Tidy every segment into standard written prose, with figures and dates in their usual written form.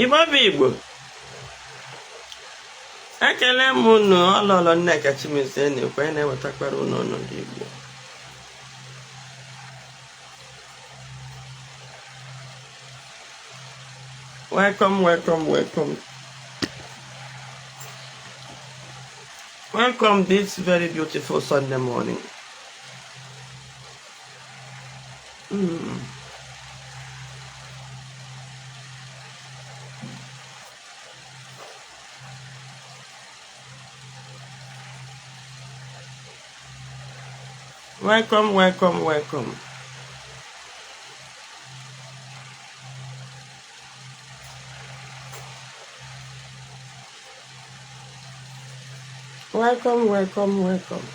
Igbo bụ Igbo, ekele m unu. Ọ Lọlọ Nneka Chimezie na-ekwu, anyị na-ewetakwara unu ọnọdụ Igbo. Welcome, welcome, welcome, welcome this very beautiful Sunday morning. Welcome, welcome, welcome. Welcome, welcome, welcome.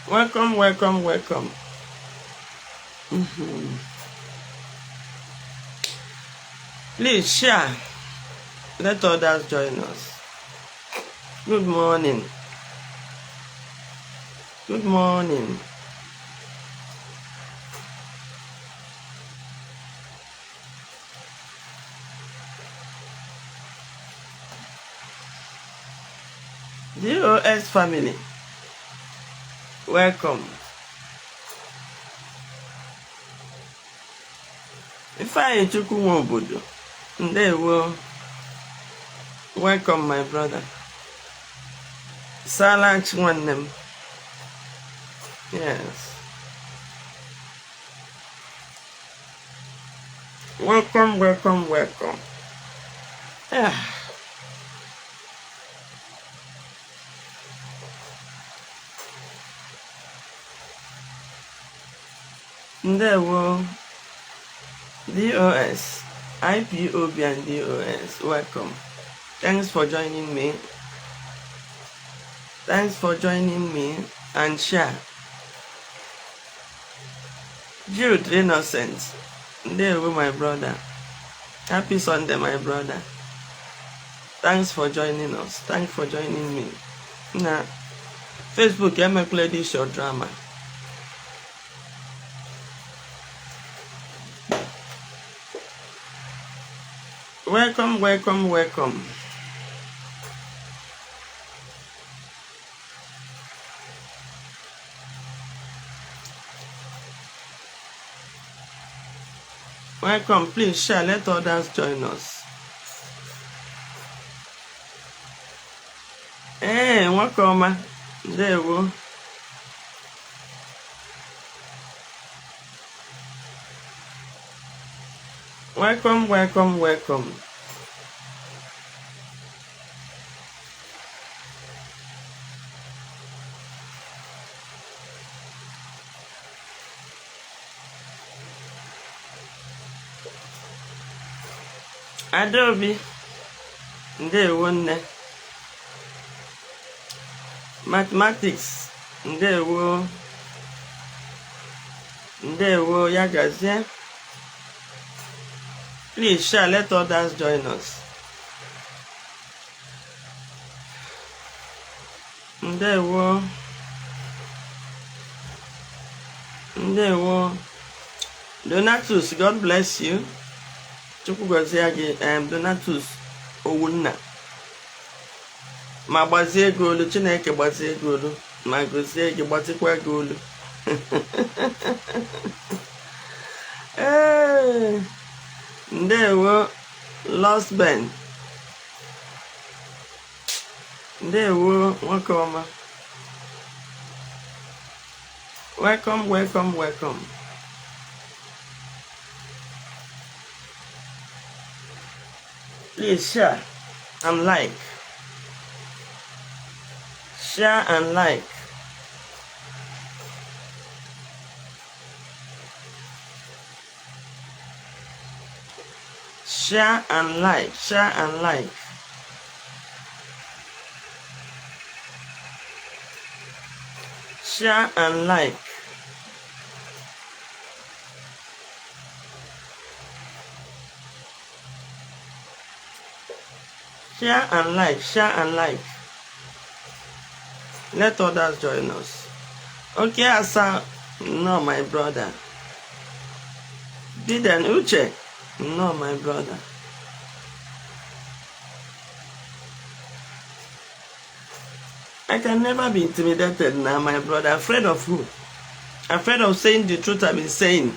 Welcome, welcome, welcome. Please share. Let others join us. Good morning. Good morning. DOS family, welcome. Ifeanyi Chukwu nwe obodo, ndewo. Welcome, my brother. Salachi nwanne m. Yes. Welcome, welcome, welcome. Ah. Ndewo. DOS, IPOB and DOS, welcome. Thanks for joining me. Thanks for joining me and share. Jude Innocent, ndewo, my brother. Happy Sunday, my brother. Thanks for joining us. Thanks for joining me. Na Facebook emekwala this your drama. Welcome, welcome, welcome. Welcome. Please share. Let others join us. Ee, nwoke ọma. Ndewo. Welcome, welcome, welcome. Adaobi, ndewo nne. Mathematics, ndewo. Ndewo, ya gazie. Please share, let others join us. Ndewo. Ndewo. Donatus, God bless you. Chukwu gọzie gị, Donatus Owunna. Ma gbazie gị olu, Chineke gbazie gị olu, ma gozie gị, gbazikwa gị olu. Ee, ndewo, Lost Ben. Ndewo, nwoke ọma. Welcome, welcome, welcome. Please share and like. Share and like. Share. Share and like, share and like, share and like, share and like, share and like. Let others join us. Okay, Asa, no, my brother. Biden Uche, no, my brother. I can never be intimidated now, my brother. Afraid of who? Afraid of saying the truth I've been saying.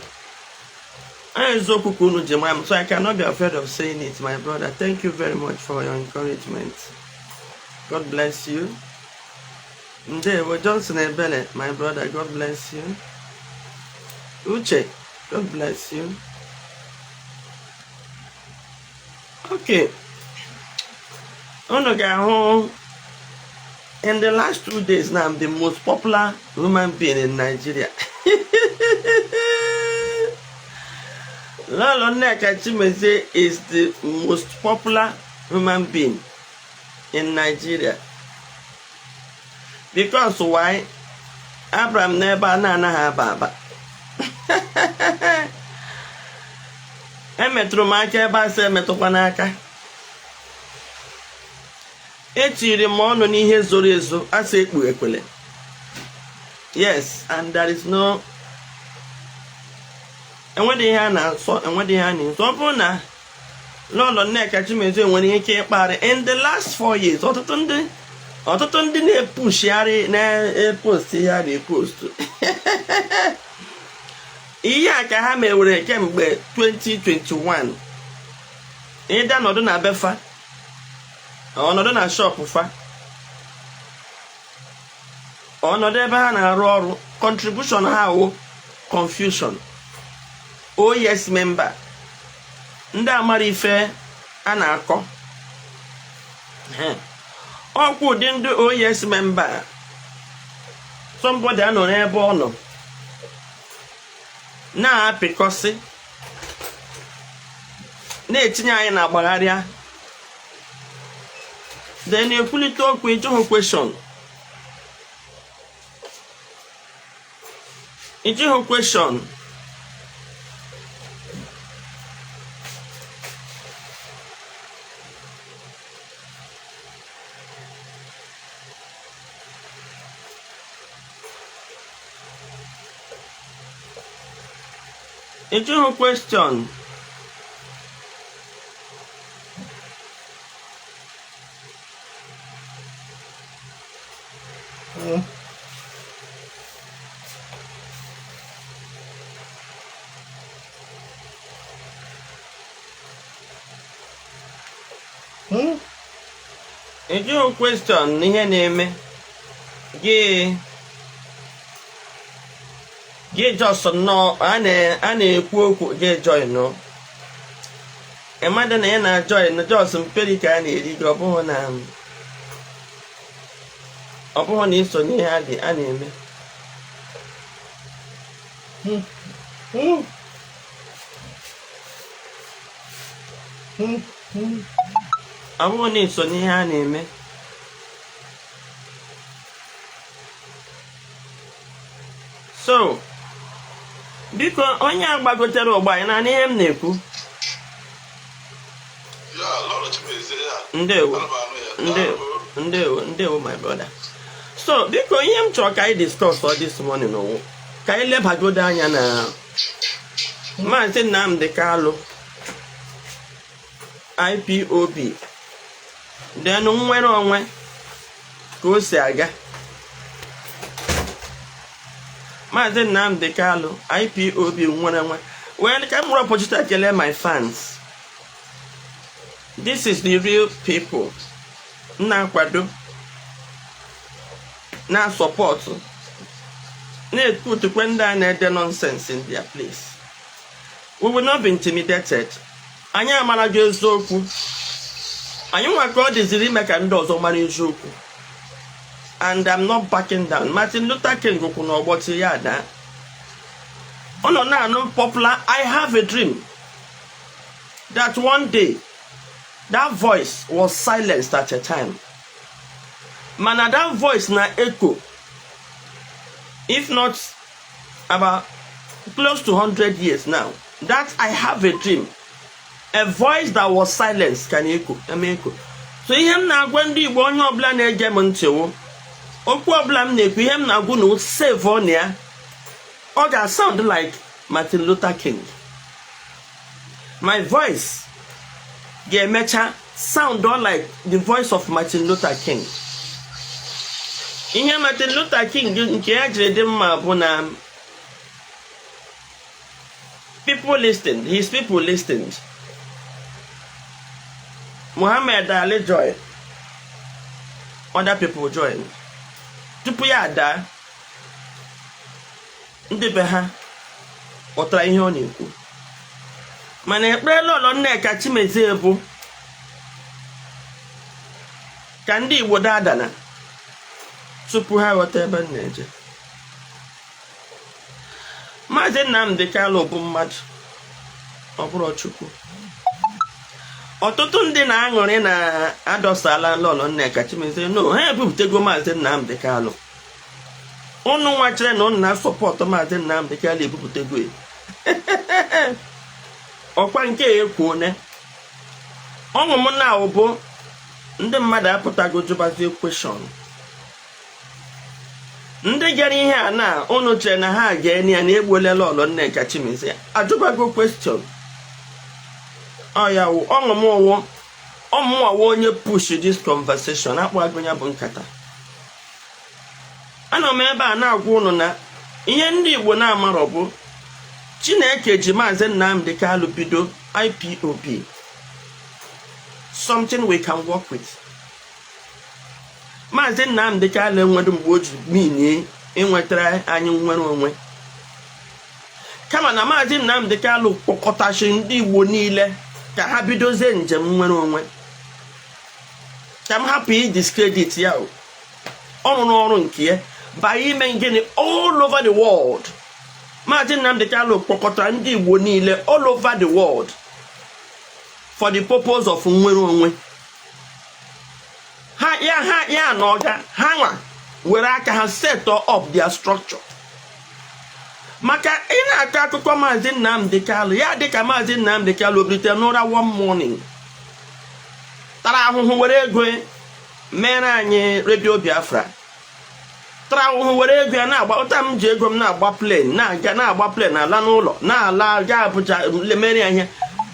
Eziokwu ka unu ji mara m, so I cannot be afraid of saying it, my brother. Thank you very much for your encouragement. God bless you. Ndewo Johnson Ebele, my brother, God bless you. Uche, God bless you. Okay, unu ga-ahụ in the last 2 days now, I'm the most popular human being in Nigeria. Lolo Nneka Chimezie is the most popular human being in Nigeria. Because why? Abraham n'ebe a na-anaghị aba aba. Emetụrụ m aka ebe a sị emetụkwa n'aka. Etiri m ọnụ n'ihe zoro ezo asị ekpu ekwele. Yes, and there is no, enwedị ihe a na-asọ, enwedị ihe a na-ezo. Ọ bụrụ na Lọlọ Nneka Chimezie nwere ike ịkparị in the last 4 years, ọtụtụ ndị na-epushigharị, na-epost ihe a na-epost, ihe a ka ha mewere kemgbe 2021. Ịda nọdụ na befa, ọnọdụ na shop fa, ọnọdụ ebe ha na-arụ ọrụ, contribution ha wụ confusion. Oh yes, member ndị amara ife a na-akọ ọkwa ụdị ndị oh yes member, somebody anọ n'ebe ọ nọ na-apịkọsị, na-etinye anyị na agbagharịa, then ekwulite okwu, ịjụghị question, ịjụghị question. Ịjụghị question. Ịjụghị question n'ihe na-eme gị. Gị just nnọọ a na-ekwu okwu, gị join. Ịmadụ na ị na-join just mperi ka a na-eri gị. Ọ bụghị na iso n'ihe a dị a na-eme. Ọ bụghị na iso n'ihe a na-eme. So biko, onye a gbagotere ụgbọ anyị na ihe m na-ekwu. Ya, Lọlọ Chimezie ya. Ndewo. Ana m anụ ya. Ndewo. Daalụ. Ndewo, ndewo, my brother. So biko, ihe m chọrọ ka anyị discuss all this morning owu ka anyị lebagodo anya na Maazị Nnamdi Kanu, IPOB, then nnwere onwe ka o si aga. Maazị Nnamdi Kanu, IPOB, nwere onwe. Well, ka m nwere opportunity ekele my fans. This is the real people na-akwado, na-support, na-eputukwe ndị a na-ede nonsense in their place. We will not be intimidated. Anyị amarago eziokwu. Anyị nwa ka ọ dịziri ime ka ndị ọzọ mara eziokwu, and I'm not backing down. Martin Luther King kwụ n'ọgbọ ti ya daa, ọ nọ na-anụ popular "I have a dream". That one day that voice was silenced at a time, mana that voice na echo, if not about close to 100 years now. That "I have a dream", a voice that was silenced, can echo, eme echo. So ihe m na-agwa ndị Igbo, onye ọbụla na-ege m ntị, wụ okwu ọbụla m na-ekwu, ihe m na-agwa na save on ya, ọ ga-sound like Martin Luther King. My voice ga-emecha sound all like the voice of Martin Luther King. Ihe Martin Luther King nke ya jiri dị mma bụ na people listened, his people listened. Muhammad Ali joined, other people joined. Tupu ya ada, ndị be ha ghọtara ihe ọ na-ekwu. Mana ekpere Lọlọ Nneka Chimezie bụ ka ndị Igbo dadana tupu ha ghọta ebe m na-eje. Maazị Nnamdi Kanu bụ mmadụ, ọ bụrụ Chukwu. Ọtụtụ ndị na-aṅụrị na adọsala Lọlọ Nneka Chimezie. No, ha ebupụtago Maazị Nnamdi Kanu. Ụnụ nwa chere na ụnụ na-support Maazị Nnamdi Kanu, ebupụtago ya. Ọkwa nke a ekwuone ọṅụ m na bụ ndị mmadụ apụtago jụbazie question. Ndị gara ihe a na ụnụ chere na ha ga-enye ya na egbuola Lọlọ Nneka Chimezie, ajụbago question. Ọ ya wụ ọṅụ m, ụwụ ọmụnwa wụ onye push this conversation, akpọgo ya bụ nkata. Anọ m ebe a na-agwa ụnụ na ihe ndị Igbo na-amarọ bụ Chineke ji Maazị Nnamdi Kanu bido IPOB, something we can work with. Maazị Nnamdi Kanu enwedo mgbe o ji minie inwetara anyị nnwere onwe, kama na Maazị Nnamdi Kanu kpọkọtachiri ndị Igbo niile ka ha bidozie njem nnwere onwe. Ka m hapụ idiscredit ya o, ọ rụrụ ọrụ nke ya banye ime gịnị all over the world. Maazị Nnamdi Kanu kpọkọtara ndị Igbo niile all over the world for the purpose of nnwere onwe ha. Ya ha ya na ọga ha nwa were aka ha set up their structure. Maka ị na-akọ akụkọ Maazị Nnamdi Kanu, ya dịka Maazị Nnamdi Kanu obilite n'ụra one morning, tara ahụhụ were ego mere anyị Redio Biafra, tara ahụhụ were ego ya na-agba ụta m ji ego m na-agba plane, na-aga, na-agba plane, ala n'ụlọ, na-ala gaa Abuja mere ya ihe.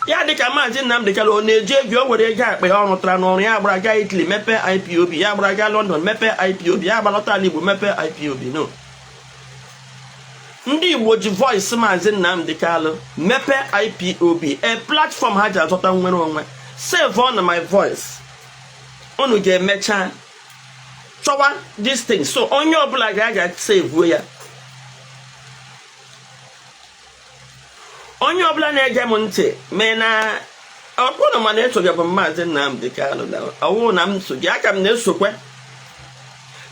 Ya dịka Maazị Nnamdi Kanu ọ na-eji ego o were ego akpa ya ọ rụtara n'ọrụ ya gbara gaa Italy mepee IPOB, ya gbara gaa London mepee IPOB, ya gbalọta ala Igbo mepee IPOB. No, ndị Igbo ji voice Maazị Nnamdi Kanu mepee IPOB, a platform ha ji azọta nnwere onwe. Save on my voice, unu ga-emecha chọwa this thing, so onye ọbụla ga-aga save ya. Onye ọbụla na-ege m ntị mee na ọkpụrụ, mana esoghị bụ Maazị Nnamdi Kanu na ọwụ na m so gị, aka m na-esokwe,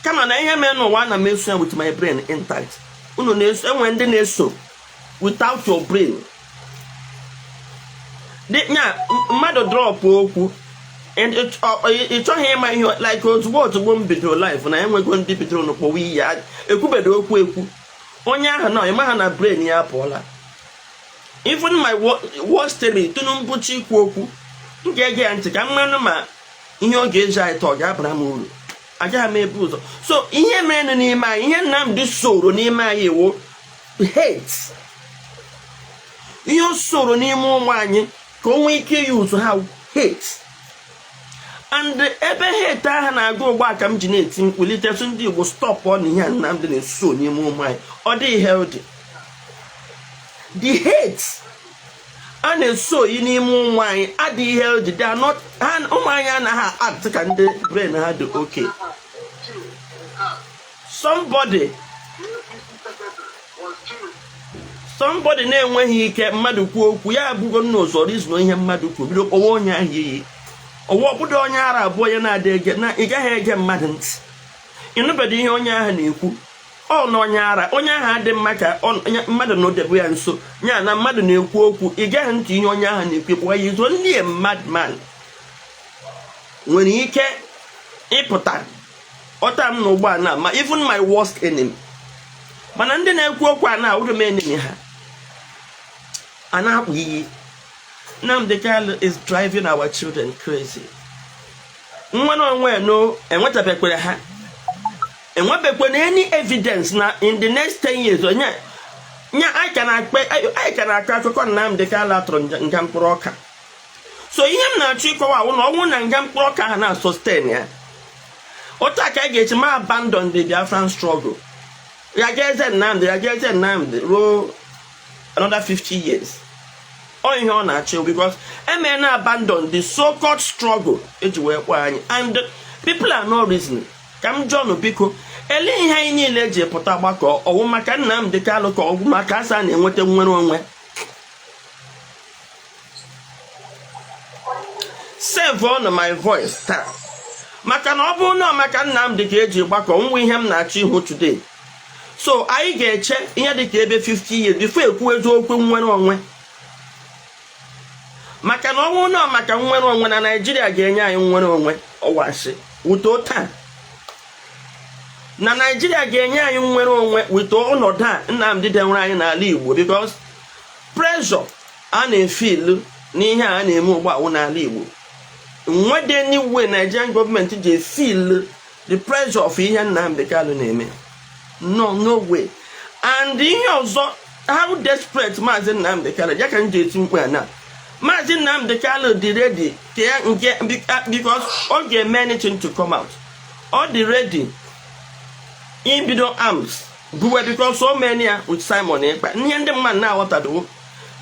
kama na ihe mere n'ụwa ana m eso ya with my brain intact. Unu na-eso, enwe ndị na-eso without your brain dị nya mmadụ drop okwu, ị chọghị ịma ihe, like ozugbo ozugbo m bidoro live na enwego ndị bidoro n'ụkpọwa iyi, ekwubedo okwu ekwu onye ahụ na ịma ha na brain ya apụọla. Even my worst enemy, Tinubu chi ikwu okwu, m ga-ege ya ntị ka m manụ ma ihe ọ ga-eji anyị taa ọ ga-abara m uru. Agaghị m ebu ụzọ. So ihe mere n'ime anyị, ihe Nnamdi soro n'ime anyị wụ hate. Ihe o soro n'ime ụmụ anyị ka o nwee ike use ha, hate. And ebe hate ahụ na-aga ugbu a ka m ji na-eti mkpu litetụ ndị Igbo, stop ọ na ihe a Nnamdi na-eso n'ime ụmụ anyị, ọ dịghị healthy. The hate a na-eso oyi n'ime ụmụ anyị adịghị healthy. They are not ha. Ụmụ anyị anaghị act ka ndị brain ha dị okay. Somebody na-enweghị ike mmadụ kwuo okwu, ya abụgo nna ụzọ reason ihe mmadụ kwuo, bido kpọwa onye ahụ iyi. Ọwa ọbụdo onye ara abụọ, onye na-adị ege na ị gaghị ege mmadụ ntị, ịnụbedo ihe onye ahụ na-ekwu. Ọ na onye ara, onye ahụ adị mma ka mmadụ nọdebe ya nso ya na mmadụ na-ekwu okwu, ị gaghị ntị ihe onye ahụ na-ekwu, ekwu ya. Is only a madman nwere ike ịpụta ọta m n'ụgbọ a na ma even my worst enemy. Mana ndị na-ekwu okwu a na-awụrụ m enemy, ha a na-akpụ iyi. Nnamdi Kanu is driving our children crazy. Nwere onwe no enwetabekwere ha, enwebekwana any evidence na in the next 10 years onye nya anyị ka na-akọ akụkọ Nnamdi Kanu atụrụ nga mkpụrụ ọka. So ihe m na-achọ ịkọwa awụ na ọnwụ na nga mkpụrụ ọka ha na-sustain ya otu a ka anyị ga-echi ma abandon the Biafran struggle, ya ga eze Nnamdi, ya ga eze Nnamdi ruo another 50 years. Ọ ihe ọ na-achọ, because emee na abandon the so-called struggle eji wee kpọọ anyị, and people are not reasoning. Ka m jụọ, biko, ele ihe anyị niile eji pụta gbakọ? Ọwụ maka Nnamdi Kanu ka ọwụ maka asa na-enweta nnwere onwe? Save on my voice taa, maka na ọ bụrụ na ọ maka Nnamdi ka eji gbakọ nwa, ihe m na-achọ ihu today. So anyị ga-eche ihe dịka ebe 50 years before ekwu eziokwu nnwere onwe, maka na ọnwụ na maka nnwere onwe na Naijiria ga-enye anyị nnwere onwe, ọwashi wuto taa na Naijiria ga-enye anyị nnwere onwe wito ọnọdụ a Nnamdi denwere anyị n'ala Igbo, because pressure a na-efilu n'ihe a na-eme ugbu a wụ n'ala Igbo. Nwede anyway Nigerian gọọmenti ji efeel the pressure of ihe Nnamdi Kanu na-eme? No, no way. And ihe ọzọ, how desperate Maazị Nnamdi Kanu ya ka m ji eti mkpu a na Maazị Nnamdi Kanu dị ready ka ya nke, because ọ ga-eme anything to come out. Ọ dị ready ibido arms buwe, because so many ya with Simon Ekpa. Ihe ndị mmadụ na-aghọtadowo,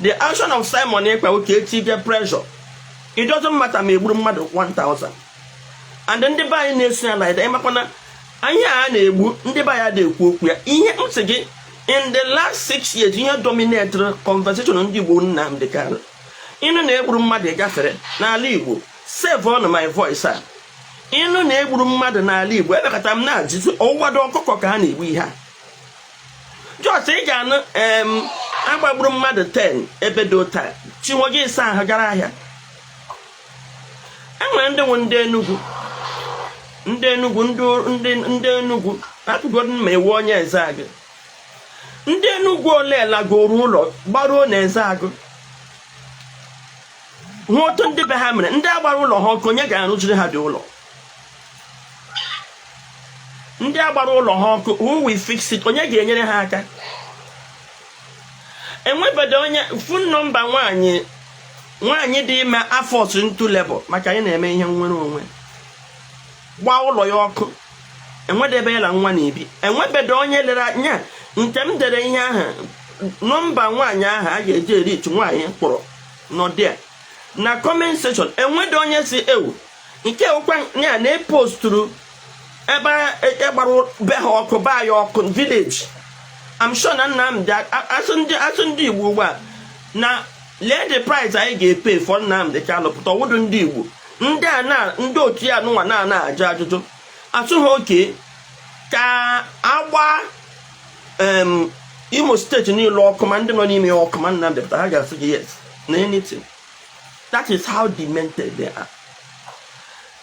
the action of Simon Ekpa ka etige pressure. It doesn't matter ma egburu mmadụ 1000. And ndị be anyị na-eso ya like ịmakwana anyị a na-egbu ndị be anyị adịghị ekwu okwu ya. Ihe m sị gị, in the last 6 years, ihe dominate conversation ndị Igbo, Nnamdi Kanu. Ịnụ na egburu mmadụ gafere n'ala Igbo, save on my voice a, ịnụ na egburu mmadụ n'ala Igbo, ebekọta m na-ajụzi ọwado ọkụkọ ka ha na-egbu ihe a. Just ị ga-anụ em agbagburu mmadụ 10 ebe dị ụta chinwo gị ịsa ahụ gara ahịa. Enwere ndị nwe ndị Enugwu, ndị Enugwu, ndị Enugwu apụgodu ma ewu onye eze agụ. Ndị Enugwu ole lagoro ụlọ gbaruo na eze agụ hụ otu ndị be ha mere? Ndị agbara ụlọ ha ọkụ, onye ga-arụziri ha dị ụlọ? Ndị agbara ụlọ ha ọkụ, who will fix it? Onye ga-enyere ha aka? Enwebedo onye phone number nwaanyị, nwaanyị dị ime afọ into labor maka anyị na-eme ihe nnwere onwe, gbaa ụlọ ya ọkụ, enwedebe ya na nwa na-ebi. Enwebedo onye lere anya nke m dere ihe ahụ, nọmba nwaanyị ahụ a ga-eji erichi nwaanyị kpọrọ nọdịa na comment section. Enwedo onye si ewu nke ụkwa ya na-eposturu ebe e gbara be ha ọkụ, baa ya ọkụ village. I'm sure na Nnamdi asụ ndị Igbo ugbu a na lee the price anyị ga-epe for Nnamdi Kanu pụta. Ọwụdụ ndị Igbo, ndị a na ndị otu ya nụnwa na-ana ajụ ajụjụ atụ ha oke ka agba Imo Steeti niile ọkụ, ma ndị nọ n'ime ya ọkụ, ma Nnamdi pụta, ha ga-asị gị yes na anything. That is how demented they are.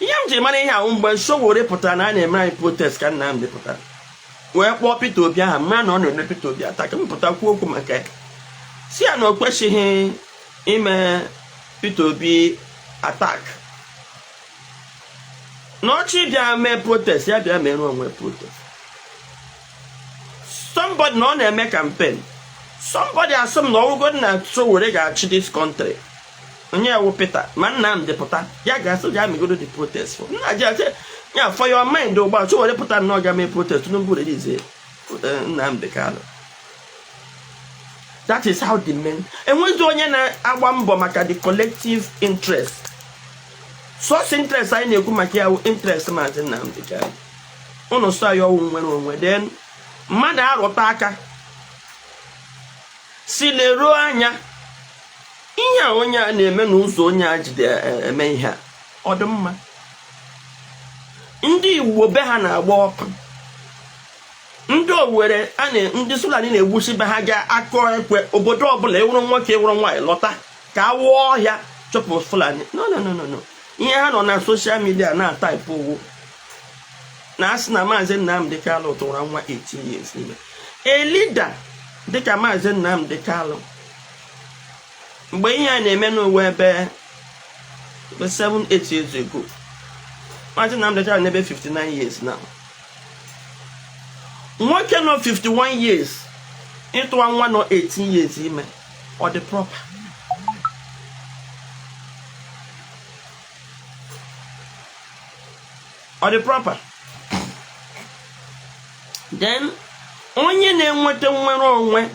Ihe m ji mara ihe ahụ, mgbe Sowore pụtara na a na-eme anyị protest ka Nnamdi pụtara wee kpọọ Peter Obi aha, mma na ọ na-eme Peter Obi attack, m pụta kwuo okwu maka ya, si ya na o kwesịghị ime Peter Obi attack, na ọchị bịa mee protest, ya bịa mere onwe protest. Somebody na ọ na-eme campaign, somebody asị m na ọwụgodi na Sowore ga-achị this country, onye ewu Peter ma Nnamdi pụta, ya ga-asị ga megodo the protest for nna ji asị ya for your mind. Ugbu a Sowore pụta nnọọ ga mee protest, Tinubu release Nnamdi Kanu. That is how the men enwezi onye na-agba mbọ maka the collective interest. Source interest anyị na-ekwu maka ya wụ interest Maazị Nnamdi Kanu. Ụnụ sọ ya ọwụ nwere onwe, then mmadụ arụta aka si leruo anya ihe a onye a na-eme na ụzọ onye a jide eme ihe a, ọ dị mma. Ndị Igbo be ha na-agba ọkụ, ndị Owere a na ndị Fulani na-egbusi be ha ga-akọ ekwe. Obodo ọbụla ewuru nwoke, ewuru nwaanyị, lọta ka a wụọ ọhịa chụpụ Fulani. No, no, no, no, no. Ihe ha nọ na social media na-ataịpụ owu na asị na Maazị Nnamdi Kanu tụwara nwa 18 years ime. A leader dịka Maazị Nnamdi Kanu, mgbe ihe a na-eme n'ụwa ebe 7 8 years ago, Maazị Nnamdi Kanu n'ebe 59 years now, nwoke nọ 51 years ịtụwa nwa nọ 18 years ime, ọ dị proper? Ọ dị proper? Then onye na-enweta nnwere onwe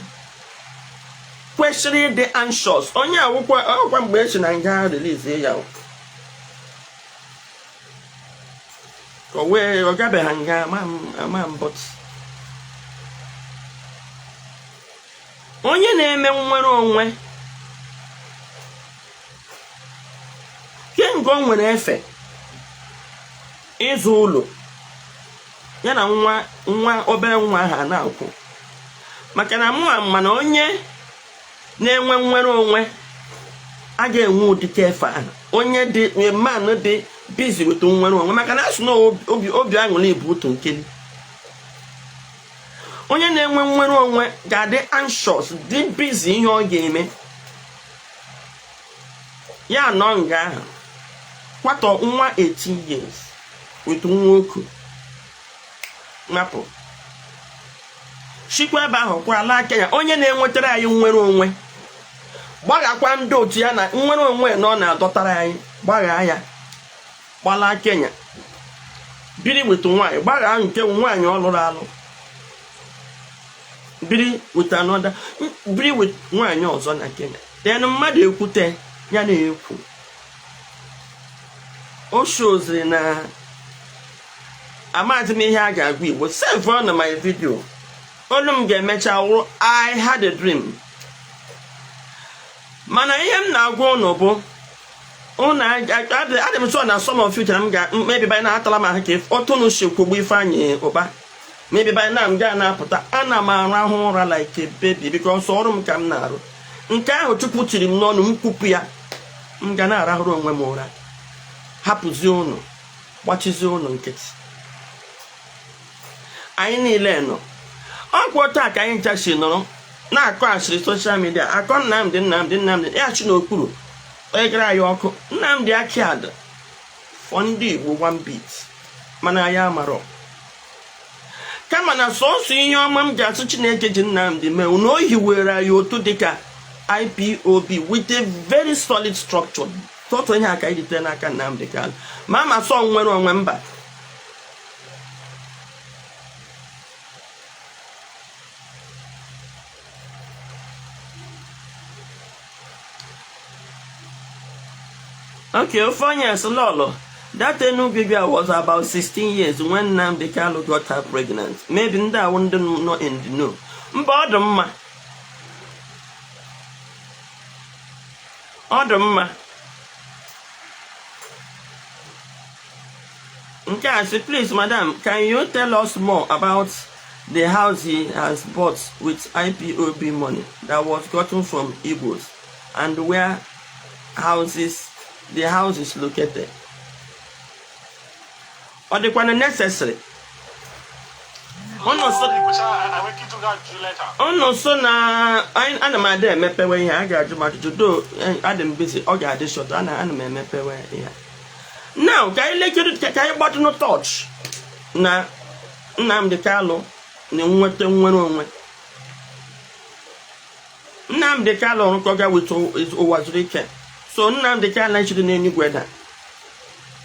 kwesịrị ịdị anxious. Onye awụkwa ọkwa mgbe esi na nga release ya, ka o wee ọ gabeghị nga ama m, but onye na-eme nnwere onwe kemgbe o nwere efe ịzụ ụlọ ya na nwa nwa obere nwa ahụ a na-akwụ, maka na mụ mana onye na-enwe nnwere onwe a ga-enwe ụdịka efe ahụ, onye dị man dị busy with nnwere onwe, maka na asị na obi obi aṅụrị bụ otu nkeli. Onye na-enwe nnwere onwe ga-adị anxious, dị busy ihe ọ ga-eme. Ya nọ nga ahụ kwatọ nwa 18 years with nwa oku napụ chikwa ebe ahụ kwala aka ya. Onye na-enwetara anyị nnwere onwe gbaghakwa ndị otu ya na nnwere onwe na ọ na-adọtara anyị, gbaghaa ya, gbala Kenya biri with nwaanyị, gbaghaa nke nwaanyị ọ lụrụ alụ, biri with another, biri with nwaanyị ọzọ na Kenya. Then mmadụ ekwute ya na-ekwu o shoziri na amaghịzi m ihe a ga-agwa Igbo. Save na my video, olu m ga-emecha wụrụ "I had a dream". Mana ihe m na-agwa ụnụ bụ ụnụ adị m sure na some of you chere m ga maybe by now atala m ahụ ka otu unu si kwugbu Ifeanyị Ụba. Maybe by now m ga na-apụta. Ana m arahụ ụra like a baby because ọrụ m ka m na-arụ. Nke ahụ Chukwu tiri m n'ọnụ m kwupụ ya, m ga na-arahụrụ onwe m ụra, hapụzie ụnụ, gbachizie ụnụ nkịtị. Anyị niile nọ ọkwa taa ka anyị ncha si nọrọ na-akọ asịrị social media, akọ Nnamdị, Nnamdị, Nnamdị ya chi n'okpuru onye gara anyị ọkụ. Nnamdị Akiad for ndị Igbo one bit, mana anyị amarọ. Kama na sọsọ ihe ọma m ga-asụ Chineke ji Nnamdị mee na o hiwere anyị otu dịka IPOB with a very solid structure. Sọsọ ihe a ka anyị jitere n'aka Nnamdị Kanu. Ma ama sọ nwere onwe mba. Okay, ofe sị lọlọ, that Enugu girl was about 16 years when Nnamdi Kanu got her pregnant. Maybe ndị awụ ndị nọ in the know. Mba, ọ dị mma. Ọ dị mma. Nke a sị, "Please, madam, can you tell us more about the house he has bought with IPOB money that was gotten from Igbos and where houses the house is located?" Ọ dịkwana necessary? Unu so na ana m ada emepewe ihe a ga-ajụ m ajụjụ do. Adị m busy, ọ ga-adị short. Ana m emepewe ihe now. Ka anyị lekere, ka anyị gbatụnụ touch na Nnamdi Kanu na nweta nnwere onwe. Nnamdi Kanu rụkọga with ụwa zuru ike. So Nnamdi Kanu chiri n'Enugwu da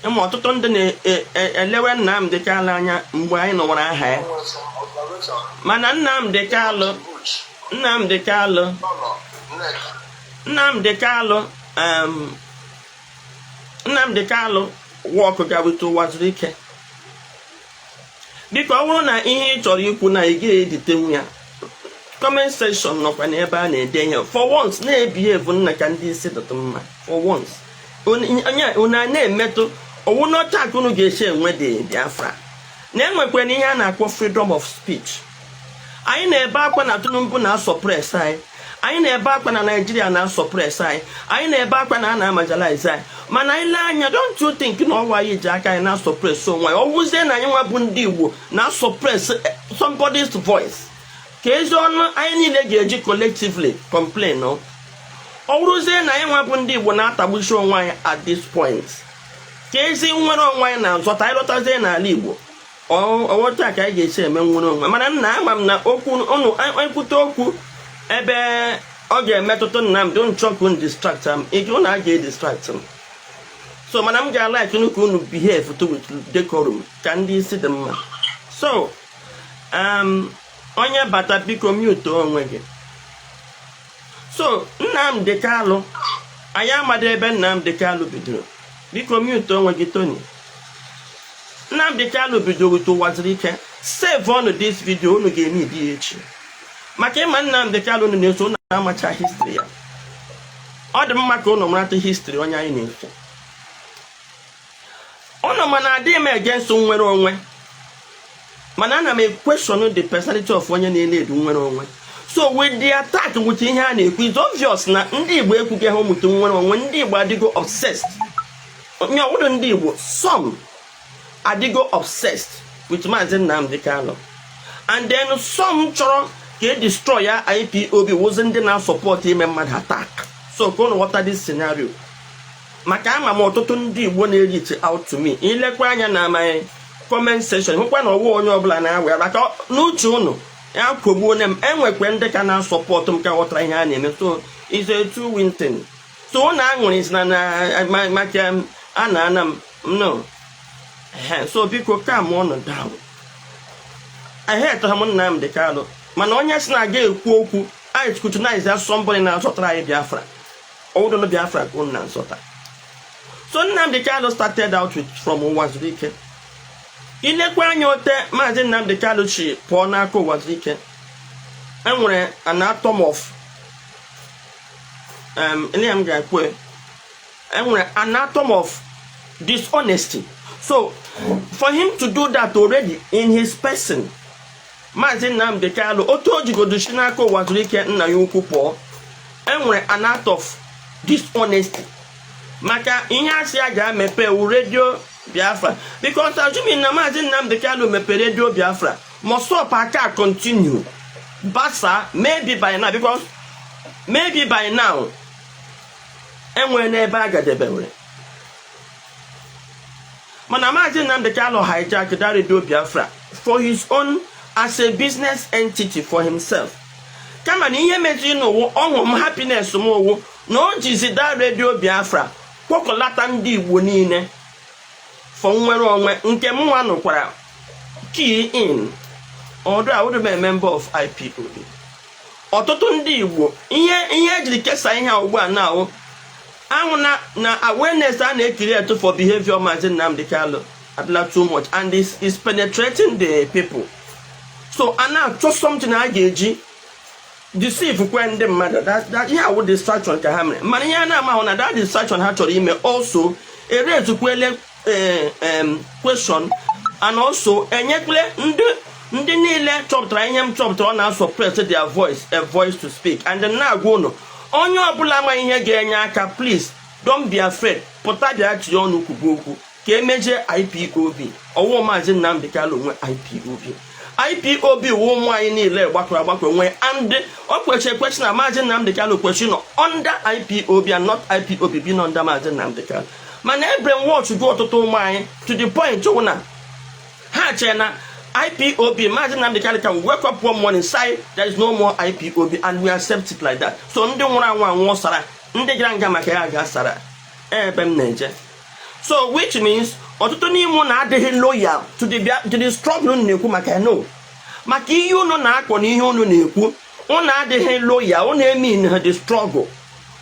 ịma ọtụtụ ndị na-elewe Nnamdi Kanu anya mgbe anyị nụwara aha ya. Mana Nnamdi Kanu, Nnamdi Kanu, Nnamdi Kanu, Nnamdi Kanu work ga with ụwa zuru ike. Biko, ọ bụrụ na ihe ị chọrọ ikwu na ị ga-editenwu ya, comment section nọkwa n'ebe a na-ede ihe. For once, na-ebihevụ nna ka ndị isi dịtụ mma. For once, onye unu a na-emetụ owu n'otu aka unu ga-esi enwe dị Biafra na enwekwana ihe a na-akpọ freedom of speech. Anyị na-ebe akwa na Tinubu na-asuppress anyị. Anyị na-ebe akwa na Naijiria na-asuppress anyị. Anyị na-ebe akwa na a na-amarginalize anyị. Mana anyị lee anya, don't you think na ọwa anyị ji aka anyị na-asuppress onwe anyị? Ọ wụzie na anyị nwa bụ ndị Igbo na-asuppress somebody's voice, ka ezi ọnụ anyị niile ga-eji collectively complain, no? Ọ bụrụzie na anyị nwa bụ ndị Igbo na-atagbuchi onwe anyị at this point, ka ezi nwere onwe anyị na-azọta? Anyị lọtazie n'ala Igbo, ọghọta ka anyị ga-esi eme nwere onwe. Mana nna, ama m na okwu unu ekwute okwu ebe ọ ga-emetụta Nnamdị nchọkụ distract m ike unu a ga-edistract m. So mana m ga-alike unu ka unu behave to with decorum, ka ndị isi dị mma. So onye bata, biko mute onwe gị. So Nnamdị Kalụ, anyị amado ebe Nnamdị Kalụ bidoro. Biko mute onwe gị, Tony. Nnamdị Kalụ bidoro with Ụwazirike. Save ọnụ this video, unu ga-eme ibi ya echi, maka ịma Nnamdị Kalụ unu na-eso, unu amacha history ya. Ọ dị mma ka unu marata history onye anyị na-eso. Unu mana adịghị m against nwere onwe, mana ana m equestion the personality of onye na-eledu nwere onwe. So with the attack, with ihe a na-ekwu, it's obvious na ndị Igbo ekwughị ha ụmụtụ nwere onwe. Ndị Igbo adịgo obsessed. Onye ọbụrụ ndị Igbo, some adịgo obsessed with Maazị Nnamdi Kanu, and then some chọrọ ka e destroy ya IPOB, wụzi ndị na-asupport ime mmadụ attack. So ka unu ghọta this scenario, maka ama m ọtụtụ ndị Igbo na-ereach out to me. Ilekwa anya na my comment section, hụkwa na ọwụ onye ọbụla na-awe maka n'uche unu ya kwogbuo m. Enwekwe ndị ka na-asupport m, ka ghọtara ihe a na-eme. So it's a two win thing. So unu aṅụrị na na maka a na-ana m no. So biko, calm unu down. Ahetara m Nnamdi Kanu, mana onye si na-aga ekwu okwu anyị scrutinize somebody na-azọtara anyị Biafra, ọwụdụnụ Biafra ka unu na-azọta. So Nnamdi Kanu started out with from Ụwazurike. Ilekwa anya ote Maazị Nnamdi Kanu chi pụọ n'aka Ụwazurike, enwere an atom of ele m ga-ekwe, enwere an atom of dishonesty. So for him to do that already in his person, Maazị Nnamdi Kanu, otu o jigodo si n'aka Ụwazurike nna ya ukwu pụọ, enwere an act of dishonesty, maka ihe asị ya ga-emepe wu Radio Biafra, because assuming na Maazị Nnamdi Kanu mepere Radio Biafra, MASSOB aka continue basa maybe by now, because maybe by now enwere n'ebe a gadebere. Mana Maazị Nnamdi Kanu hijack that Radio Biafra for his own, as a business entity for himself. Kama na ihe meziri n'ụwa ọṅụ m, happiness m owu na o jizi that Radio Biafra kpọkọlata ndị Igbo niile for nnwere onwe nke m nwa nụkwara key in. Although I wouldn't be a member of IPOB, ọtụtụ ndị Igbo, ihe ejiri kesa ihe a ugbu a na ahụ ahụ na awareness a na-ecreate for behavior Maazị Nnamdi Kanu adịla too much and is penetrating the people. So a na-achọ something a ga-eji deceive kwe ndị mmadụ that ihe awụ distraction ka ha mere. Mana ihe a na-ama ahụ na that distraction ha chọrọ ime also erezukwele question and also enyekwele ndị niile chọpụtara ihe m chọpụtara, ọ na-suppress their voice, a voice to speak. And then na-agwa unu, onye ọbụla ma ihe ga-enye aka, please don't be afraid. Pụta bịa tinye ọnụ, kwubu okwu ka emejie IPOB. Ọwụ Maazị Nnamdi Kanu nwe IPOB. IPOB wụ ụmụ anyị niile gbakọrọ agbakọ nwee, and ọ kwesịrị ekwesị na Maazị Nnamdi Kanu kwesịrị nọ under IPOB and not IPOB being under Maazị Nnamdi Kanu. Mana e brainwash go ọtụtụ ụmụ anyị to the point wụ na ha chere na IPOB, Maazị Nnamdi Kanu can wake up one morning, say there is no more IPOB, and we accept it like that. So ndị nwụrụ anwụ anwụọ sara, ndị gara nga maka ya ga sara ebe m na-eje. So which means ọtụtụ n'ime unu adịghị loyal to the struggle unu na-ekwu maka ya, no, maka ihe unu na-akpọ na ihe unu na-ekwu. Unu adịghị loyal, unu eme the struggle.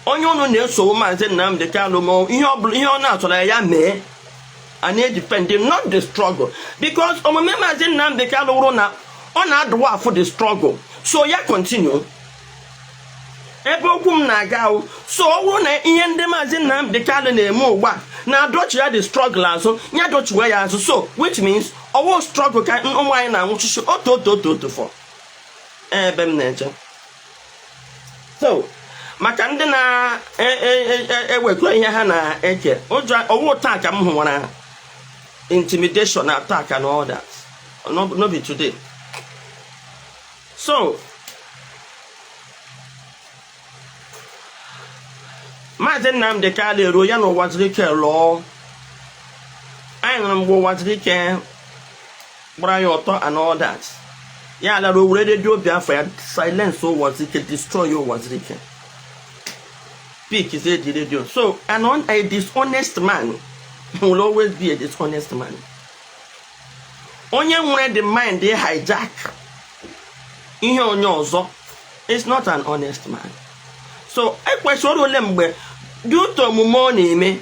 Onye unu na-eso, Maazị Nnamdi Kanu, ma ihe ọ bụla ihe ọ na-atụrụ ya mee, a na-edefend, not the struggle, because omume Maazị Nnamdi Kanu wụrụ na ọ na-adụwa afụ the struggle. So ya continue ebe okwu m na-aga ahụ. So ọ bụrụ na ihe ndị Maazị Nnamdi Kanu na-eme ugbu a na-adọchi ya the struggle azụ, ya dochiwe ya azụ. So which means ọwụ struggle ka ụmụ anyị na-anwụchichi otu otu otu otu fọ. Ebe m na-eje, so maka ndị na-ewekọ ihe ha na-eke ụjọ, ọwụ taa ka m hụwara intimidation, attack and all that. No, no be today. So Maazị Nnamdi Kanu eruo ya na Ụwazirike lụọ. Anyị nụrụ mgbe Ụwazirike gbara ya ọtọ and all that. Ya lara, o were Radio Biafra ya silence Ụwazirike, destroy Ụwazirike, pick is the radio. So a dishonest man will always be a dishonest man. Onye nwere the mind dey hijack ihe onye ọzọ is not an honest man. So ekwesịrị ole mgbe due to omume ọ na-eme,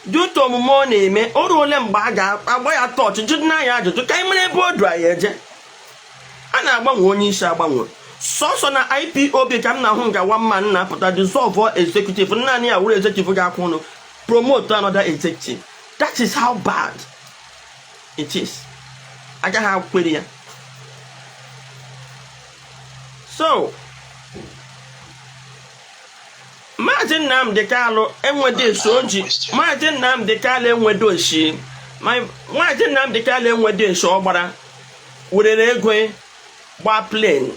due to omume ọ na-eme, o ruole mgbe a ga-agba ya tọọchị, jụ na ya ajụjụ ka anyị mara ebe o du anyị eje. A na-agbanwe onye isi agbanwe. Sọsọ na IPOB ka m na-ahụ nga one man na-apụta dissolve executive, naanị ya were executive ga-akwụ ụnụ, promote another executive. That is how bad it is. Agaghị akwere ya. So Maazị Nnamdi Kanu enwedo esi o ji Maazị Nnamdi Kanu enwedo esi. Maazị Nnamdi Kanu enwedo esi ọ gbara werere ego gbaa plane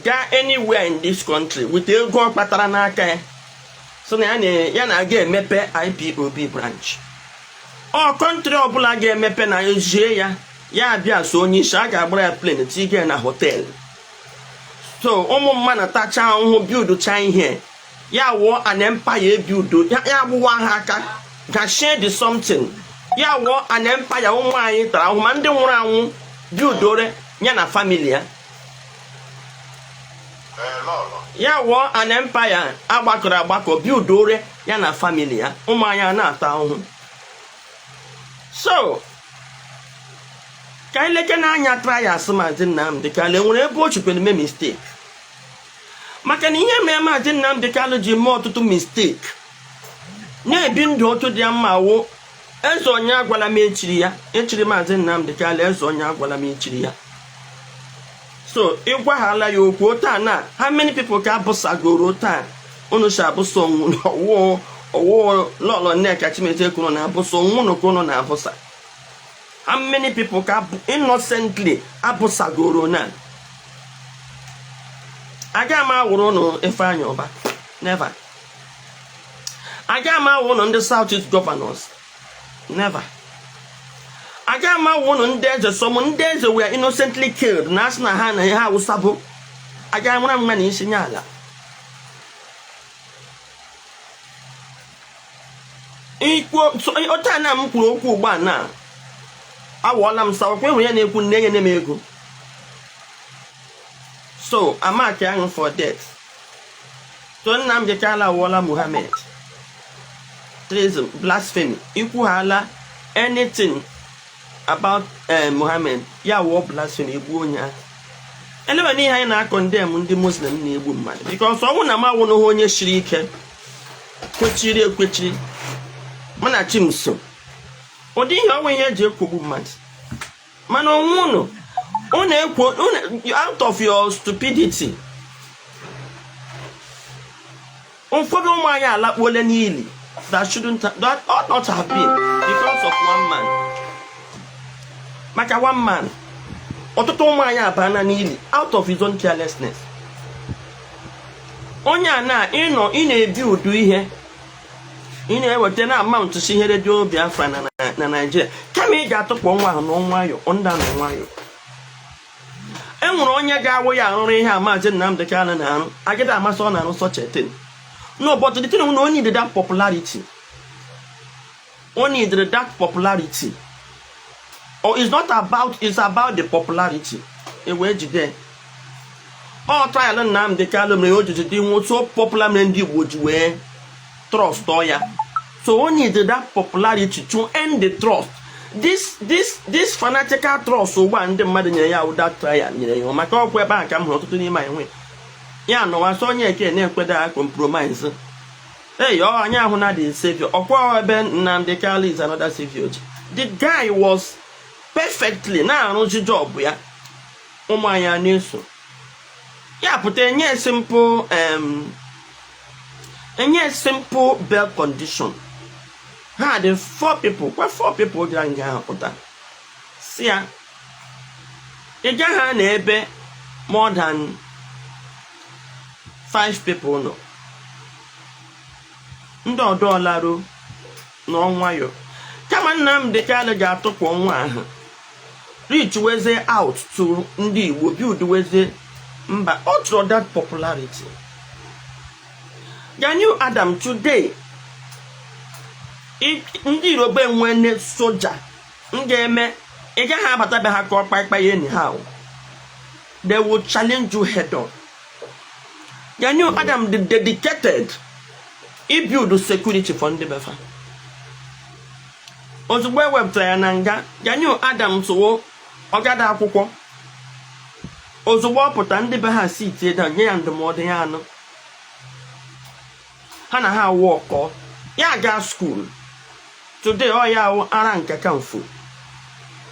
gaa anywhere in this country with ego ọ kpatara n'aka ya, so na ya na-aga emepe IPOB branch. Ọ country ọbụla ga-emepe na ezie ya, ya abịa so onye isi, a ga-agbara ya plane, tinye na hotel. So ụmụ mmadụ tacha ahụhụ build-cha ihe ya, wụọ an empire, e-build ya, agbụwa ha aka gashie the something, ya wụọ an empire. Ụmụ anyị tara ahụhụ, ma ndị nwụrụ anwụ, build-ore ya na family ya. Ee, lọlọ. Ya wụọ an empire agbakọrọ agbakọ, build-ore ya na family ya, ụmụ anyị a na-ata ahụhụ. So ka anyị leke n'anya trials Maazị Nnamdi Kanu, enwere ebe o chukwere mee mistake? Maka na ihe mere Maazị Nnamdi Kanu ji mee ọtụtụ mistake, na-ebi ndụ otu dị ya mma, wụ eze onye agwala m echiri ya echiri Maazị Nnamdi Kanu eze onye agwala m echiri ya. So ịgwaghala ya okwu taa na how many people ka abụsagoro taa? Unu si abụsa onwe ọwụ ọwụ. Lọlọ Nneka Chimezie kwuru na abụsa onwe unu ka unu na-abụsa. How many people ka innocently abụsagoro na aga m awụrụ unu Ifeanyị Ụba? Never. Aga m awụ unu ndị South East governors? Never. Aga m awụ unu ndị eze? Some ndị eze were innocently killed na asị na ha na ha awụsabụ. Aga mara mma na isi nye ala ikwu otu a na m kwuru okwu ugbu a na awọọla m sawakwa enwe ya na-ekwu nne enye m ego. So amaki ahụ for death. So Nnamdi Kanu awụọla Muhammad. Treason, blasphemy, ikwughala anything about Muhammad, ya wụọ blasphemy, egbu onye ahụ. Eleba n'ihe anyị na-a-condemn ndị Muslim na-egbu mmadụ, because ọnwụ na mawụ n'hụ onye siri ike kwechiri ekwechiri mana chi m so ụdị ihe ọnwa ihe eji ekwogbu mmadụ. Mana onwe unu, unu ekwo out of your stupidity, ụfọdụ ụmụ anyị alakpuole n'ili that shouldn't, that ought not have been, because of one man. Maka one man, ọtụtụ ụmụ anyị abana n'ili out of his own carelessness. Onye a na ịnọ ị na-ebi ụdị ihe ị na-eweta na amount si ihe Radio Biafra na Naịjirịa, kama ị ga-atụpụ nwa ahụ na nwayọ ndị na nwayọ. E nwere onye ga-awụ ya arụrụ ihe a Maazị Nnamdi Kanu na-arụ, agịda amasị ọ na-arụ such a thing. No, but the thing na o need that popularity, o need that popularity, or it's not about, it's about the popularity. E wee jide ọ trial Nnamdi Kanu mere o jiji dị nwe so popular, mere ndị Igbo ji wee trust ya. So o need that popularity to end the trust, this fanatical trust ugbu a ndị mmadụ nyere ya. That trial nyere ya maka ọkwa ebe ahụ ka m hụrụ ọtụtụ n'ime anyị nwe ya nọwa sọ onye eke na-ekweda ya compromise. Hey, ọ anyị ahụ na the savior ọkwa ebe Nnamdi Kanu is another savior. The guy was perfectly na-arụzi job ya. Ụmụ anyị a na-eso ya pụta, enye simple bail condition. Ha dị four people kwa, four people gara nga ahụ pụta, si ya ị gaghị na ebe more than five people nọ. Ndị ọdọ laruo n'ọnwayọ, kama Nnamdi Kanu ga-atụpụ nwa ahụ, reach weze out to ndị Igbo, build weze mba. Ọ chọrọ that popularity. Gani Adam today, ndị Yoruba enwene soja m ga-eme, ị gaghị abata be ha ka ọ kpaikpa ya anyhow. They will challenge you head on. Gani Adam dị dedicated ibuild security for ndị befa. Ozugbo ewepụtara ya na nga, Gani Adam tụwo ọgada akwụkwọ. Ozugbo ọ pụta, ndị be ha si tie down, nye ya ndụmọdụ ya anụ ha na ha awụ ọkọ ya gaa school. Today ọ ya awụ ara nke kamfu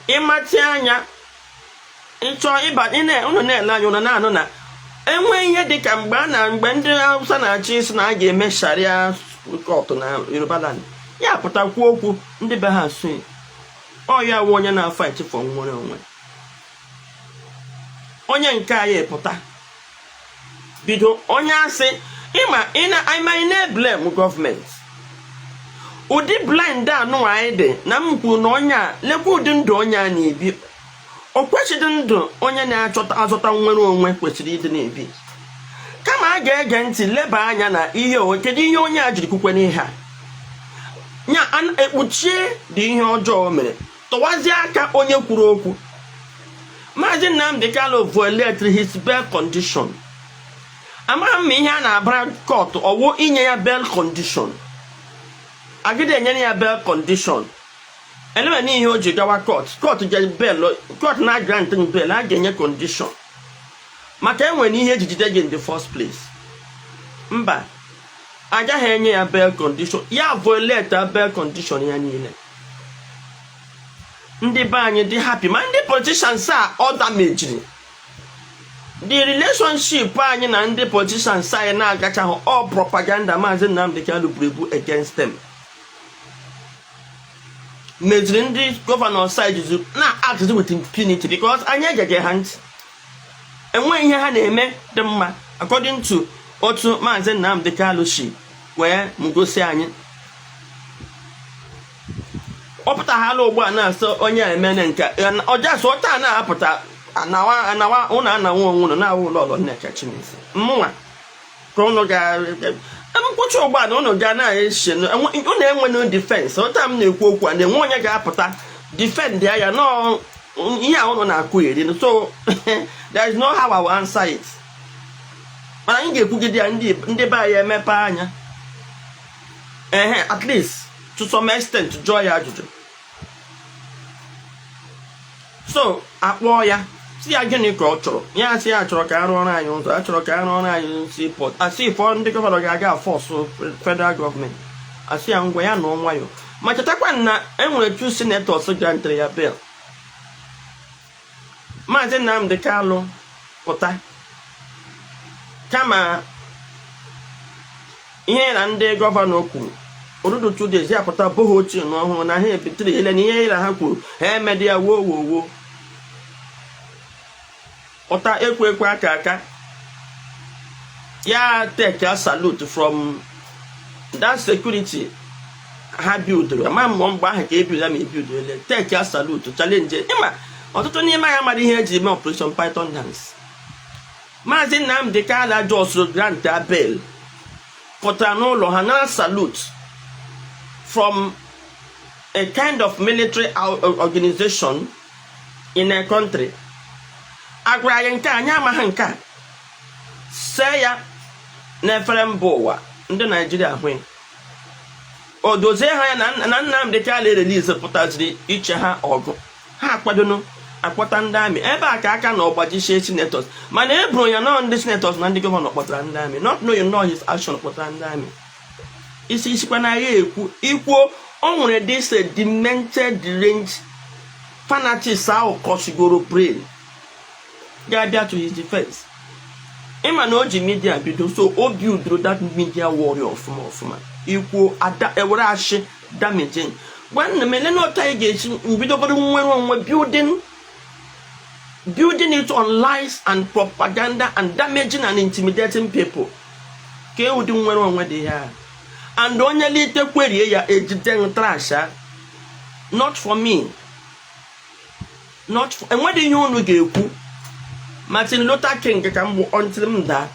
ịmatị anya ịchọ ịba. Unu na-ele anya, unu na-anụ na enwe ihe dịka mgbe a na mgbe ndị Hausa na-achị isi na a ga-eme Sharia court na Yoruba land, ya pụta kwuo okwu, ndị be ha asụ ọ ya wụ onye na-fight for nwere onwe. Onye nke anyị pụta bido onye asị ịma ịma ị na-eblame gọọmenti. Ụdị blind anụ anyị dị na m kwuru na onye a, lekwa ụdị ndụ onye a na-ebi. O kwesịrị ndụ onye na-achọta azọta nnwere onwe kwesịrị ịdị na-ebi, kama a ga-ege ntị, leba anya na ihe o kedu ihe onye a jiri kwukwe n'ihe a nya ekpuchie dị ihe ọjọọ o mere, tọwazie aka onye kwuru okwu. Maazị Nnamdi Kanu violate his bail condition. Amaghị m ma ihe a na-abara court ọwụ inye ya bail condition. Agịdị enyere ya bail condition elewe n'ihe o ji gawa court. Court je bail, court na grant bail, a ga-enye condition maka enwere ihe ejijide gị in the first place. Mba, agaghị enye ya bail condition. Ya violate bail condition ya niile. Ndị be anyị dị happy, ma ndị politicians a ọ damejiri the relationship anyị na ndị politicians anyị na-agachaghị. All propaganda Maazị Nnamdi Kanu buru ebu against them meziri ndị governor side na act with impunity, because anyị egeghị ha ntị. Enweghị ihe ha na-eme dị mma according to otu Maazị Nnamdi Kanu si wee mgosi anyị. Ọ pụtaghala ugbu a na-asị onye a emene nke ọja so taa na-apụta anawa anawa ụnụ anawa onwe ụnụ na-awụ ụlọ ụlọ Nneka Chimezie mụnwa ka ụnụ ga mkpụcha ugbu a na ụnụ ga na-eche ụnụ enwe defense. Ụta m na-ekwu okwu a na-enwe onye ga-apụta defend ya nọọ ihe a ụnụ na-akụ eri. So there is no how I will answer it, mana anyị ga-ekwugide ya. Ndị be anyị emepe anya, ehe, at least to some extent jụọ ya ajụjụ. So akpọọ ya, si ya gịnị ka ọ chọrọ. Ya sị ya chọrọ ka arụ ọrụ anyị ụzọ, a chọrọ ka arụ ọrụ anyị seaport. Asị ifọ ndị governor ga-aga force federal gọọmenti. Asị ya ngwa, ya nọ nwayọ, ma chetakwa na enwere two senators grantere ya bail. Maazị Nnamdi Kanu pụta, kama ihe na ndị governor kwuru orudu 2 days, ya pụta bụghị ochie na ọhụrụ na ha ebitere ile na ihe na ha kwuru ha emedi ya. Woo woo woo, pụta ekwe ekwe aka aka ya take a salute from that security ha buildoro. Ama mmụọ mgbe ahụ ka e build ya, ma e build ele take a salute challenge. Ịma ọtụtụ n'ime anyị amara ihe eji eme Operation Python Dance. Maazị Nnamdi Kanu just grant a bail, pụtara n'ụlọ ha na salute from a kind of military organization in a country. Agwara anyị nke a, anyị amaghị nke a see ya n'efere mba ụwa. Ndị Naijiria hụ ya, o dozie ha ya na Nnamdi Kanu release pụtaziri iche ha ọgụ. Ha akwadono akpọta ndị army ebe a ka aka na ọgbajisie senators, mana e buru ya nọọ ndị senators na ndị governor kpọtara ndị army, not knowing nọ his action kpọtara ndị army. Isi isikwa na ya ekwu ikwuo o nwere this demented range fanatics ahụ kọsigoro brain. Ga-abịa to his defense. Ịma na o ji media bido, so o builduru that media warrior ọfụma ọfụma. Ikwu ada ewere ashị damaging. Gwa nna m, ele na otu anyị ga-esi bidogoro nwere onwe, building it on lies and propaganda and damaging and intimidating people. Ka ụdị nwere onwe dị ya, and onye lite kwerie ya ejide trash. Not for me, not for enweghị ihe unu ga-ekwu. Martin Luther King ka m bụ. Until m daa,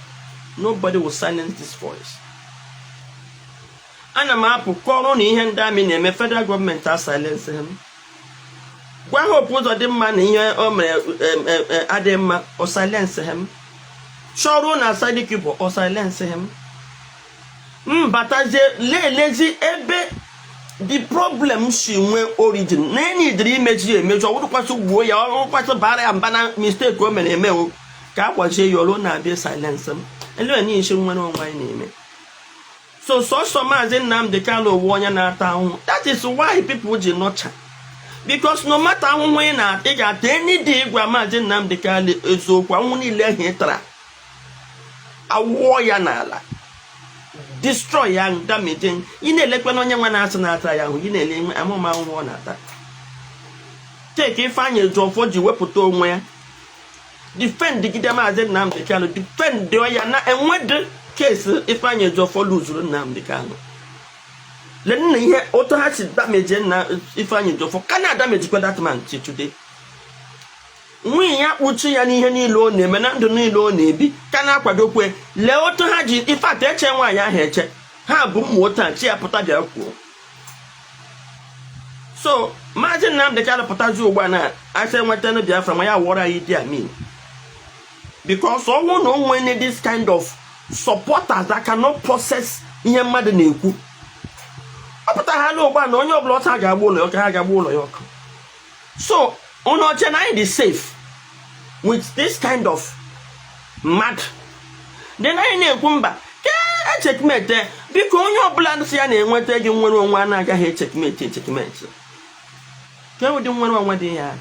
nobody will silence this voice. Ana m apụ kọrọ na ihe ndị amị na-eme, federal gọọmenti a silence m. Gwa Hope Uzodimma na ihe o mere adịghị mma, o silence him. Chọrọ na Asari Dokubo, o silence him. M batazie lelezi ebe the problem si nwee origin na enyi dịrị imechi ya emechi. Ọ bụrụkwasị gbuo ya, ọ bụrụkwasị bara ya mba na mistake o mere eme, o ka a gbajie ya ọrụ na-abịa silence m. Ele onye isi nwere onwe anyị na-eme? So sọsọ Maazị Nnamdi Kanu owu onye na-ata ahụhụ. That is why people ji nọcha, because no matter ahụhụ ị na ị ga-ata, enyi dị ịgwa Maazị Nnamdi Kanu eziokwu, ahụhụ niile ahụ ị tara, awụọ ya n'ala, destroy ya, damage. Ị na-elekwa na onye nwa na-asị na-ata ya ahụ, ị na-ele amụma ahụhụ ọ na-ata. Take Ifeanyị Ejiofor ji wepụta onwe ya defend gide Maazị Nnamdi Kanu, defend ya na enwedị case Ifeanyị Ejiofor luzuru Nnamdi Kanu. Lee nna, ihe otu ha si damage na Ifeanyị Ejiofor ka na damage kwa that man till today. Nwunye ya kpuchi ya n'ihe niile ọ na-eme na ndụ niile ọ na-ebi, ka na-akwadokwe. Lee otu ha ji ifeatụ eche nwaanyị ahụ eche ha bụ ụmụ otu a chi ya pụta bịa kwuo. So Maazị Nnamdị Kanụ pụtazi ugbu a na asị enweta Biafra, ma ya wụọrọ anyị Idi Amin, because ọnwụ na o nwere this kind of supporters that cannot process ihe mmadụ na-ekwu. Ọ pụtaghala ugbu a na onye ọbụla ọcha ga-agba ụlọ ya ọkụ, ha ga-agba ụlọ ya ọkụ. So unu oche na anyị dị safe with this kind of mad? Then anyị na-ekwu mba ka echeckmate. Biko, onye ọbụla sị ya na-enweta gị nwere onwe a na-agaghị echeckmate, echeckmate ka ụdị nwere onwe dị ya.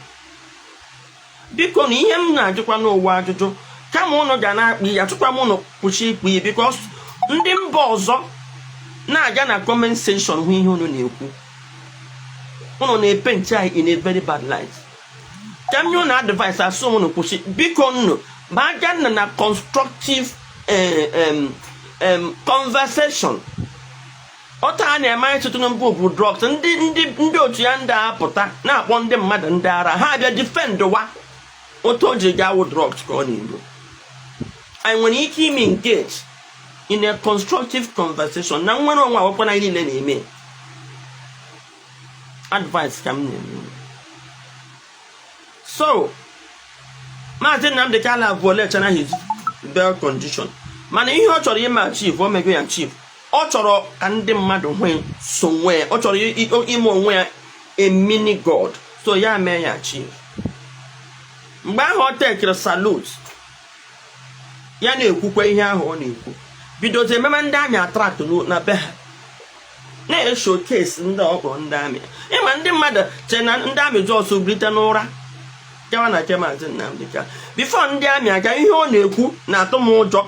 Biko, na ihe m na-ajụkwa n'ụwa ajụjụ, kama ụnụ ga na-akpa ya, tụkwa m ụnụ kwụsị ikpu ya, because ndị mba ọzọ na-aga na comment section hụ ihe unu na-ekwu, ụnụ na-epaint anyị in a very bad light. Ka m nye ụnụ advice, asụ ụnụ kwụsị, biko. Nnụ ma aga nna na constructive conversation. Ọta a na-eme anyị, Tinubu bụ drugs. Ndị otu ya ndị apụta na-akpọ ndị mmadụ ndị ara, ha abịa defend wa otu o ji gawo drugs ka ọ na-egbu. Anyị nwere ike ime engage in a constructive conversation na nwere onwe awakwa na anyị niile na-eme. Advice ka m na-eme. So Maazị Nnamdị Kanu abụọlechana his bail condition, mana ihe ọ chọrọ ime achieve, o mego ya achieve. Ọ chọrọ ka ndị mmadụ hụ so nwee, ọ chọrọ ime onwe ya a mini god, so ya mee ya achieve. Mgbe ahụ ọ tekere salute ya, na-ekwukwa ihe ahụ ọ na-ekwu, bidozie ememe ndị amị attract na be ha, na-eshowcase ndị ọkpọrọ ndị amị. Ịma ndị mmadụ chere na ndị amị just bilite n'ụra gawa na nke Maazị Nnamdị Kanu. Before ndị amị aga, ihe ọ na-ekwu na-atụ m ụjọ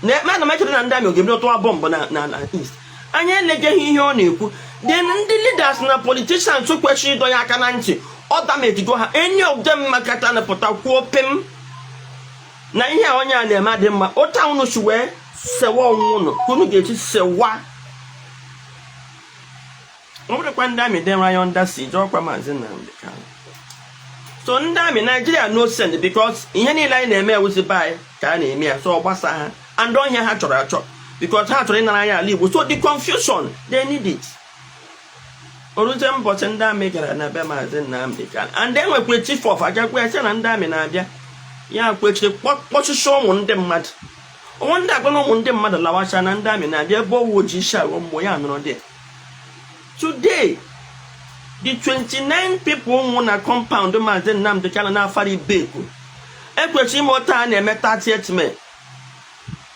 na ana m echere na ndị amị ọ ga-ebido tụwa bọmbụ na east. Anyị elegeghị ihe ọ na-ekwu. Then ndị leaders na politicians kwesịrị ịdọ ya aka na ntị, ọ damagego ha. Any of them makata na pụta kwuo pim na ihe a onye a na-eme adị mma, ụta unu si wee sewa onwe unu ka unu ga-eji sewa. Ọ bụrụkwa ndị amị dere anyị under siege, ọkwa Maazị Nnamdị Kanu. So ndị amị Naijiria no send, because ihe niile anyị na-eme ewuzi be anyị ka a na-eme ya, so ọ gbasa ha and ọhịa ha chọrọ achọ, because ha chọrọ ịnara anyị ala Igbo. So the confusion, they need it. Oruzie mbọchị ndị amị gara na be Maazị Nnamdị Kanu, and enwekwa chief of agakwa ya sị na ndị amị na-abịa, ya kwechiri kpọchịchị ụmụ ndị mmadụ, ụmụ ndị agwa na ụmụ ndị mmadụ lawacha na ndị amị na-abịa ebe owu ojii isi aghọ mmụọ ya nọrọ dị. Today, the 29 people nwụ na compound Maazị Nnamdị Kanu na Afara Ibeku, ekwesịrị ime otu a na-eme 30th May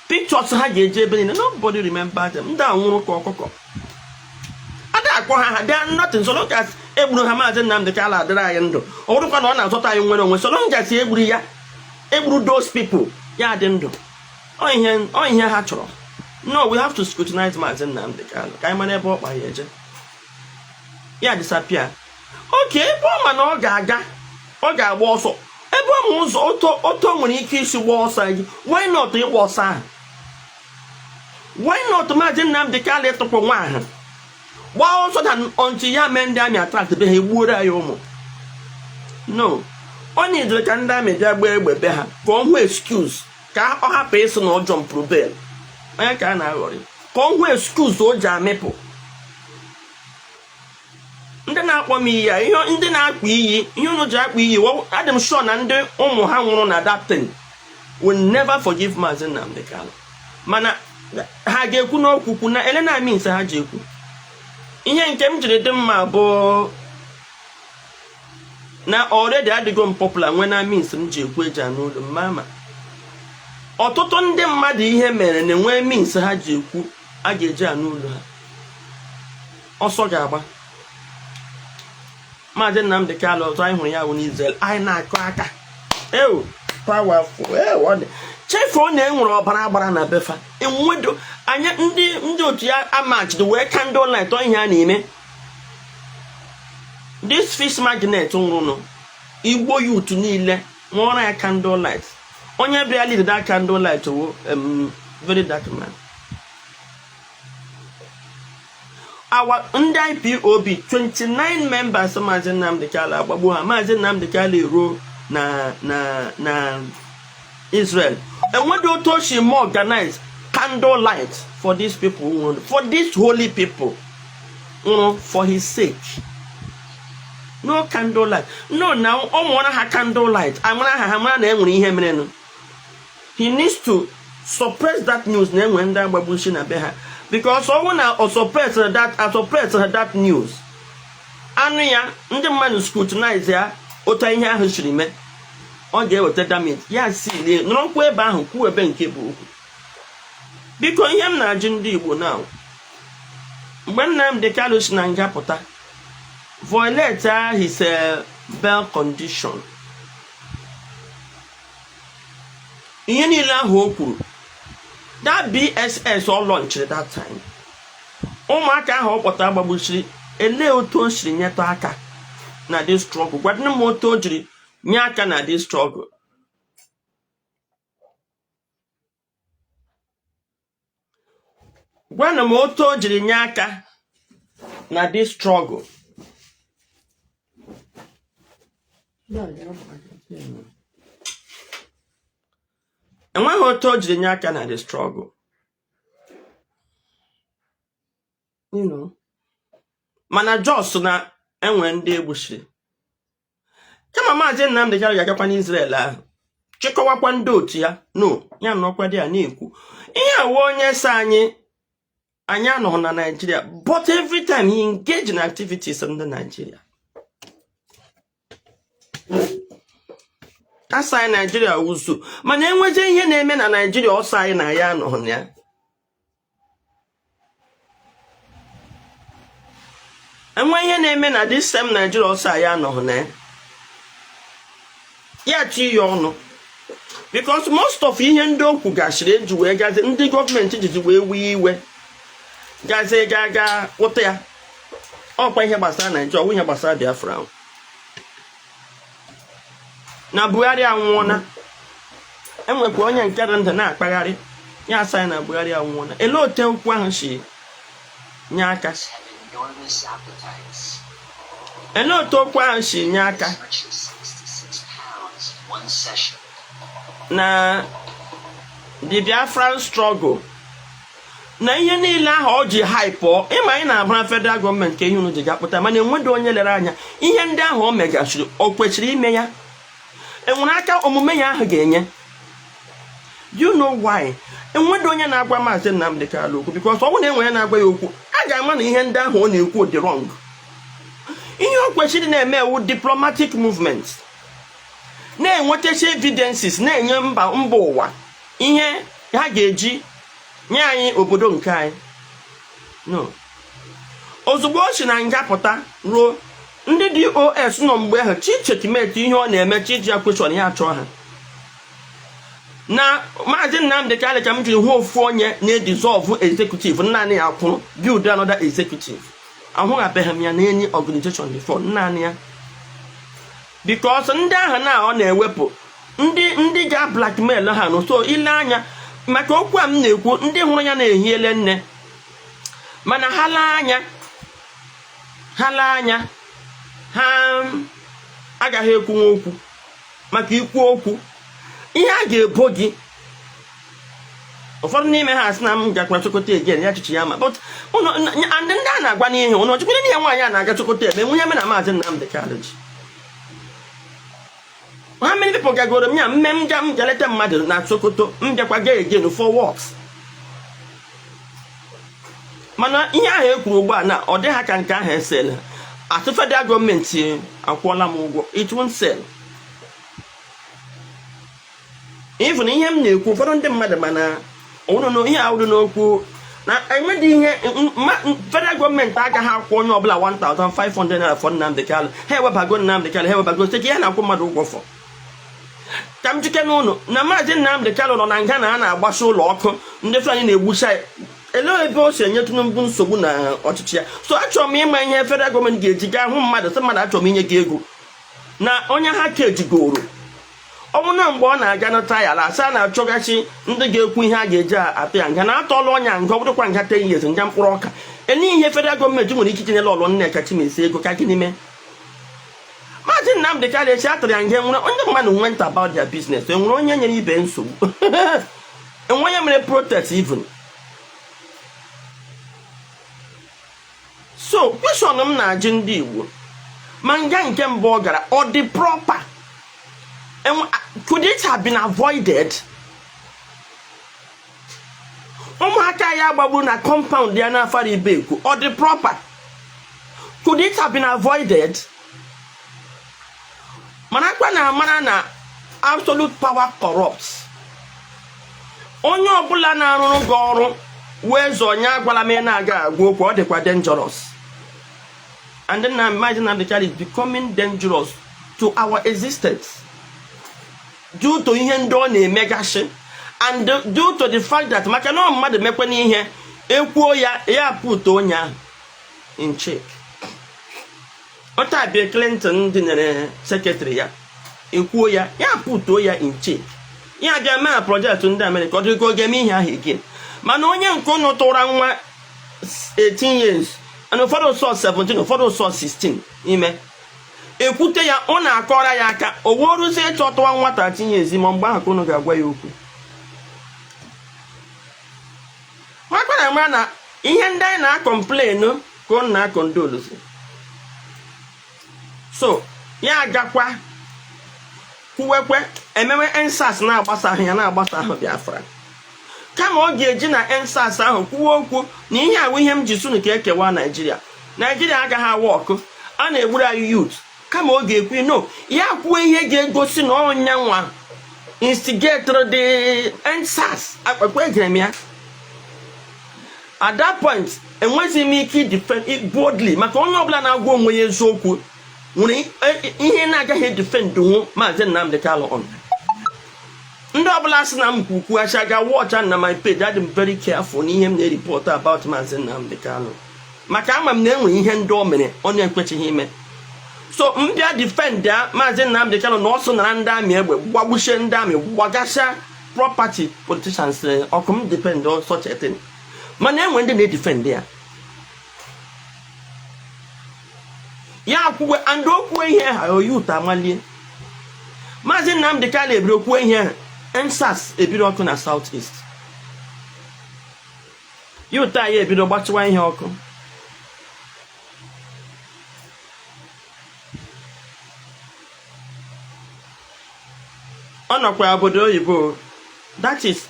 pictures ha ga-eji ebe niile. Nobody remember them. Ndị a nwụrụ ka ọkụkọ ada akpọ ha. They are nothing. So long as egburu ha, Maazị Nnamdị Kanu adịrị anyị ndụ. Ọ bụrụkwa na ọ na-azọta anyị nwere onwe, so long as egburu ya, Egburu those people, ya dị ndụ. Ọ ihe ha chọrọ. No, we have to scrutinize Maazị Nnamdi Kanu ka anyị mara ebe ọ kpa ya eje. Ya disappear. Oke ebe ọ ma na ọ ga-aga, ọ ga-agba ọsọ, ebe ọ ma ụzọ oto nwere ike isi gbaa ọsọ gị. Why not ịgba ọsọ ahụ? Why not Maazị Nnamdi Kanu ịtụpụ nwa ahụ gbaa ọsọ na until ya mee ndị army attract be ha, egbuoro ya ụmụ? No, ọ nyedere ka ndị army bịa gbaa egbe be ha, ka ọ hụ excuse ka ọ hapụ ịsị na ọ jumpụrụ bail. Onye ka a na-aghọrị? Ka ọ hụ excuse o ji amịpụ. Ndị na-akpọ m iyi a, ihe ndị na-akpọ iyi, ihe unu ji akpọ iyi, adị m sure na ndị ụmụ ha nwụrụ na that thing will never forgive Maazị Nnamdi Kanu. Mana ha ga-ekwu n'okwukwu na elena means ha ji ekwu. Ihe nke m jiri dị mma bụ na already adịgo m popular, nwee na means m ji ekwu eji anụ olu m. Mama, ọtụtụ ndị mmadụ ihe mere na-enwe means ha ji ekwu a ga-eji anụ olu ha. Ọsọ ga-agba Maazị Nnamdi Kanu ọzọ. Anyị hụrụ ya wụ n'Israel, anyị na-akụ aka. Ew, powerful. Ew, ọ dị chefuo na e nwere ọbara gbara na befa enwedo anya. Ndị otu ya amachidi wee candle light ihe a na-eme. This fish magnet nwụrụnụ, Igbo youth niile nwụọrọ ya candle light. Onye bịa lead that candle light wo very dark man. Our ndị IPOB 29 members, Maazị Nnamdi Kanu agbagbo ha. Maazị Nnamdi Kanu eruo na Israel, enweghị otu o si ma organize candle light for these people nwụrụ, for these holy people nwụrụ for his sake. No candle light. No, na ọ mụọra ha candle light, amara ha, ha mara na e nwere ihe merenụ. He needs to suppress that news na enwere ndị agbagbuchi na be ha, because ọ bụrụ na ọ suppress that, a suppress that news, anụ ya, ndị mmadụ scrutinize ya otu ihe ahụ siri mee, ọ ga-eweta damage. Ya si lie nọrọkwa ebe ahụ kwuo ebe nke bụ okwu. Biko, ihe m na-ajụ ndị Igbo na mgbe Nnamdi Kanu si na nga pụta, violate his bail condition, ihe niile ahụ o kwuru, that BSS ọ launchiri that time, ụmụaka ahụ ọ kpọtara gbagbuchiri, elee otu o siri nyetụ aka na this struggle? Gwadịnụ m otu o jiri nye aka na this struggle. Gwanụ m otu o jiri nye aka na this struggle. Enweghị otu o jiri nye aka na the struggle. Mana just na enwe ndị egbuchiri. Kama Maazị Nnamdi Kanu ga-agakwa n'Israel ahụ chịkọwakwa ndị otu ya, no, ya nọkwa dị ya na-ekwu ihe a. Onye sị anyị, anyị anọghị na Nigeria, but every time he engage in activities ndị Nigeria. Asị anyị Nigeria wuzu, mana enwezie ihe na-eme na Nigeria, ọsọ anyị na ya anọghị na ya. Enwe ihe na-eme na this same Nigeria, ọsọ anyị anọghị na ya, ya chi ya ọnụ, because most of ihe ndị o kwugasịrị eji wee gazi ndị gọọmenti jizi wee wee iwe gazie ga ga ụta ya. Ọkwa ihe gbasara Naijiria, ọwụ ihe gbasara Biafra na Buhari anwụọna. Enwekwa onye nke dị ndụ na-akpagharị ya, asa ya na Buhari anwụọna. Elee otu okwu ahụ si nye aka? Elee otu okwu ahụ si nye aka na the Biafran struggle na ihe niile ahụ ọ ji hype? Ịma anyị na-abara federal gọọmenti ka ihe unu ji ga-akpụta, mana enweghị onye lere anya ihe ndị ahụ o megasịrị. O kwesịrị ime ya? Enwere aka omume ya ahụ ga-enye? Do you know why enweghị onye na-agwa Maazị Nnamdi Kanu okwu? Because ọ bụrụ na enwere na-agwa ya okwu, a ga-ama na ihe ndị ahụ ọ na-ekwu dị wrong. Ihe o kwesịrị na-eme ewu diplomatic movement, na-enwetachi evidences, na-enye mba ụwa ihe ha ga-eji nye anyị obodo nke anyị. No, ozugbo o si na nga pụta ruo, ndị DOS nọ mgbe ahụ chi checkmate ihe ọ na-eme, chi ji ya question ya, achọ ha. Na Maazị Nnamdị Kanụ ka m jiri hụ ofu onye na-edissolve executive, naanị ya kwụrụ build another executive. Ahụghabeghị m ya na any organization before, naanị ya, because ndị ahụ na ọ na-ewepụ ndị ga blackmail ha nụ. So ile anya maka okwu a m na-ekwu, ndị hụrụ ya na-ehiele nne, mana ha lee anya, ha lee anya, ha agaghị ekwunwe okwu maka ikwu okwu ihe a ga-ebo gị. Ụfọdụ n'ime ha sị na m gakwara Sokoto again ya chichi ya ma, but ndị a na-agwa n'ihe ụnụ ọchịkwere n'ihe nwaanyị a na-aga Sokoto eme nwunye me na Maazị Nnamdị Kanụ ji. How many people gagoro m ya mme m ga m ga leta mmadụ na Sokoto, m bịakwa ga again for what? Mana ihe ahụ e kwuru ugbu a na ọ dịghị ka nke ahụ esel atụ. Federal gọọmenti akwụọla m ụgwọ, it won't sell. Even ihe m na-ekwu, ụfọdụ ndị mmadụ, mana ọwụrụ ihe awụrụ n'okwu na enwedị ihe federal gọọmenti agaghị akwụ onye ọbụla 1500 naira for Nnamdi Kanu. Ha ewebago Nnamdi Kanu, ha ewebago site ihe na-akwụ mmadụ ụgwọ for ka m jike n'ụlọ na Maazị Nnamdi Kanu nọ na nga na a na-agbasa ụlọ ọkụ, ndị Fulani na-egbucha ya. Elee ebe o si enye Tinubu nsogbu na ọchịchị ya? So achọrọ m ịma ihe federal gọọmenti ga-eji gaa hụ mmadụ, sị mmadụ, achọrọ m inye gị ego na onye ha ka ejigoro ọ bụ na mgbe ọ na-aga na trial, asa na-achọgachi ndị ga-ekwu ihe a ga-eji atụ ya nga na atọọla ọnya nga, ọ bụrụkwa nga 10 years, nga mkpụrụ ọka. Ele ihe federal gọọmenti nwere ike itinye Lọlọ Nneka Chimezie ego ka gịnị mee? Maazị Nnamdị Kanu echi atụrụ ya nga, nwere onye mmadụ went about their business, enwere onye nyere ibe nsogbu, enwe onye mere protest even. So question m na-ajụ ndị Igbo, ma nga nke mbụ ọ gara, ọ dị proper? Could it have been avoided? Ụmụaka ya gbagburu na compound ya n'Afara Ibeku, ọ dị proper? Could it have been avoided? Mana akpa na amara na absolute power corrupts. Onye ọbụla na-arụrụ gị ọrụ wee zọ onye agwala m ị na-aga agwa okwu, ọ dịkwa dangerous. And then Maazị Nnamdi Kanu is becoming dangerous to our existence due to ihe ndị ọ na-emegasị and due to the fact that maka na ọ mmadụ mekwe n'ihe ekwuo ya, ya put onye ahụ in check. Ọta Bill Clinton dịnyere secretary ya, ekwuo ya, ya putuo ya in check, ya bịa mee project ndị Amerịka, ọ dịka ọ ga-eme ihe ahụ again. Mana onye nke ụnụ tụra nwa 18 years and ụfọdụ sọ 17, ụfọdụ sọ 16 ime, ekwute ya, ọ na-akọrọ ya aka, o wee ruzie ịchọ tụwa nwa 13 years, ma mgbe ahụ ka ụnụ ga-agwa ya okwu. Makwara mara na ihe ndị anyị na-acomplain ka ụnụ na-acondole. So ya agakwa kwuwekwe emewe EndSARS na-agbasa ahụ ya na-agbasa ahụ Biafra, kama ọ ga-eji na EndSARS ahụ kwuwe okwu na ihe awụ ihe m ji sunu ka ekewa Naijiria, Naijiria agaghị awa ọkụ, a na-egburu anyị youth. Kama ọ ga-ekwu no, ya kwuo ihe ga-egosi na ọnya nwa instigator the EndSARS. Akpakpa egere m ya at that point, enweghị m ike defend boldly, maka onye ọbụla na-agwa onwe ya eziokwu nwere ihe na-agaghị defend nwu Maazị Nnamdi Kanu on. Ndị ọbụla sị na m kwukwughachi ga watch na my page, adị m very careful n'ihe m na-ereport about Maazị Nnamdi Kanu, maka ama m na enwere ihe ndị o mere ọ na-ekwechighị ime. So m bịa defend ya Maazị Nnamdi Kanu na ọ sụ nara ndị amị egbe, gbagbuchie ndị amị, gbagasịa property politicians ọkụ, m defend such a thing. Mana enwe ndị na-edefend ya, ya kwuwe and o kwuo ihe ha oyi ụtọ amalie. Maazị Nnamdi Kanu ebiri okwuo ihe ha, EndSARS ebiri ọkụ na South East, ya ụtọ ya ebido gbachiwa ihe ọkụ. Ọ nọkwa obodo oyibo, that is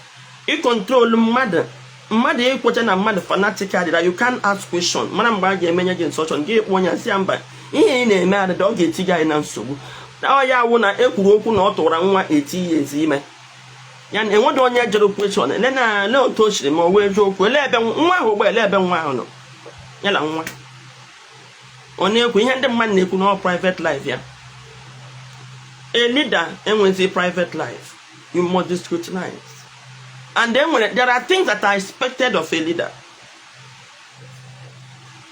ịcontrol mmadụ, mmadụ ịkwecha na mmadụ fanatical that you can't ask question. Mara mgbe a ga-emenye gị instruction, gị kpọọ onye si ya mba, ihe ị na-eme adịda, ọ ga-eti gị anyị na nsogbu. Ọ ya wụ na ekwuru okwu na ọ tụra nwa 80 years ime ya na enweghị onye jụrụ question ele na ele otu o siri ma o wee eziokwu, ele ebe nwa ahụ ugbu a, ele ebe nwa ahụ nọ, ya na nwa ọ na-ekwu ihe ndị mmadụ na-ekwu na ọ private life ya. A leader enwezi private life. You must be scrutinized. And then when there are things that are expected of a leader.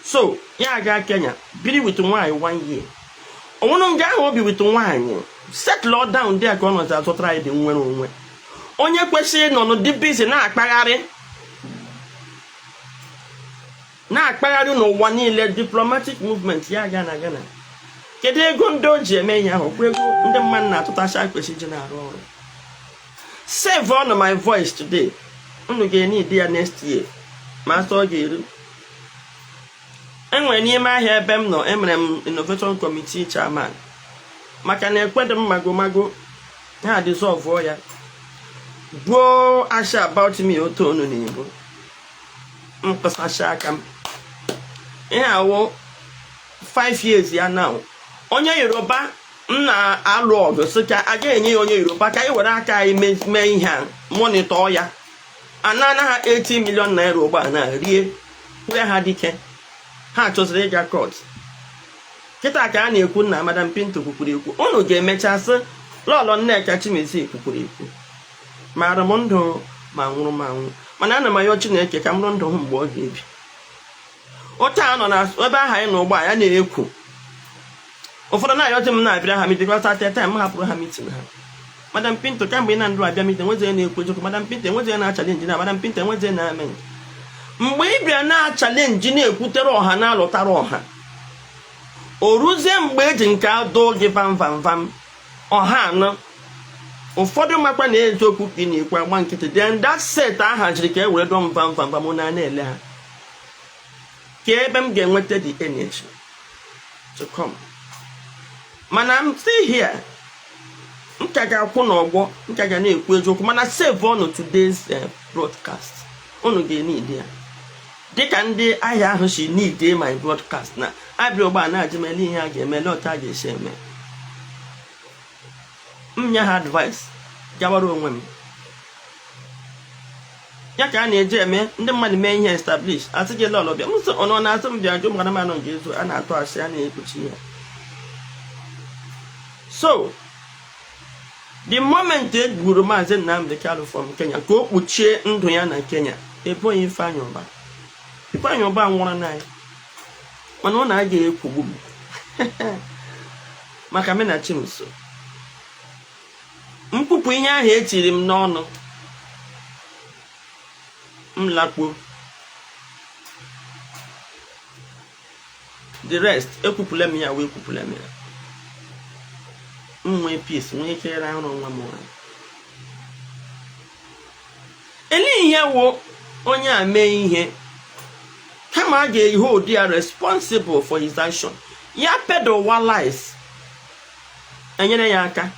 So ya aga Kenya, biri with nwaanyị one year. Onwere nga ahụ obi with nwaanyị, settle down there, ka ọ nọzi azụtara anyị dị nwere onwe. Onye kwesịrị ịnọ n'ụdị busy na-akpagharị n'ụwa niile, diplomatic movement, ya aga na Ghana. Kedu ego ndị o ji eme ihe ahụ? Kwa ego ndị mmadụ na-atụtacha kwesịrị iji na-arụ ọrụ. Save on my voice today, unu ga-enye ya next year, ma asọ ọ ga-eru. Enwere n'ime ahịa ebe m nọ, emere m innovation committee chairman, maka na ekwedị m mago mago ha dissolve ya, buo asha about me. Otu onu na-ebu m kpụsacha aka m, ihe awụ 5 years ya now. Onye Yoruba m na-alụ ọgụ sị ka a ga-enye ya onye Yoruba, ka anyị were aka anyị mee ihe a, monitor ya. Anana ha 80 million naira ugbu a na rie kwere ha dike. Ha chọziri ịga court kịta, ka a na-ekwu na Madam Pinto kwukwuru ekwu. Unu ga-emecha sị Lọlọ Nneka Chimezie kwukwuru ekwu. Mara m ndụ ma nwụrụ m anwụ, mana ana m ayọ Chineke ka m rụ ndụ hụ mgbe ọ ga-ebi. Otu a nọ na ebe ahụ anyị nọ ugbu a, ya na-ekwu ụfọdụ na-ayọzi m na-abịara ha meeting, because at time m hapụrụ ha meeting ha. Madam Pinto, kamgbe ị na ndụ abịa meeting, enwezi onye na-ekwu eziokwu. Madam Pinto, enwezi onye na-achallenge na Madam Pinto, enwezi onye na-eme nke. Mgbe ị bịara na-achallenge, na-ekwutere ọha, na-alụtara ọha, o ruzie mgbe eji nke adụ gị vam vam vam, ọha anọ ụfọdụ makwa na eziokwu ka ị na-ekwu, agba nkịtị. Then that set a haziri ka e were dọọ m vam vam vam na na-ele ha, ka ebe m ga-enweta the energy to come. Mana I'm still here, m ka ga-akwụ n'ọgbọ, m ka ga na-ekwu eziokwu. Mana save ọnụ today's broadcast, unu ga-enid ya dịka ndị ahịa ahụ si need my broadcast na abịa ụgbọ a na-ajụ m ele ihe a ga-eme, ele otu a ga-esi eme. M nye ha advice, gawara onwe m. Ya ka a na-eji eme ndị mmadụ mee ihe establish, asị gị lọlọ bịa. M sị ọ nọ na-asị m bịa jụ m gara m anọ ga-ezu a na-atụ asị, a na-ekpuchi ya. So the moment e gburu Maazị Nnamdi Kanu from Kenya ka o kpuchie ndụ ya na Kenya, eboghị Ifeanyị Ụba. Ifeanyị Ụba nwụrụ n'anyị, mana ọ na-aga ekwugbu m maka mụ na Chimso mkwupụ ihe ahụ etiri m n'ọnụ, m lakpuo. The rest ekwupụla m ya, wee kwupụla m ya, m nwee peace, nwee ike ịrahụrụ onwe m ụra. Elee ihe wụ onye a mee ihe, kama a ga-hold ya responsible for his action, ya peddle lies, enyere ya aka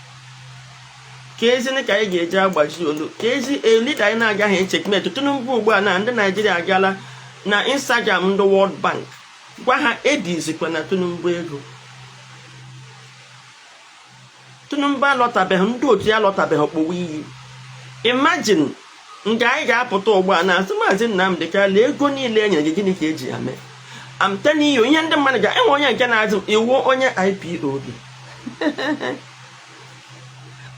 ka ezi ka anyị ga-eji agbaji olu, ka ezi leader anyị na-agaghị echeckmate Tinubu ugbu a na ndị Naijiria agala na Instagram ndị World Bank gwa ha edizikwa na Tinubu ego. Tinubu alọtabeghị, ndị otu ya alọtabeghị kpọwa iyi. Imagine nke anyị ga-apụta ugbu a na asị Maazị Nnamdị Kanu, ego niile e nyere gị, gịnị ka eji ya mee? I'm telling you, ihe ndị mmadụ ga-enwe, onye nke na-azụ iwu onye IPOB.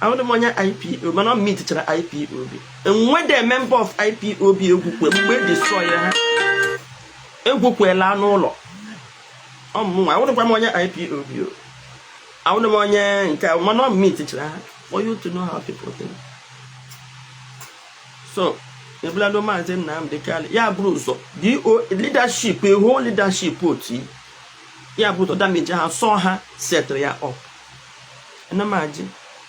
Ahụrụ m onye IPOB, mana ọ meetichara IPOB, enwede member of IPOB egwukwe mgbe e destroy ha, egwukwela n'ụlọ ọmụnwa. Ahụrụkwa m onye IPOB o, ahụrụ m onye nke a, mana ọ meetichara ha, for you to know how people think. So ebulado Maazị Nnamdị Kanu, ya bụrụ ụzọ do leadership, a whole leadership otu ya bụ ụzọ damage ha, sọ ha setịrị ya up. Anamaji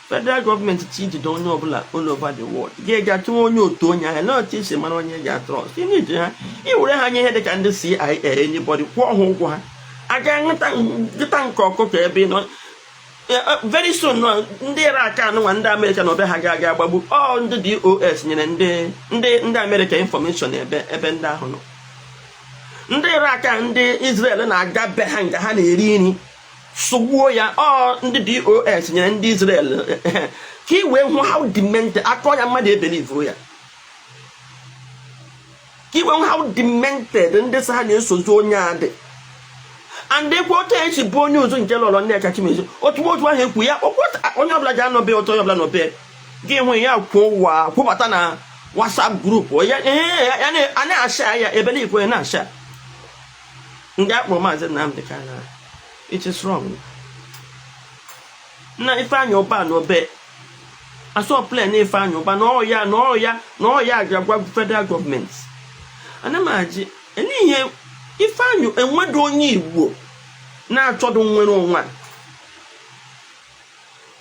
federal gọọmenti chi ijide onye ọbụla all over the world, ga-ga tụọ onye otu onye ahụ na otu isi mara onye ga-atrust iji ha iwere ha nye ihe dịka ndị CIA, anybody kwụọ ha ụgwọ, ha aga nkịta nke ọkụkọ ebe ị nọ. Very soon nọ, ndị Iraq anụnwa, ndị Amerịka na ọbịa ha ga-aga agbagbu ọ. Ndị DOS nyere ndị Amerịka information ebe ndị ahụ nọ. Ndị Iraq a, ndị Israel na-aga be ha nga ha na-eri nri, sụgbuo ya. Ọ ndị DOS nyere ndị Israel, ka ị wee hụ how demented akọ ya mmadụ ebelieve ya, ka ị wee hụ how demented ndị sị ha na-esozi onye a dị. And ekwu otu esi bụ onye ozu nke lọrọ Nneka Chimezie, otu otu ahụ ekwu ya, onye ọbụla ga-anọ be otu onye ọbụla nọ be. Gị hụ ya kwuo ụwa kwụbata na WhatsApp group ya, ya a na-asha ya ebe niile, na-asha ndị akpọrọ Maazị Nnamdi Kanu. It is wrong. Na Ifeanyị Ụba na obe asọ plan Ifeanyị Ụba na ọya na ọya na ọya ga-agwa federal gọọmenti. Ana m ajị n'ihe Ifeanyị enwedo onye Igbo na-achọdụ nwere onwe a,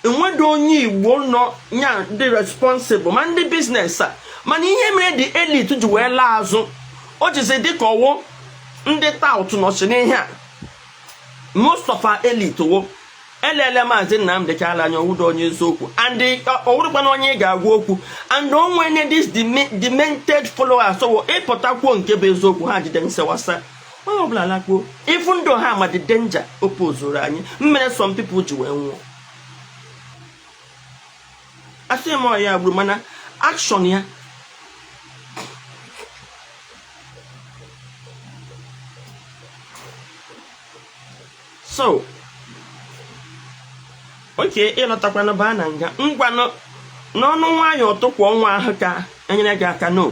enwedo onye Igbo nọ nya dị responsible, ma ndị business a. Mana ihe mere the elite ji wee laa azụ, o jizi dịka ọwụ ndị tout nọchi n'ihe a. Most of our elite wo elele Maazị Nnamdị Kanu anya, ọwụdo onye eziokwu and ọwụrụkwana onye ị ga-agwa okwu, and onwene this demented followers. So ịpụtakwuo nke bụ eziokwu, ha jide nsewasa onye ọbụla lakpuo. Ifu ndụ ha ma the danger opozuru anyị mmere, some people ji wee nwụọ. Asị m ọ ya gburu, mana action ya. So oke ịlọtakwanụ baa na nga ngwanụ n'ọnụ nwayọọ tụkwụ ọnwa ahụ ka enyere gị aka. No,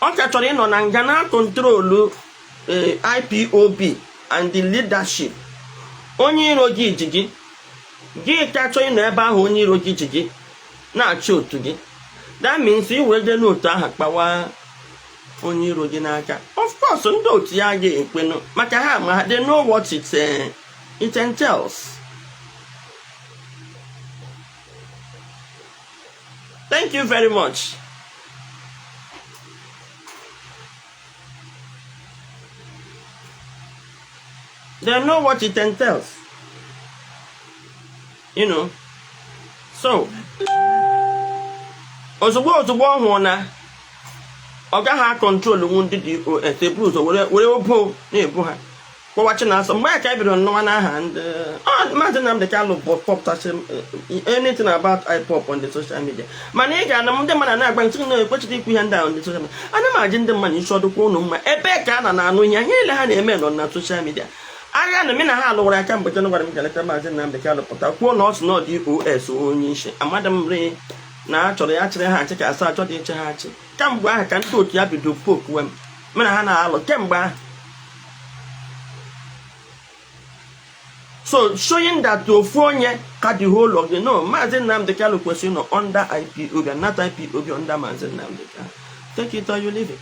ọ ka chọrọ ịnọ na nga na control IPOB and the leadership. Onye iro gị ji gị, gị ka chọọ ịnọ ebe ahụ onye iro gị ji gị na-achị otu gị. That means ị were jee n'otu ahụ kpawa onye iro gị n'aka. Of course, ndị otu ya agaghị ekwenụ, maka ha ma, they know what it entails. Thank you very much. They know what it entails. So ozugbo ozugbo ọ hụrụ na ọ gaghị a-control nwu ndị DOS, eburu ụzọ were obo na-ebu ha kpọwa Chinasa. Mgbe ya ka e bidoro nnọwa n'aha ndị Maazị Nnamdi Kanu bụ pọpụtasị anything about IPOB on the social media. Mana ị ga-ana ndị mmadụ na-agba ntị na ekwechite ikwu ihe ndị ahụ on the social media. Ana m ajị ndị mmadụ isi ọdụkwa ụnụ mma ebe ka a na na-anụ ihe ihe niile ha na-eme nọ na social media. Agha na na ha alụwara aka mgbe Jenụwarị m ga-eleta Maazị Nnamdi Kanu pụta kwuo na ọ sị na ọ DOS onye isi amadị m rị na a chọrọ ya chịrị ha achị ka asa achọ dị iche ha achị. Kamgbe ahụ ka ndị otu ya bido pokuwe m mana ha na-alụ kemgbe ahụ. So showing that ofu onye ka the whole of the no Maazị Nnamdi Kanu kwesịrị nọ under IPOB and not IPOB under Maazị Nnamdi Kanu. Take it or you leave it.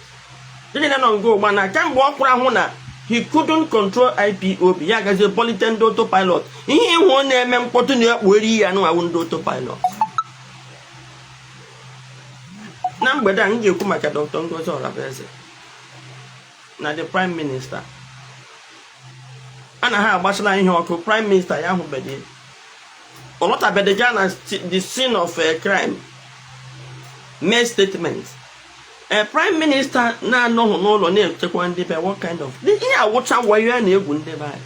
Ndị na nọ nga ụgba na kamgbe ọ kwụrụ ahụ na he couldn't control IPOB, ya gazie polite ndị autopilot. Ihe ịhụ ọ na-eme mkpọtụ na-ekpu ya nụawụ ndị autopilot. Na mgbede a, m ga-ekwu maka Dr. Ngozi Orabueze na the prime minister a na ha agbasala ihe ọkụ. Prime minister ya ahụbeghị, ọ lọtabeghị gaa na the scene of a crime mee statement. A prime minister na-anọghị n'ụlọ na-echekwa ndị be, what kind of ihe awụcha wayo ya na-egwu ndị be anyị?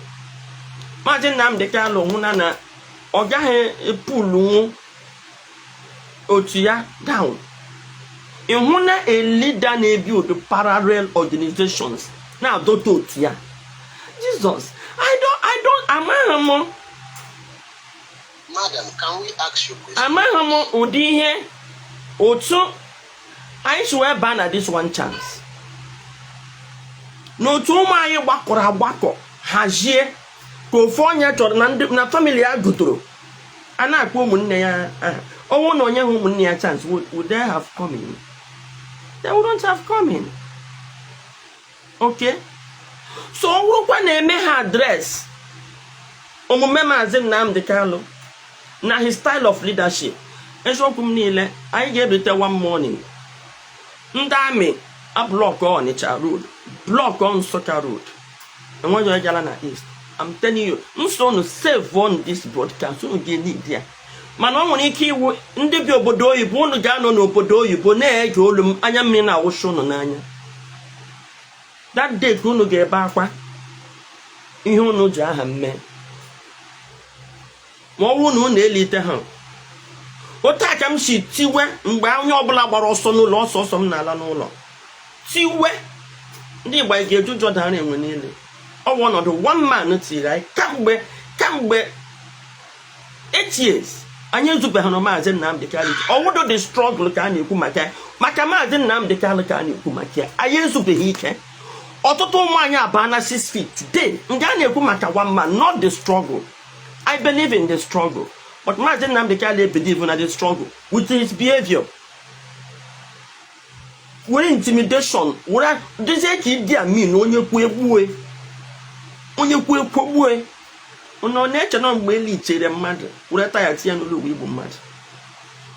Maazị Nnamdi Kanu hụna na ọ gaghị epulunwu otu ya down. Ịhụ na a leader na-ebuild parallel organizations na-adọta otu ya. Jesus, I don't amaghị m. Madam, can we ask you a question? Amaghị m ụdị ihe otu anyị si wee baa na this one chance n'otu ụmụ anyị gbakọrọ agbakọ hazie ka ofu onye chọrọ na ndị na family ya gụtoro a na-akpọ ụmụnne ya aha. Ọnwụ na onye hụ ụmụnne ya chance, would they have come in? They wouldn't have come in. Okay, so ọ bụrụkwa na-eme ha address omume Maazị Nnamdi Kanu na his style of leadership, eziokwu m niile, anyị ga-ebite one morning, ndị amị a-block Ọnịcha road, block Nsụka road, enweghị onye gara na east. I'm telling you, nso unu save on this broadcast, unu ga-need ya. Mana ọ nwere ike iwu ndị bi obodo oyibo, unu ga-anọ n'obodo oyibo na-ege olu m, anya mmiri na-awụcha unu n'anya. That day ka unu ga-ebe akwa ihe unu ji aha m mee, ma ọ bụrụ na unu elite ha otu a ka m si tiwe mgbe onye ọbụla gbara ọsọ n'ụlọ, ọsọ ọsọ m na-ala n'ụlọ tiwe. Ndị Igbo, anyị ga-eju ụjọ dara enwe niile. Ọ bụ ọnọdụ one man tiri anyị kamgbe 8 years. Anyị Anyị ezubeghị na Maazị Nnamdi Kanu. Ọwụdo the struggle ka a na-ekwu maka ya, maka Maazị Nnamdi Kanu ka a na-ekwu maka ya. Anyị ezubeghị ike. Ọtụtụ ụmụ anyị abaa na 6 feet today. Nke a na-ekwu maka one man, not the struggle. I believe in the struggle, but Maazị Nnamdi Kanu believe na the struggle with his behavior, were intimidation, were dozie ka Idi Amin, onye kwuo egbue, onye kwuo ekwogbue. Unu ọ na-eche na mgbe eli chere mmadụ were taya tinye n'ụlọ ugbo igbu mmadụ?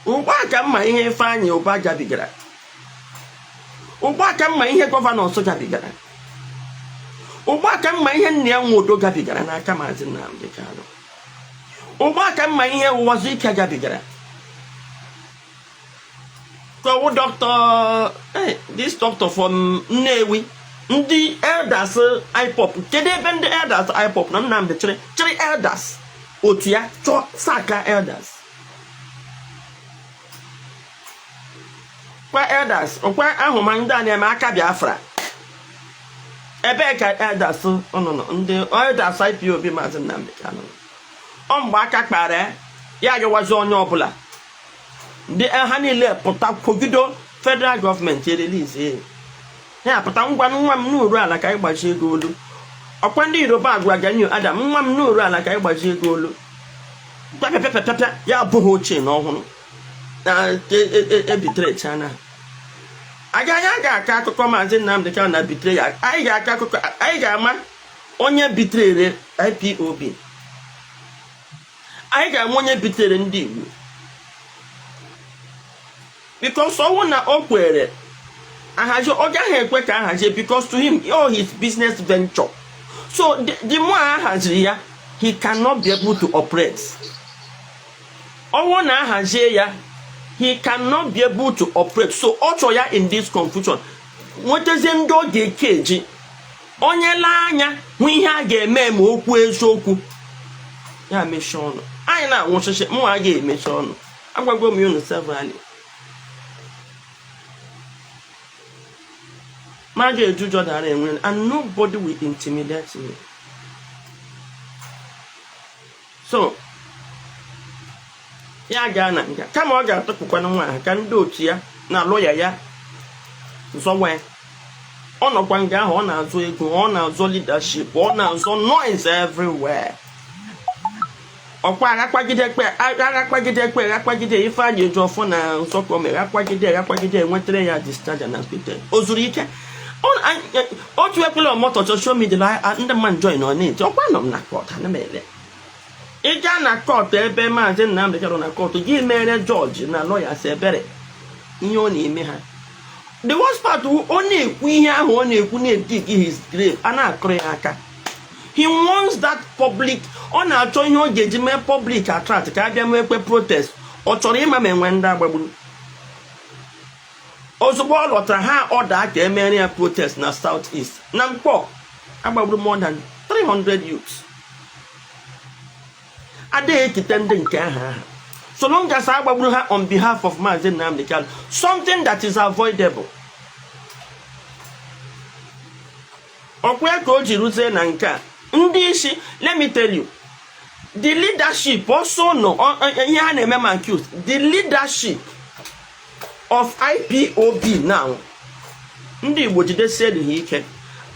Ugbu a ka mma ihe Ifeanyị Ụba gabigara. Ugbu a ka mma ihe Governor Nso gabigara. Ugbu a ka mma ihe nna ya Nwodo gabigara n'aka Maazị Nnamdi Kanu. Ugbu a ka mma ihe Ụwazụike gabigara. Kọwụ doctor, this doctor from Nnewi, ndị elders IPOB, kedu ebe ndị elders IPOB na Nnamdi chịrị chịrị elders otu ya chọọ saka elders kwa elders ọkwa ahụ ma ndị a na-eme aka Biafra? Ebee ka elders ụnụ nọ? Ndị elders IPOB Maazị Nnamdi Kanu ọ mgbe aka kpara ya, ya agịwazi onye ọbụla ndị ha niile pụta kwugido federal gọọmenti erelease ya. Pụta ngwa, nwa m n'uru ala ka anyị gbajie ego olu. Ọkwa ndị Yoruba agwa Gani Adam, nwa m n'uru ala ka anyị gbajie ego olu, pịapịapịapịapịa ya abụghị ochie na ọhụrụ na ebitere chana. Agaghị a ga-akọ akụkọ Maazị Nnamdi Kanu na bitere ya. Anyị ga-akọ akụkọ, anyị ga-ama onye bitere IPOB. Anyị ga-ama onye bitere ndị Igbo, because ọnwụ na o kwere ahazi, ọ gaghị ekwe ka ahazie, because to him, all his business venture. So the more ahaziri ya, he cannot be able to operate. Ọnwụ na ahazie ya, he cannot be able to operate. So ọ chọrọ ya in this confusion, nwetazie ndị ọ ga-eke eji onye lee anya hụ ihe a ga-eme ma okwu eziokwu ya mechie ọnụ. Anyị na-anwụchichi mụ a ga-emechi ọnụ. Agwago m unu severally, ma ga-eju ụjọ dara enwe, and nobody will intimidate me. So ya gaa na nga, kama ọ ga-atụpụkwana nwa ahụ ka ndị otu ya na lọya ya zọwa ya. Ọ nọkwa nga ahụ, ọ na-azụ ego, ọ na-azọ leadership, ọ na-azọ noise everywhere. Ọkwa aghakwagide ekpe, aghakwagide ekpe, aghakwagide Ifeanyị Ejiofor na Nsọkọ mere, aghakwagide, aghakwagide, enwetara ya discharge na acquitted. O zuru ike. Otu ekwela ọmọtọ social media ndị mmadụ join ọ na-eti ọkwa nọ m na court. Ana m ele ị gaa na court ebe Maazị Nnamdi Kanu na court gị mere jọji na lawyers ebere ihe ọ na-eme ha. The worst part wụ, ọ na-ekwu ihe ahụ ọ na-ekwu, na-dig his grave, a na-akụrụ ya aka. He wants that public. Ọ na-achọ ihe ọ ga-eji mee public attract ka a bịa mee ekpe protest. Ọ chọrọ ịma ma enwe ndị agbagburu. Ozugbo ọ lọtara, ha ọda ka emere ya protest na South East na Mkpọ, agbagburu more than 300 youths. Adịghị ekite ndị nke aha aha, so long as agbagburu ha on behalf of Maazị Nnamdi Kanu, something that is avoidable. Ọkwa ya ka o ji ruzie na nke a ndị isi. Let me tell you, the leadership also nọ ihe ha na-eme ma accuse the leadership of IPOB now. Ndị Igbo, jidesie ha ike.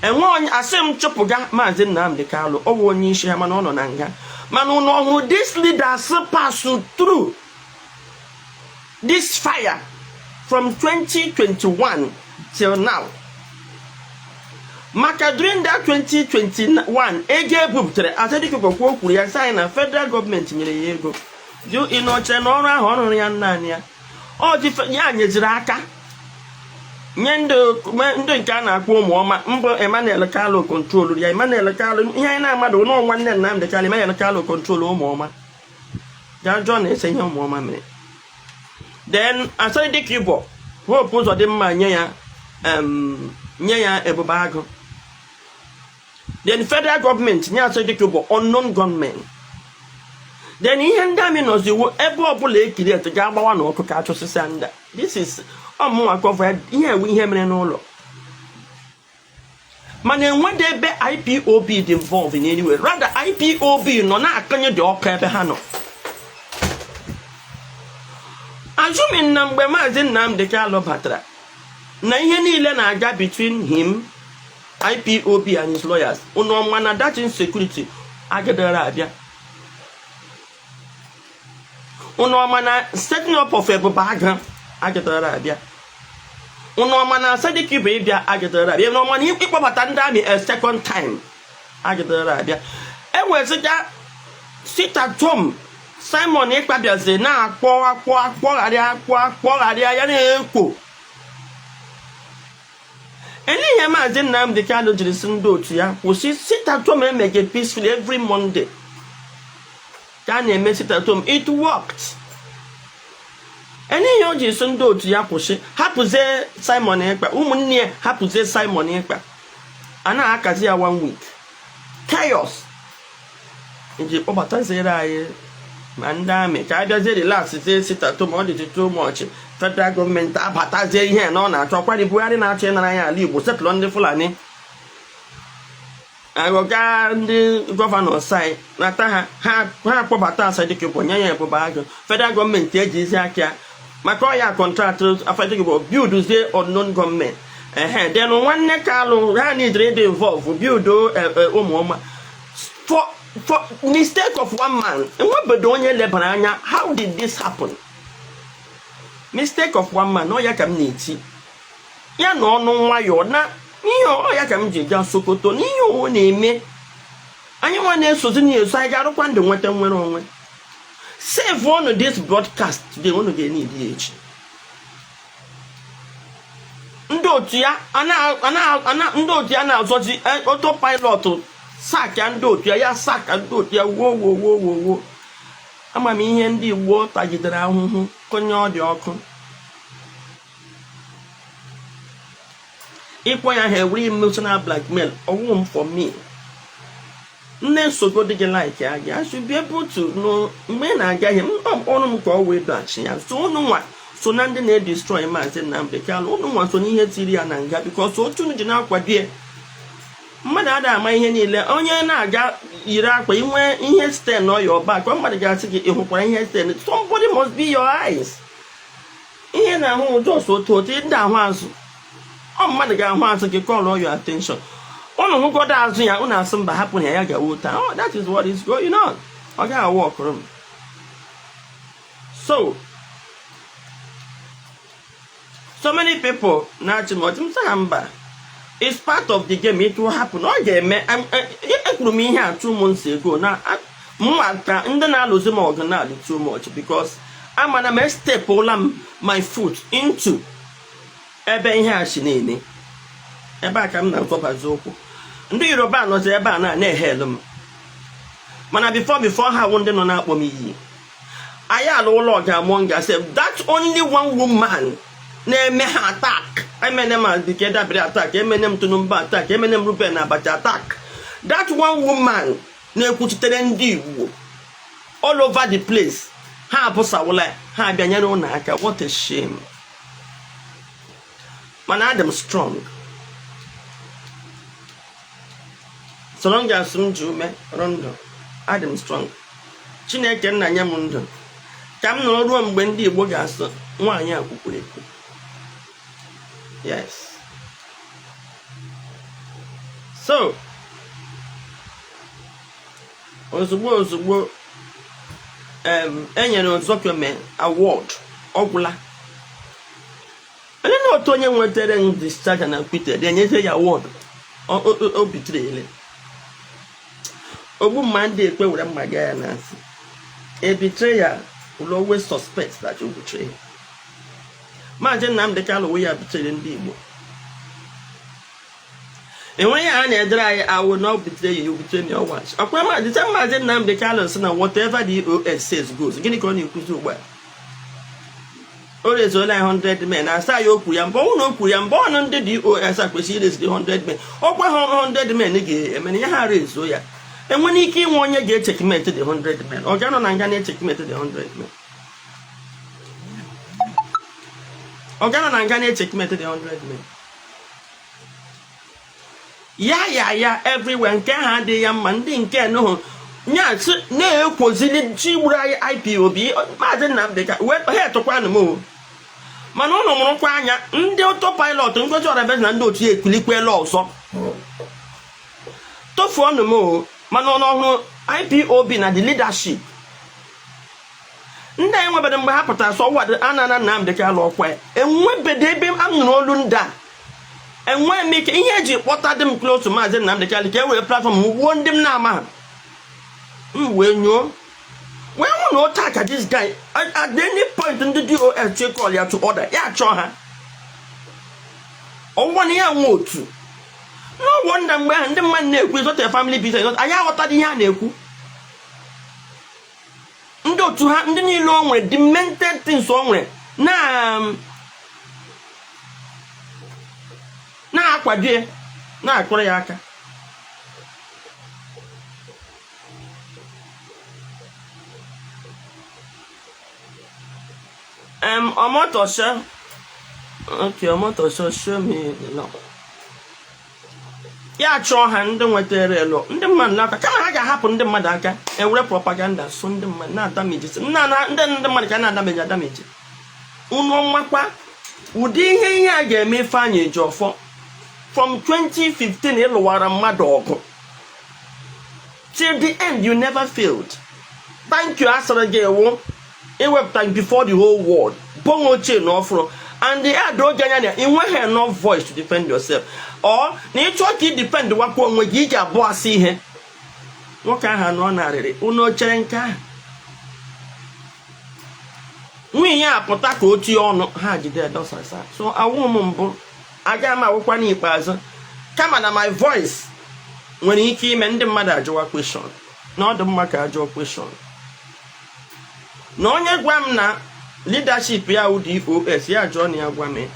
Enwe onye asị m chụpụga Maazị Nnamdi Kanu. Ọ bụ onye isi ha, mana ọ nọ na nga. Mana ụnụ ọhụrụ this leaders pass through this fire from 2021 till now, maka during that 2021, ego ebupụtara Azadike kwuo kwuru ya sị anyị na federal gọọmenti nyere ya ego jụ ịnọchere na ọrụ ahụ ọ rụrụ ya naanị ya. Ọ dị ya nyeziri aka nye ndị nke a na-akpọ Ụmụọma mbụ. Emmanuel Kalu control ya. Emmanuel Kalu, ihe anyị na-amadụ nọ, nwanne Nnamdi Kanu. Emmanuel Kalu control Ụmụọma. Gaa jụọ na ese ihe Ụmụọma mere. Then Asari Dokubo, Hope Uzodimma nye ya nye ya Ebube Agụ. Then federal gọọmenti nye Asari Dokubo unknown gunmen. Then ihe ndị amị nọziwo ebe ọbụla ekiri etu ga-agbawa na ọkụ ka achụsịsịa ndị a. This is ọmụnwa cover ihe ewu ihe mere n'ụlọ, mana enwede ebe IPOB dị involved in anyway. Rather, IPOB nọ na-akọnye dị ọkụ ebe ha nọ. Assuming na mgbe Maazị Nnamdi Kanu batara na ihe niile na-aga between him, IPOB and his lawyers, unu ọma na that insecurity agidere abịa? Unu ọma na setting up of Ebube Agụ agidere abịa? Unu ọma na Sadiq bụ ịbịa agidere abịa? Unu ọma na ịkpọbata ndị army a second time agidere abịa? Ewezụga sit at home, Simon Ekpa bịazi na-akpọ akpọ akpọgharịa akpọ akpọgharịa ya na-ekwo ele ihe. Maazị Nnamdi Kanu jiri si ndị otu ya kwụsị sit at home emege peacefully every Monday ka a na-eme sit at home. It worked. Ele ihe o ji si ndị otu ya kwụsị, hapụzie Simon Ekpa, ụmụnne ya hapụzie Simon Ekpa, a na-akazi ya one week chaos iji kpọbataziere anyị ma ndị army ka a bịazie relax zie sit at home. Ọ dịzi too much. Federal gọọmenti abatazie ihe na ọ na-achọ kwari Buhari na-achọ ịnara ya ala Igbo, setụlụ ndị Fulani aghọga ndị governor sai nata ha ha ha akpọbata Asari Dokubo, nye ya Ebube Agụ. Federal gọọmenti ejizi aka maka ọya contract Asari Dokubo buildzie unknown gọọmenti ehe. Then nwanne Kalụ ha nidiri ịdị involve build ụmụọma for mistake of one man. Enwebedo onye lebara anya how did this happen? Mistake of one man. Ọ ya ka m na-eti ya na ọnụ nwayọọ na ihe ọ ya ka m ji gaa Sokoto n'ihe ọ na-eme. Anyị nwa na-esozi na-eso, anyị ga-arụkwa ndụ nweta nwere onwe. Save ọnụ this broadcast today, unu ga-enid ya echi. Ndị otu ya ndị otu ya na-azọzi autopilot saka ndị otu ya, ya saka ndị otu ya wuo wuo wuo wuo wuo. Ama m ihe ndị Igbo tagidere ahụhụ konye ọ dị ọkụ ịkpọ ya ha ewere emotional blackmail. Ọwụ m for me nne nsogbu dị gị like ya gị. I should be able to know mgbe ị na-agaghị m ọrụ m ka ọ wee dọghachi ya. So unu nwa so na ndị na-edestroy Maazị Nnamdi Kanu. Unu nwa so n'ihe tiri ya na nga because otu unu ji na-akwado ya. Mmadụ ada ama ihe niile. Onye na-aga yiri akwa inwe ihe stain on your back, mmadụ ga-asị gị, "Ị hụkwara ihe stain?" Somebody must be your eyes. Ihe na-ahụ just otu otu ndị ahụ azụ ọ mmadụ ga-ahụ azụ gị, call your attention. Unu hụgodo azụ ya, unu asị mba, hapụ na ya gawa ụta. Oh, that is what is going on. Ọ gaghị awụ ọkụrụ m. So many people na-achị m ọchị, m sị ha mba, it's part of the game. It will happen. Ọ ga-eme. Ekwuru m ihe a 2 months ago na mma ka ndị na-alụzi m ọgụ na-alụ too much because amana m estepụla m my foot into ebe ihe a si na-eme. Ebe a ka m na-azọbazi ụkwụ. Ndị Yoruba nọzi ebe a na na-ehelu m, mana before ha wụ ndị nọ na-akpọ m iyi. Anyị alụ ụlọ ọga among yourself. That only one woman na-eme ha attack. Emene m Dike Dabere attack, emene m Tinubu attack, emene m Ruben Abacha attack. That one woman na-ekwuchitere ndị Igbo all over the place, ha abụsawụla ha abịa nyere ụnụ aka. What a shame. Mana adị m strong. So long as m ji ume rụ ndụ, adị m strong. Chineke nna nye m ndụ ka m nọrọ ruo mgbe ndị Igbo ga-asụ nwaanyị a kwukwuru ekwu. Yes. So ozugbo ozugbo e nyere Ozekhome award, ọgwụla onye na otu onye nwetara m discharge na acquitted, enyezie ya award. O bitere ele ogbu mma ndị ekpe were mma gaa ya n'asị. A betrayer will always suspect that you betray him. Maazị Nnamdi Kanu wee ya betrayere ndị Igbo. Enweghị a na-edere anyị, "I will not betray you, you betray me." Ọwachi ọkwa maazị sị Maazị Nnamdi Kanu sị na whatever the DOS says goes. Gịnị ka ọ na-ekwuzi ugbu a? O rezuola anyị 100 men asaa ya. O kwuru ya mbụ ọnwụ na o kwuru ya mbụ ọnụ ndị DOS a kwesịrị ireziri 100 men. Ọkwa ha 100 men ga-eme na ya ha rezuo ya. Enwere ike inwe onye ga-echeckmate the 100 men? Ọ ga-anọ na nga na-echeckmate the 100 men? Ọ ga-anọ na nga na-echeckmate the 100 men? Ya ya ya everywhere nke ahụ adịghị ya mma. Ndị nke nụhụ Nya sị na-ekwozili chi gburu anyị IPOB, Maazị Nnamdị ka wee ha etụkwanụ m o. Mana ụnụ mụrụkwa anya, ndị autopilot Ngozi Orabueze na ndị otu ya ekulikwela ọzọ. Tụfuonụ m o, mana ọnụ ọhụrụ IPOB na the leadership ndị a enwebeghị mgbe ha pụtara sọ wad anana Nnamdị Kanụ ọkwa ya. Enwebeghị ebe a nụrụ olu ndị a. Enweghị m ike ihe eji kpọta dị m close to Maazị Nnamdị Kanụ ka e were platform m gbuo ndị m na-amaghị m, wee nyoo wee hụ na otu a ka this guy at any point ndị DOS che call ya to order, ya chọọ ha ọgwụgwọ na ya nwe otu. No wonder mgbe ahụ ndị mmadụ na-ekwu it's not a family business, anyị aghọtara ihe a na-ekwu. Ndị otu ha, ndị niile o nwere, demented things o nwere na na-akwado ya, na-akụrụ ya aka. Omotosho, okay, Omotosho, show me the law. Ya chọọ ha ndị nwetara elu ndị mmadụ n'aka, kama ha ga-ahapụ ndị mmadụ aka ewere propaganda so ndị mmadụ na-adamage ndị mmadụ ka na-adamage adamage. Unu nwakwa ụdị ihe a ga-eme Ifeanyị Ejiofor from 2015 ịlụwara mmadụ ọgụ till the end, you never failed. Thank you. Asịrị gị ewu iwepụta before the whole world bonwe ochie na ọfụrụ and the add oge anya na ị nweghị enough voice to defend yourself or na ịchọ ka ị defend wakwa onwe gị, ị ga-abụ asị ihe nwoke ahụ anọ narịrị unu chere nke ahụ. Nwunye ya apụta ka o tie ọnụ ha jide dọsasa. So awụ m mbụ, aga m awụkwa n'ikpeazụ, kama na my voice nwere ike ime ndị mmadụ ajụwa question na ọ dị mma ka ajụọ question na onye gwa m na leadership ya wụ DOS, ya jụọ na ya gwa m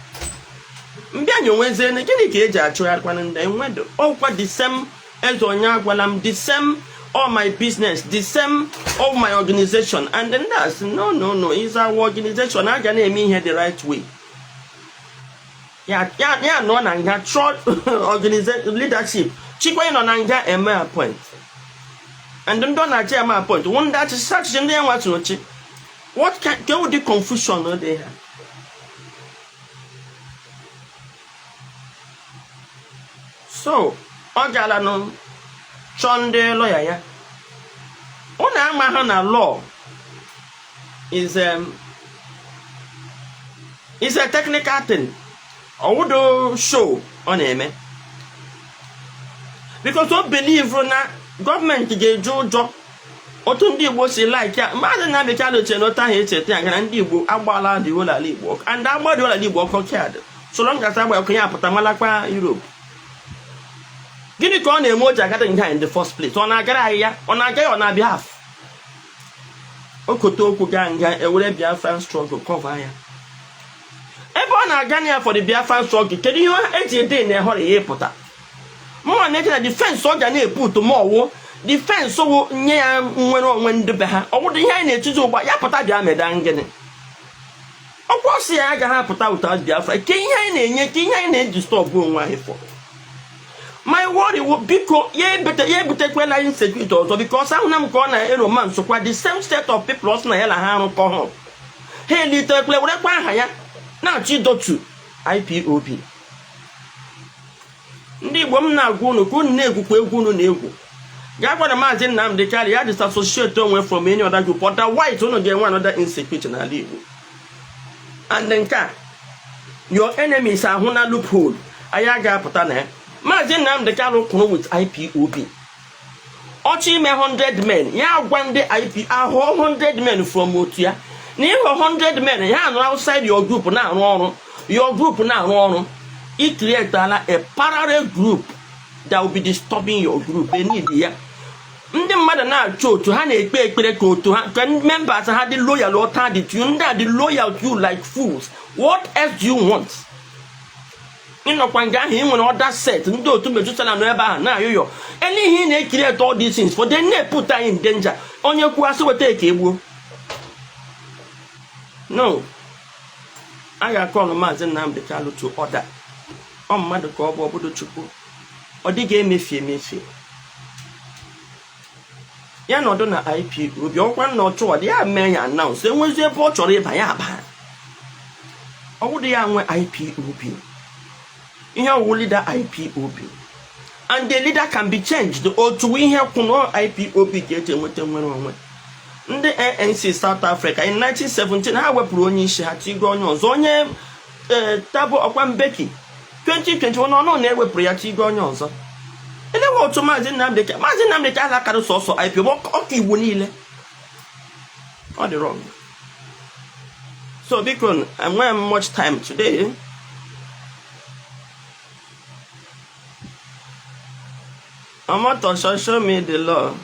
mbịa nyowezie gịnị ka eji achụgharịkwana ndị enwedo ọkwa. The same eze onye agwala m, the same all my business, the same all my organization, and then that's no, no, no, is our organization. A ga na-eme ihe the right way. Ya ya ya nọ na nga chọọ organization leadership chikwa nọ na nga eme appoint, and ndị ọ na-achị eme appoint wụ ndị achịchị achịchị ndị ya nwatụrụ ochi. What can ke ụdị confusion dị ha? So ọ gara nụ chọọ ndị lọya ya. Ụnụ ama ha na law is a technical thing. Ọwụdo show ọ na-eme because o believe na gọọmenti ga-eji ụjọ otu ndị Igbo si like ya. Mmadụ na-abịa Kanụ chere na otu ahụ echeta ya gara ndị Igbo agbaala dị ala Igbo ọkụ and agba dị ala Igbo ọkụ kiad, so long as agba ọkụ, ya apụta malakwa Europe. Gịnị ka ọ na-eme o ji agada nga in the first place? Ọ na-agara anyị ya, ọ na-aga ya, ọ na-abịa haf okote okwu gaa nga ewere Biafran struggle cover ya. Ebe ọ na-aga na ya for the Biafran struggle, kedu ihe eji ede na ehọrọ ya ịpụta? Mụnwa na-eche na defense ọ ga na-epu utu ma ọwụ defense wụ nye ya nwere onwe ndị be ha. Ọ bụrụ ihe anyị na-echizi ugbu a, ya pụta bịa meda ngịnị? Ọkwa ọsị ya agaghị apụta without Biafra. Ke ihe anyị na-enye, ke ihe anyị na-edisturb onwe anyị for? My worry wụ, biko, ya ebutekwela insecurity ọzọ, because ahụna m ka ọ na-eromance kwa the same set of people ọ sị na ya na ha arụkọ ha. Ha elitekwele werekwa aha ya na-achọ ịdọtu IPOB. Ndị Igbo, m na-agwa unu ka unu na-egwukwa egwu unu na-egwu. Gaa gwa na Maazị Nnamdị Kanụ ya disassociate onwe from any other group, otherwise unu ga-enwe another insecurity n'ala Igbo. And nke a, your enemies ahụ na loophole anyị ga-apụta na ya. Maazị Nnamdị Kanụ kwụrụ with IPOB. Ọchọ ime 100 men, ya gwa ndị IP ahụ 100 men from otu ya na ịhụ 100 men ya nọ outside your group na-arụ ọrụ, your group na-arụ ọrụ. I create-ala a parallel group that will be disturbing your group. They need ya. Ndị mmadụ na-achọ otu ha na-ekpe ekpere ka otu ha, ka members ha dị loyal. Ọta dị to you, ndị a dị loyal to you like fools. What else do you want? Ịnọkwa nga ahụ, ị nwere other set ndị otu metụtara nọ ebe ahụ na-ayụyọ ele ihe ị na-ekiri eto. All these things for them na-eput anyị in danger. Onye kwuo, asị weta ka egbuo. No, a ga-akọ ọnụ Maazị Nnamdị Kanụ to order. Ọ mmadụ ka ọ bụ obodo Chukwu, ọ dịghị emefi emefi. Ya nọdụ na IPOB, ọkwa na ọ chọọ dị ya mee ya announce, enwezi ebe ọ chọrọ ịba, ya aba. Ọwụdụ ya nwe IPOB, ihe ọwụ leader IPOB, and the leader can be changed. Otu ihe kwụ na IPOB ka eji enweta nwere onwe. Ndị ANC South Africa in 1917, ha wepụrụ onye isi ha, tigo onye ọzọ, onye Thabo ọkwa Mbeki. 2021 ọnụ na-ewepụrụ ya, tigo onye ọzọ. Elewe otu Maazị Nnamdị Kanu akarị sọsọ IPOB, ọka Igbo niile. Ọ dị wrong. So biko, enweghị m much time today. Omotosho, show me the law.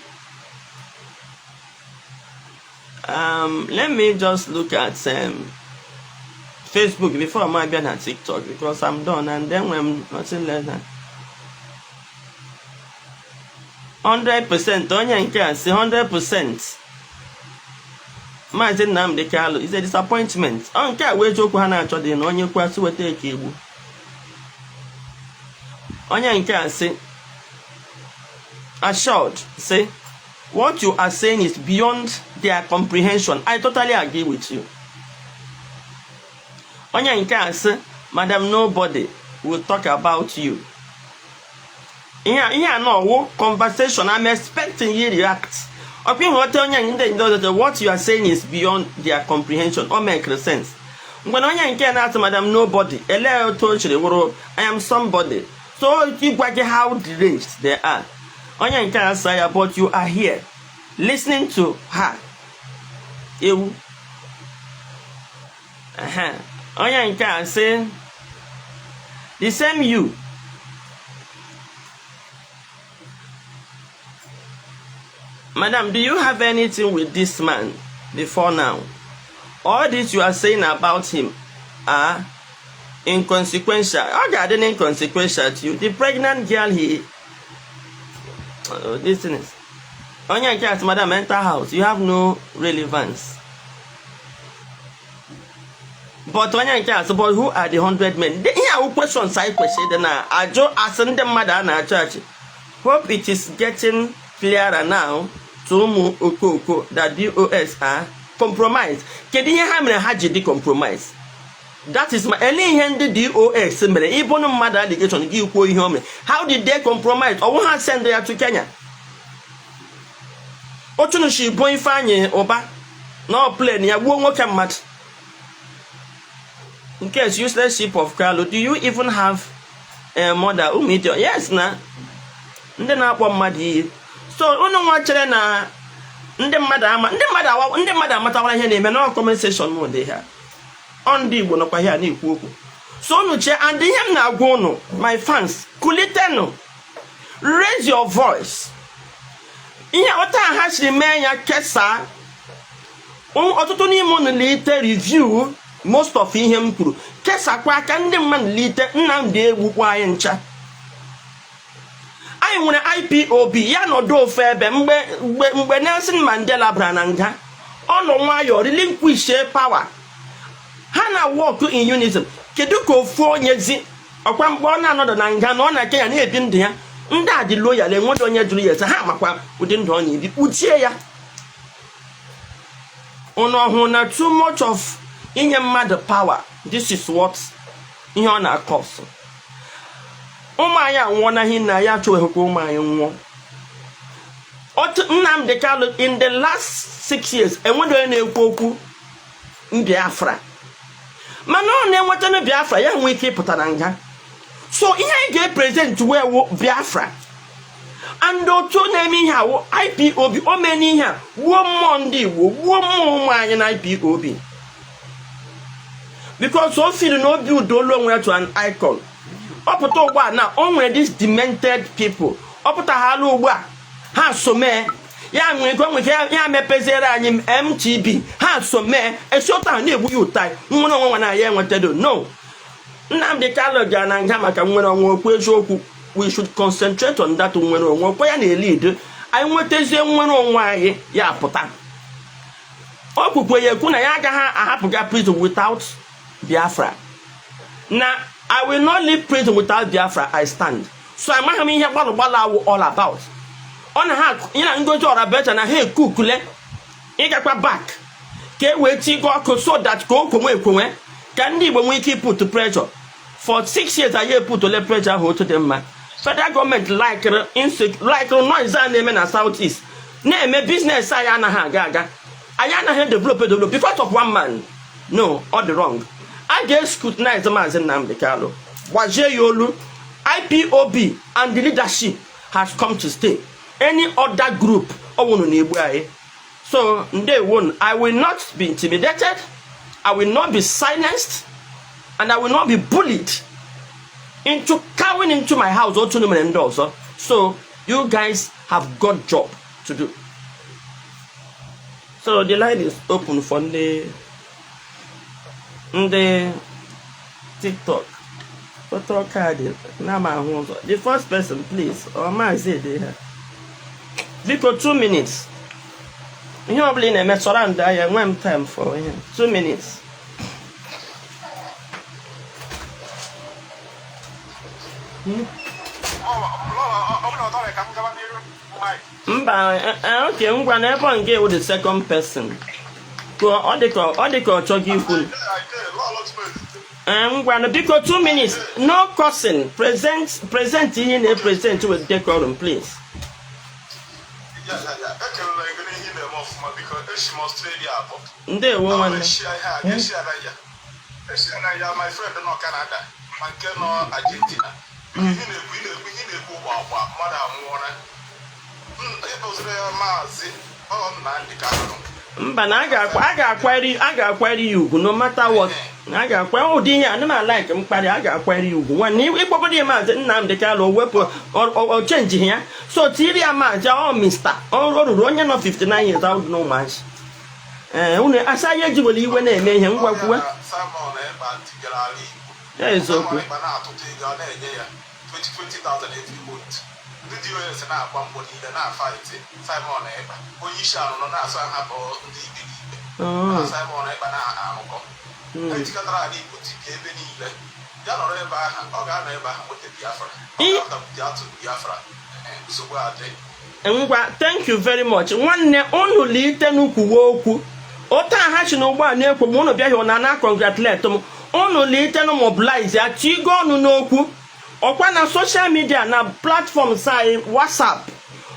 Let me just look at Facebook before I bịa na TikTok, because I'm done and then when nothing less than 100%. Onye nke a si 100% Maazị Nnamdi Kanu is a disappointment. Ọ nke a wee eziokwu ha na-achọ dị na onye kwasị weta eke egbu. Onye nke a sị assured say what you are saying is beyond their comprehension. I totally agree with you. Onye nke a sị, "Madam, nobody will talk about you." Ihe a na-ọwụ conversation. I'm expecting you react. Ọkwa ịghọta onye ndị ọzọ, what you are saying is beyond their comprehension, o make sense. Mgbe na onye nke na-atụ, "Madam nobody," elee otu o chiri wụrụ "I am somebody"? So ịgwa gị how deranged they are. Onye nke a sa ya, "But you are here listening to her." Ewu. Onye nke a sị, "The same you." "Madam, do you have anything with this man before now? All this you are saying about him are inconsequential." Ọ ga-adị inconsequential to you. The pregnant girl he this thing is. Onye nke a, "Madam, enter house. You have no relevance." But onye nke a sị, "But who are the 100 men?" Ihe awụ questions anyị kwesịrị ịdị na-ajụ asị ndị mmadụ a na-achụ achị. Hope it is getting clearer now to ụmụ okoko that DOS are compromised. Kedu ihe ha mere ha ji dị compromise? That is my ele ihe ndị DOS mere. Ịbụnụ mmadụ allegation gị, kwuo ihe o mere. How did they compromise? Ọwụ ha send ya to Kenya? Otunushi bo Ifeanyị Ụba na ọ plane ya gbuo nwoke mmadụ. Nke is useless ship of Kalu. Do you even have a mother? Ụmụ idiot. Yes, na ndị na-akpọ mmadụ iyi. So unu nwa chere na ndị mmadụ ama, ndị mmadụ awa, ndị mmadụ amatawara ihe na-eme na comment section m dị ha. Ọ ndị Igbo nọkwa ihe a na-ekwu okwu. So unu chee, and ihe m na-agwa unu, my fans, kulitenụ, raise your voice. Ihe ọta ha siri mee ya kesaa ọtụtụ n'ime unu lite review most of ihe m kwuru, kesakwa aka ndị mmadụ lite. Nnamdi egbukwa anyị ncha. Anyị nwere IPOB ya nọdụ ofu ebe. Mgbe Nelson Mandela bara na nga, ọ nọ nwayọọ relinquish power. Ha na work in unison. Kedu ka ofu onye zi ọkwa mgbe ọ na-anọdụ na nga na ọ na Kenya na-ebi ndụ ya, ndị a dị loyal, enweghị onye jụrụ ya ese. Ha makwa ụdị ndụ ọ na-ebi, kpuchie ya. Unu ọhụrụ na too much of inye mmadụ power, this is what ihe ọ na-akọsụ. Ụmụ anyị anwụọ na ihe na ya achọghịkwa ụmụ anyị nwụọ. Otu Nnamdi Kanu in the last 6 years, enweghị onye na-ekwu okwu Biafra, mana ọ na-enweta na Biafra ya nwee ike ịpụta na nga. So ihe anyị ga-epresent wee wụ Biafra, and otu na-eme ihe awụ IPOB. O mee n'ihe a, gbuo mmụọ ndị Igbo, gbuo mmụọ ụmụ anyị na IPOB, because o firi na obi udolu onwe ya to an icon. Ọ pụta ugbu a na o nwere this demented people. Ọ pụtaghala ugbu a, ha so mee ya nwere ike, o nwere ike ya mepeziere anyị MTB. Ha so mee esi ụta ahụ na-egbu ya ụta. Nwere onwe nwa na ya enwetado no. Nnamdi Kanu gara na nga maka nwere onwe. Okwu eziokwu, we should concentrate on that nwere onwe. Okwe ya na-elid anyị nwetazie nwere onwe anyị, ya pụta. O kwukwe ya ekwu na ya agaghị ahapụga prison without Biafra, na "I will not leave prison without Biafra, I stand." So amaghị m ihe gbalụ gbalụ awụ all about. Ọ na ha ya na Ngozi Orabecha na ha ekukule ịgakwa back ka e wee tigo ọkụ so that ka o kwenwe ekwenwe, ka ndị Igbo nwee ike iput pressure. For 6 years anyị eputole pressure ahụ otu dị mma. Federal gọọmenti likere noise a na-eme na South East, na-eme business anyị anaghị aga aga, anyị anaghị develop because of one man. No, ọ dị wrong. A ga-escrutinize Maazị Nnamdi Kanu, gbajie ya olu. IPOB and the leadership has come to stay. Any other group ọwụnụ na-egbu anyị. So ndewo. I will not be intimidated, I will not be silenced, and I will not be bullied into cowering into my house otu unu mere ndị ọzọ. So you guys have got job to do. So the line is open for ndị TikTok. Photo card na m ahụ ụzọ. The first person, please, ọ Maazị Ede ha, biko, 2 minutes. Ihe ọbụla ị na-eme, surround ya. Enwe m time for ihe 2 minutes. Ọ bụla ọ ka m gaba n'iru mic. Mba, okay, ngwa na ebe ọ nke ewu the second person. Ka ọ dị ka ọ chọghị ikwu. Ee, ngwanụ, biko, 2 minutes, no cursing. Present ihe ị na-epresent with decorum, please. Ekelere gị n'ihe ị na-eme ọfụma. Biko, esi m Australia abụọ. Ndewo, nwanne. Eshia ihe a, eshia na ya, eshia na ya, my friend nọ Canada ma nke nọ Argentina. Ihe na-ekwu, ị na-ekwu, ihe na-ekwu gba agba, mmadụ anwụọla. Ịkpụziri ya Maazị ọ Nnamdi Kanu. Mba, na a ga-akwanyere ya ugwu no matter what. Na a ga-akwa ụdị ihe a m like mkparị, a ga-akwanyere ya ugwu. Nwanne, ịkpọgodo ya Maazị Nnamdi Kanu, o wepụ o change ya, so tiri ya Maazị ọ Mr. O ruru onye nọ 59 years old na ụmụazị. Ee, unu asa ya ejiwere iwe na-eme ihe ngwakwuwe. Simon Ekpa tigara ala Igbo. Ya eziokwu. Simon Ekpa na-atụtụ ego, a na-enye ya 20,000 every month. Ndị DOS na-agba mbọ niile na-afight Simon Ekpa. Onye isi anụ nọ na-asụ ahapụ ndị iberibe. Na Simon Ekpa na-arụkọ etikọtara ala Igbo tipịa ebe niile. Ya nọrọ ebe ahụ, ọ ga-anọ ebe ahụ nweta Biafra. Ọ ga-apụta atụ Biafra. Ee, nsogbu adị. Ngwa, thank you very much, nwanne. Unu lite n'ukwuwe okwu ụta ha si n'ụgbọ na-ekwo ma unu bịaghị na na congratulate m. Unu lite na mobilize ya, tigo ọnụ n'okwu ọkwa na social media na platforms anyị, WhatsApp.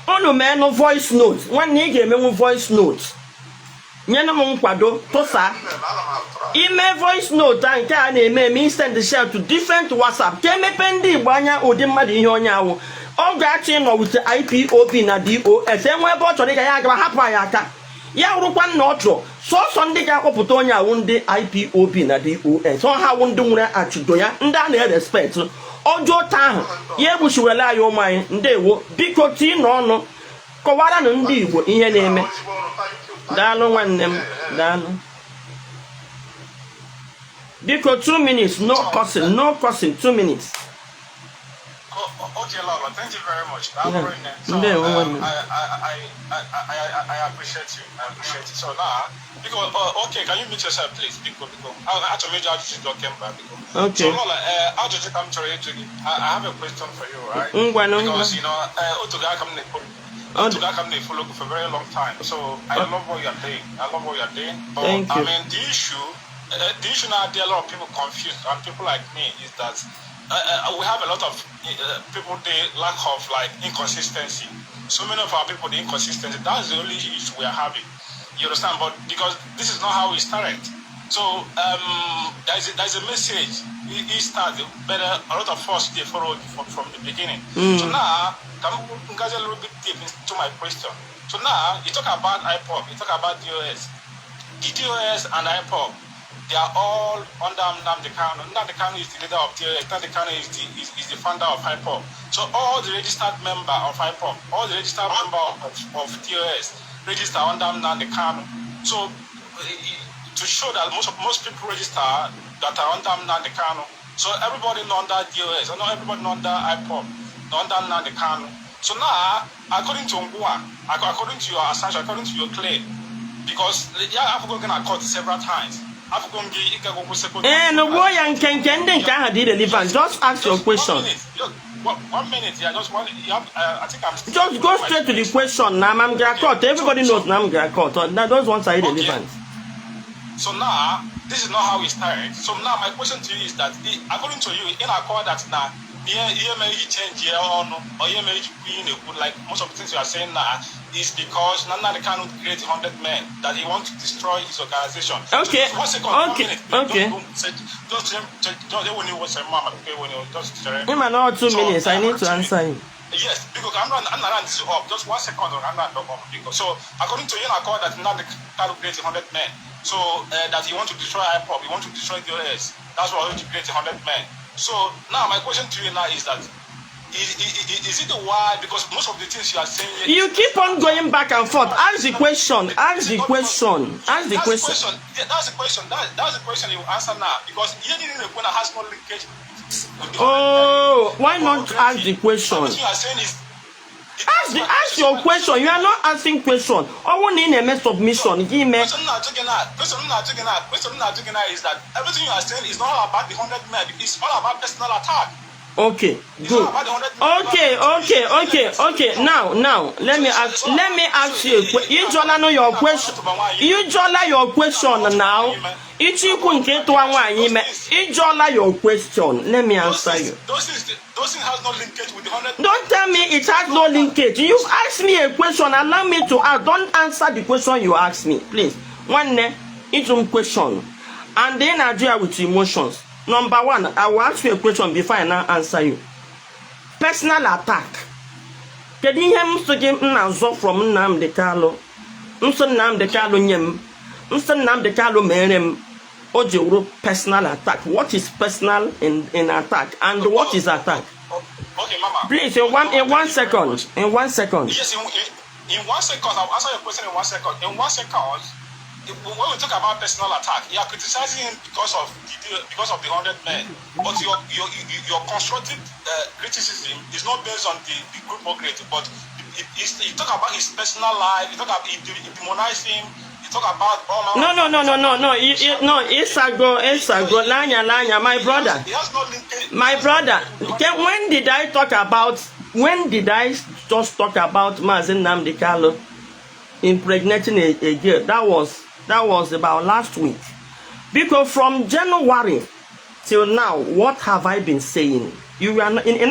Unu meenụ voice note. Nwanne, ị ga-emenwu voice note, nyenụ m nkwado tụsa. Ana m atụrụ Ime voice note a, nke a na-eme eme, instant share to different WhatsApp ka emepe ndị Igbo anya ụdị mmadụ ihe onye awụ. Ọ ga-achọ ịnọ with IPOB na DOS, enwe ebe ọ chọrọ ịga, ya agaba hapụ anyị aka. Ya wụrụkwa nna ọ chọrọ sọsọ ndị ga-akpọpụta onye awụ ndị IPOB na DOS. Ọ ha wụ ndị nwere achụdo ya, ndị a na-erespect. Ọjọọ taa ahụ ya egbuchiwere anyị ụmụ anyị. Ndewo, biko, tii n'ọnụ kọwaranụ ndị Igbo ihe na-eme. Ezigbo ọrụ, thank you. Daalụ, nwanne m, daalụ. Biko, 2 minutes, no cursing, no cursing, 2 minutes. Oh, okay, Laura, thank you very much. So, Ndewo, nwanne. I appreciate you. I appreciate you. So now, because, okay, can you mute yourself, please? Because, actually, major ajụjụ Kemba, because. Okay. So, Lola, ajụjụ ka m chọrọ ịjụ gị. I have a question for you, right? Ngwanụ, ngwa. Because, otu ga aka m na-follow. Otu ga aka m na-follow for a very long time. So, I love what you are doing. I love what you are doing. But, Thank I you. mean, the issue now, there are a lot of people confused, and people like me, is that we have a lot of people, they lack of like inconsistency. So many of our people, the inconsistency, that's the only issue we are having. You understand? But because this is not how we started. So there's a message. He started, but a lot of us, they followed from the beginning. So now, can we go a little bit deep into my question? So now, you talk about IPOB, you talk about DOS. The DOS and IPOB, they are all under Nnamdi Kanu. Nnamdi Kanu is the leader of DOS. Nnamdi Kanu is the founder of IPOB. So all the registered member of IPOB, all the registered member of DOS register under Nnamdi Kanu. So to show that most people register that are under Nnamdi Kanu. So everybody under DOS, not everybody under IPOB, under Nnamdi Kanu. So now, according to Ngwa, according to your assertion, according to your claim, because yeah, I've gone to court several times. I've gone to Ee, nụgbuo ya nkenke. Ndị nke ahụ dị relevant. Just ask your Just question. one minute. One minute, yeah, just one. You have, I think I'm still Just go straight to the question. Now I'm gara court. Everybody knows na m gara court. Now those ones are irrelevant. So now, this is not how it started. So now, my question to you is that, according to you, in accord that now, here may you change here on or here may you like most of the things you are saying now is because Nnamdi Kanu create 100 men that he wants to destroy his organization. Okay. So just one second, one minute. Okay. Don't, just, mama, just Ịma na 2 So, minutes, I need to according to answer you. Yes, because I'm not round this up. Just one second, I'm not up. Because so according to you, I call that Nnamdi Kanu create 100 men. So that he want to destroy IPOB, he want to destroy the OS. That's why he want to create 100 men. So now my question to you now is that is it the why? Because most of the things you are saying here You keep on going back and forth. Ask the question. Ask the question. Ask the That's question. the question. Yeah, that's the question. That's the question you answer now. Because here has no linkage with the Oh, why not 100 men. ask the question? Everything you are saying is Ask your question. You are not asking question. Ọ bụrụ na ị na-eme submission, gị mee. Question na-ajụ gị now is that everything you are saying is not all about the 100 men. It's all about personal attack. Okay, It's good. not about the 100 men. Okay. Now, let me ask you a question. Ị jụọla no your question. Ị jụọla your question now. Ịchọ ikwu nke ịtụwa nwaanyị ime. Ị jụọla your question. Let me Those answer things, you. those things has no linkage with the 100 Don't tell me it has no linkage. You've asked me a question. Allow me to ask. Don't answer the question you asked me, please. Nwanne, ịjụ m question. And then I deal with emotions. Number one, I will ask you a question before I now answer you. Personal attack. Kedu ihe m sị gị m na-azọ from Nnamdi Kanu? M sị Nnamdi Kanu nye m. M sị Nnamdi Kanu mere m. O ji wụrụ personal attack. What is personal in attack? And what is attack? Okay, Mama. Please, in one second. In one second. Yes, in 1 second, I'll answer your question in 1 second. In 1 second, when we talk about personal attack, you are criticizing him because of the 100 men, but your constructive criticism is not based on the group upgrade, but you talk about his personal life. You talk about you demonize him. You talk about all No, no, no, no, no, no. No, Isago, Isago, Lanya, Lanya, my brother. He has no linkage. My brother, when did I talk about, when did I just talk about Mazi Nnamdi Kanu impregnating a girl? That was about last week. Because from January till now, what have I been saying? You are not in in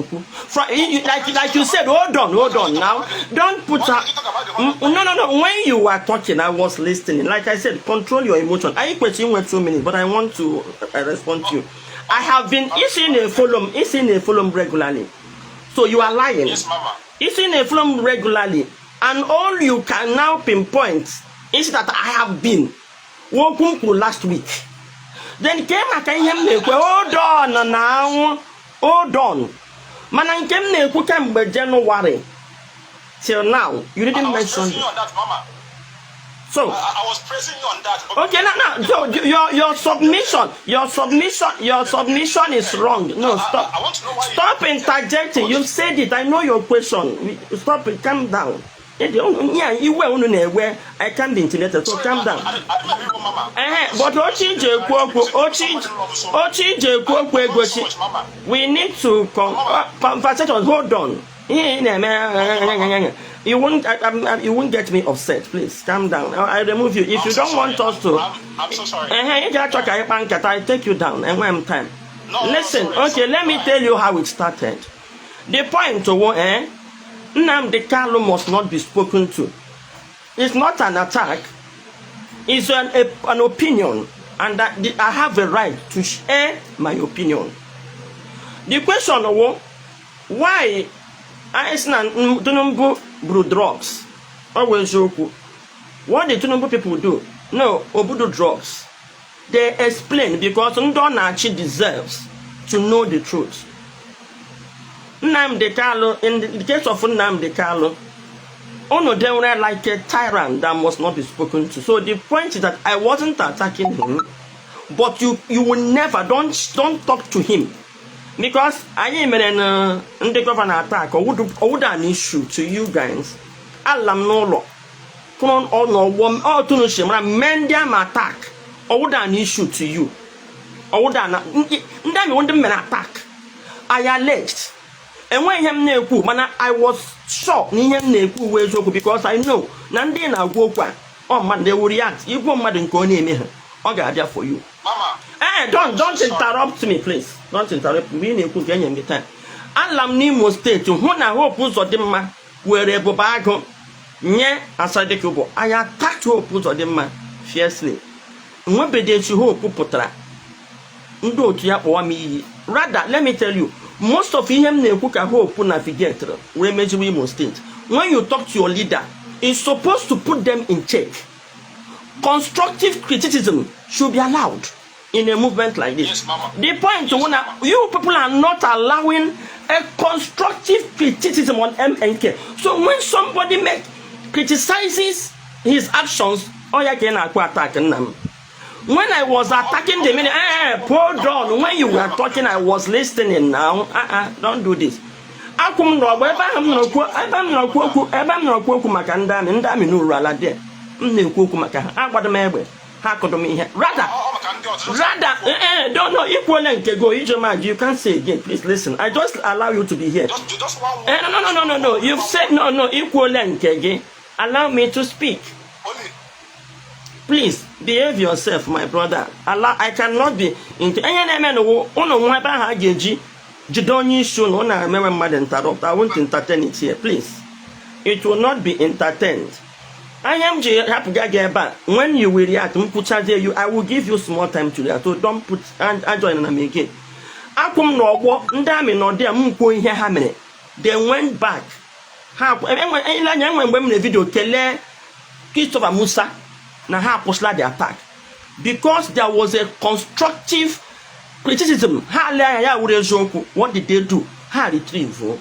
from you, like you said, hold on, hold on now. Don't put Why her. did you talk about the 100 No. When you were talking, I was listening. Like I said, control your emotion. I question you 2 minutes, but I want to respond to you. I have been issuing a follow, issuing a follow regularly. So you are lying. Yes, Mama. Issuing a film regularly, and all you can now pinpoint is that I have been working for last week. Then came maka ihe m na-ekwe, hold on now, hold on. Mana nke m na-ekwu kemgbe January till now, you I didn't was mention praising it. you on that, Mama. So I was praising you on that. But okay, now, so your submission is wrong. No, stop. I want to know why you- Stop interjecting. You've said it. I know your question. Stop it. Calm down. Yeah, iwe unu na-ewe. I can't be intimidated, so Sorry, calm down. I don't know, Mama. Ehe, but ochi iji ekwu okwu, ochi iji ekwu okwu egosi. We need to conversation. Hold on. Ihe ị na-eme, you won't get me upset. Please calm down. I remove you. If I'm you so don't want sorry. us to. I'm so sorry. Ehe, ị ga-achọ ka anyị kpaa nkata, I take you down. Enwe m time. No, Listen, sorry, okay, sorry. let me tell you how it started. The point wo, Nnamdi Kanu must not be spoken to. It's not an attack. It's an opinion, and that I have a right to share my opinion. The question wo, why anyị sị na Tinubu buru drugs? Ọ bụ eziokwu. What the Tinubu people do? No, obudu drugs. They explain because ndị ọ na-achị deserves to know the truth. Nnamdi Kanu, in the case of Nnamdi Kanu, unu denwere like a tyrant that must not be spoken to. So the point is that I wasn't attacking him, but you will never, don't talk to him. Because anyị mere na ndị governor attack, ọwụda an issue to you guys. Ala m n'ụlọ, kwụrụ ọnọgbọ ọtụnụ si mara mee ndị ama attack, ọwụda an issue to you. Ọwụda na ndị amị ndị mere attack. I alleged. Enweghị ihe m na-ekwu, mana I was sure na ihe m na-ekwu wụ eziokwu, because I know na ndị na-agwa okwu a, ọ mmadụ, they will react. Igwe mmadụ nke ọ na-eme ha, ọ ga-abịa for you. Mama. Eh, don't interrupt me, please. Don't interrupt me. Mgbe ị na-ekwu nke enye m gị time. Ala m n'Imo Steeti hụ na Hope Uzodimma were Ebube Agụ nye Asari Dokubo. I attacked Hope Uzodimma fiercely. Nwebeghị echi Hope pụtara ndị otu ya kpọwa m iyi. Rather, let me tell you, most of ihe m na-ekwu ka Hope navigate wee mejiwe Imo Steeti. When you talk to your leader, it's supposed to put them in check. Constructive criticism should be allowed in a movement like this. Yes, Mama. The point Yes, when Mama. You people are not allowing a constructive criticism on MNK. So when somebody make criticizes his actions, oh yeah, can I attack them? When I was attacking the minute, eh, eh, hold on. When you were talking, I was listening now. Uh-uh, don't do this. Akwụ m n'ọgbọ ebe ahụ m nọrọ kwuo, ebe m nọrọ kwuo okwu, ebe m nọrọ kwuo okwu maka ndị amị, ndị amị n'uru ala dị m na-ekwu okwu maka ha agbado m egbe, ha akụdo m ihe. Rather, Ọ maka ndị ọzọ. Rather, don't know. Equal and go. Ijoma, you can't say again. Please listen. I just allow you to be here. Just one word. Eh, no. You've said no. Equal and Allow me to speak. Only. Please behave yourself, my brother. Allow. I cannot be into. Enye na-eme n'ụwa ụnụ nwa ebe ahụ a ga-eji jide onye isi ụnụ, ụnụ emewe mmadụ interrupt. I won't entertain it here, please. It will not be entertained. Anya m ji hapụga gị ebe a, when you will react, m kwuchazie you, I will give you small time to react. So don't put ajoin na m again. Akwụ m n'ọgbọ ndị amị nọ there, m kwuo ihe ha mere, they went back. Ha enwe ile anya enwe mgbe m na video kelee Christopher Musa na ha akwụsịla the attack because there was a constructive criticism. Ha lee anya ya wuru eziokwu. What did they do? Ha retrieve o.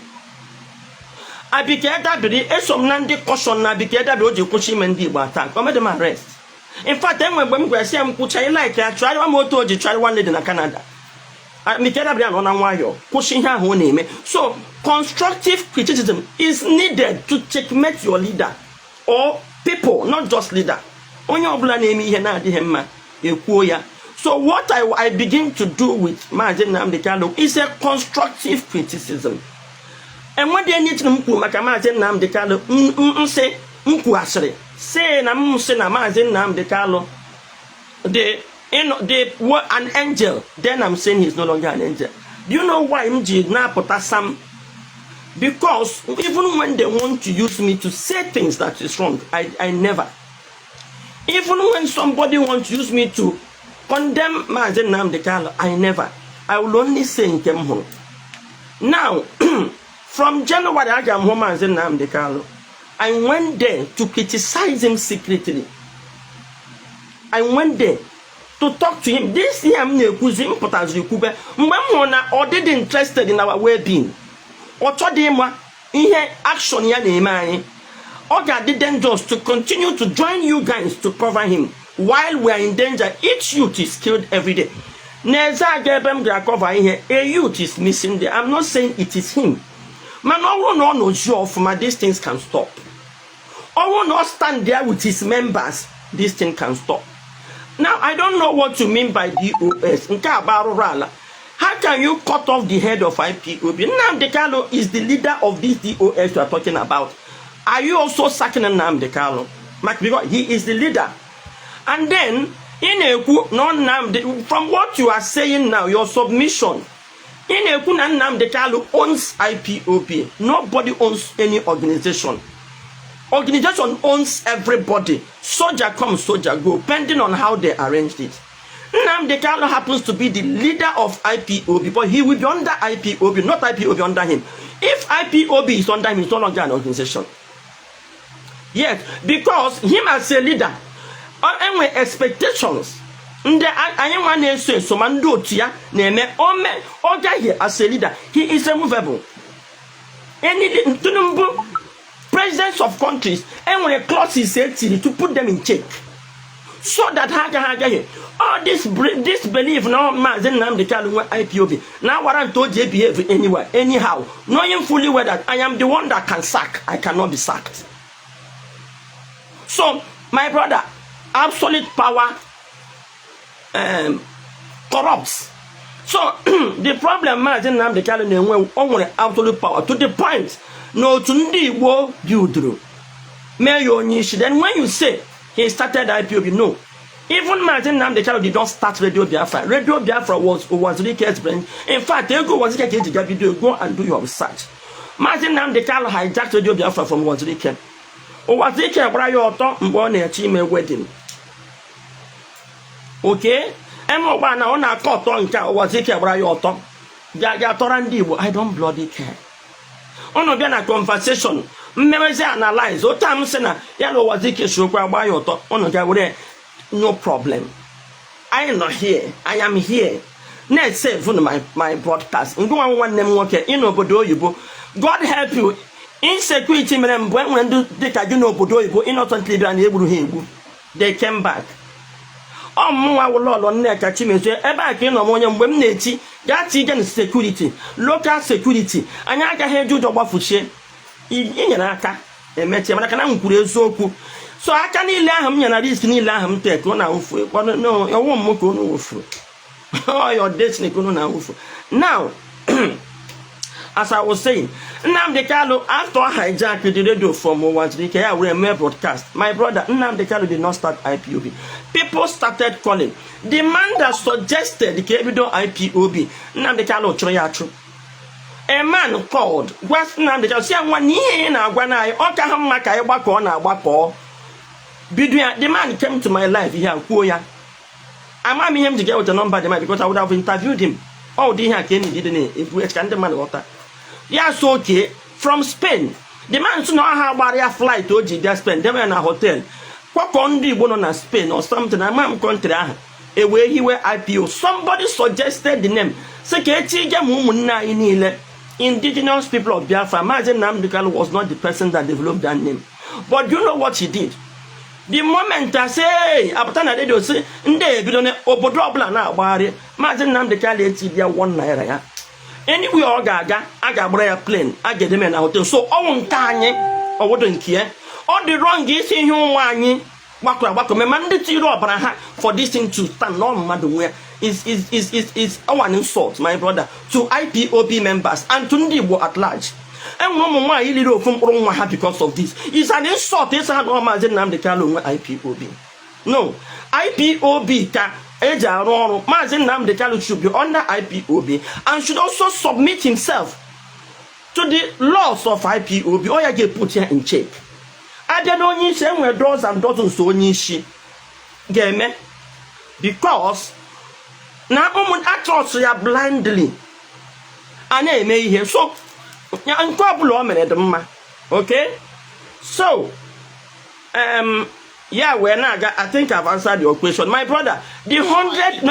Abike Dabiri, eso m na ndị caution na Abike Dabiri o ji kwụsị ime ndị Igbo attack. O made m arrest. In fact, enwe mgbe m gwara sị ya m kwụcha ịlaike ya chụgharịwa m otu o ji chụgharị one lady na Canada. Abike Dabiri anọ na nwayọọ kwụsị ihe ahụ ọ na-eme. So constructive criticism is needed to checkmate your leader or people, not just leader. Onye ọbụla na-eme ihe na-adịghị mma, ekwuo ya. So what I begin to do with Maazị Nnamdi Kanu is a constructive criticism. Enwedị anything m kwuru maka Maazị Nnamdi Kanu nsị m kwughasịrị sị na m sị na Maazị Nnamdi Kanu the you know, the what an angel, then I'm saying he's no longer an angel. Do you know why m ji na-apụta sam? Because even when they want to use me to say things that is wrong, I never. Even when somebody wants to use me to condemn Maazị Nnamdi Kanu, I never. I will only say nke m hụrụ. Now, from January aga m hụ Maazị Nnamdi Kanu. I went there to criticize him secretly. I went there to talk to him. This year m na-ekwuzi m pụtaziri kwube mgbe m hụrụ na ọ dịdị interested in our well-being. Ọ chọdị ịma ihe action ya na-eme anyị. Ọ ga-adị dangerous to continue to join you guys to cover him while we are in danger. Each youth is killed every day. N'eze aga ebe m ga-acover ihe, a youth is missing there. I'm not saying it is him. Mana ọ bụrụ na ọ nọzie ọfụma, these things can stop. Ọ bụrụ na ọ stand there with his members, this thing can stop. Now, I don't know what you mean by DOS. Nke a bụ arụrụ ala. How can you cut off the head of IPOB? Nnamdi Kanu is the leader of this DOS you are talking about. Are you also sacking Nnamdi Kanu? Because he is the leader. And then, ị na-ekwu na Nnamdi, from what you are saying now, your submission, ị na-ekwu na Nnamdi Kanu owns IPOB. Nobody owns any organization. Organization owns everybody. Soldier come, soldier go, depending on how they arranged it. Nnamdi Kanu happens to be the leader of IPOB, but he will be under IPOB, not IPOB under him. If IPOB is under him, it's no longer an organization. Yes, because him as a leader, enwe expectations. Ndị anyị nwa na-eso eso ma ndị otu ya na-eme ome ọ gaghị as a leader, he is removable. Any Tinubu, presidents of countries, enwere clauses etiri to put them in check so that ha agaghị agaghị all this belief na Maazị Nnamdi Kanu nwe IPOB na warrant o ji behave anywhere anyhow, knowing fully well that I am the one that can sack, I cannot be sacked. So my brother, absolute power corrupts. So the problem Maazị Nnamdi Kanu na-enwe, o nwere absolute power to the point na otu ndị Igbo dị uduru mee ya onye isi. Then when you say he started IPOB, no, even Maazị Nnamdi Kanu did not start Radio Biafra. Radio Biafra was Uwazuruike's brain. In fact, ego Uwazuruike ka eji ga bido. Go and do your research. Maazị Nnamdi Kanu hijacked Radio Biafra from Uwazuruike. Uwazuruike gbara ya ọtọ mgbe ọ na-eche ime wedding. Okay, eme ụgbọ na ọ na-akọ ọtọ nke a, Uwazuruike gbara ya ọtọ ga tọrọ ndị Igbo. I don't bloody care. Unu bịa na conversation mmemezi analyze otu a m sị na ya na Uwazuruike si okwu agba ya ọtọ, unu ga were, no problem. I nọ here, I am here na-esave my broadcast. Ngwa, nwanne m nwoke ị n'obodo oyibo, God help you. Insecurity mere mbụ enwere ndị dịka gị n'obodo oyibo innocently bịara na egburu ha egbu. They came back. Ọ mụnwa wụlọlọ Nneka Chimezie ebe a ka ị nọ m onye mgbe m na-eti gaa tige na security, local security, anyị agaghị eji ụjọ gbafuchie. Inyere aka emechie mana ka na m kwuru eziokwu. So aka niile ahụ m nyere, risk niile ahụ m tek, ọ na-awụfu ọwụ m ka unu wụfuru. Ọ your destiny ka unu na-awụfu. Now, as I was saying, Nnamdi Kanu, after hijack the radio from Uwazuruike, ya were mee broadcast. My brother, Nnamdi Kanu did not start IPOB. People started calling. The man that suggested ka ebido IPOB, Nnamdi Kanu chụrụ ya achụ. A man called, gwa Nnamdi Kanu, si ya nwa na ihe ị na-agwa na anyị, ọ ka ha mma ka anyị gbakọọ na agbakọọ bido ya. The man came to my life ihe a kwuo ya. Ama m ihe m ji ga-eweta nọmba the man because I would have interviewed him. Ọ ụdị ihe a ka enyi dị na-ekwu ka ndị mmadụ ghọta ya. So okay, from Spain, the man sị na ọha gbara ya flight o ji bịa Spain, debe ya na hotel, kpọkọ ndị Igbo nọ na Spain or something, ama m country ahụ, e wee hiwe IPO. Somebody suggested the name, sị ka echi ige ma ụmụnne anyị niile, Indigenous People of Biafra. Maazị Nnamdi Kanu was not the person that developed that name, but do you know what he did? The moment I say apụta na redio sị ndị ebido obodo ọbụla na-agbagharị, Maazị Nnamdi Kanu eti bịa 1 naira ya. Anywhere ọ ga-aga, a ga-agbara ya plane, a ga-edeme na hotel. So ọnwụ nke anyị ọwụdụ nke ya, ọ dị wrong isi ihe ụmụ anyị gbakọrọ agbakọ ma ndị tiri ọbara ha for this thing to stand na mmadụ nwe ya is an insult, my brother, to IPOB members and to ndị Igbo at large. Enwere ụmụ nwaanyị liri ofu mkpụrụ nwa ha because of this. Is an insult ịsa ha na Maazị Nnamdi Kanu onwe IPOB. No, IPOB ka eji arụ ọrụ. Maazị Nnamdi Kanu should be under IPOB and should also submit himself to the laws of IPOB. Ọ ya ga-eput ya in check. Abịa na onye isi, enwere dozens and dozens onye isi ga-eme because na ụmụ atrọs ya blindly a na-eme ihe. So nke ọbụla o mere dị mma. Okay, so ya wee na-aga. I think I've answered your question, my brother. The hundred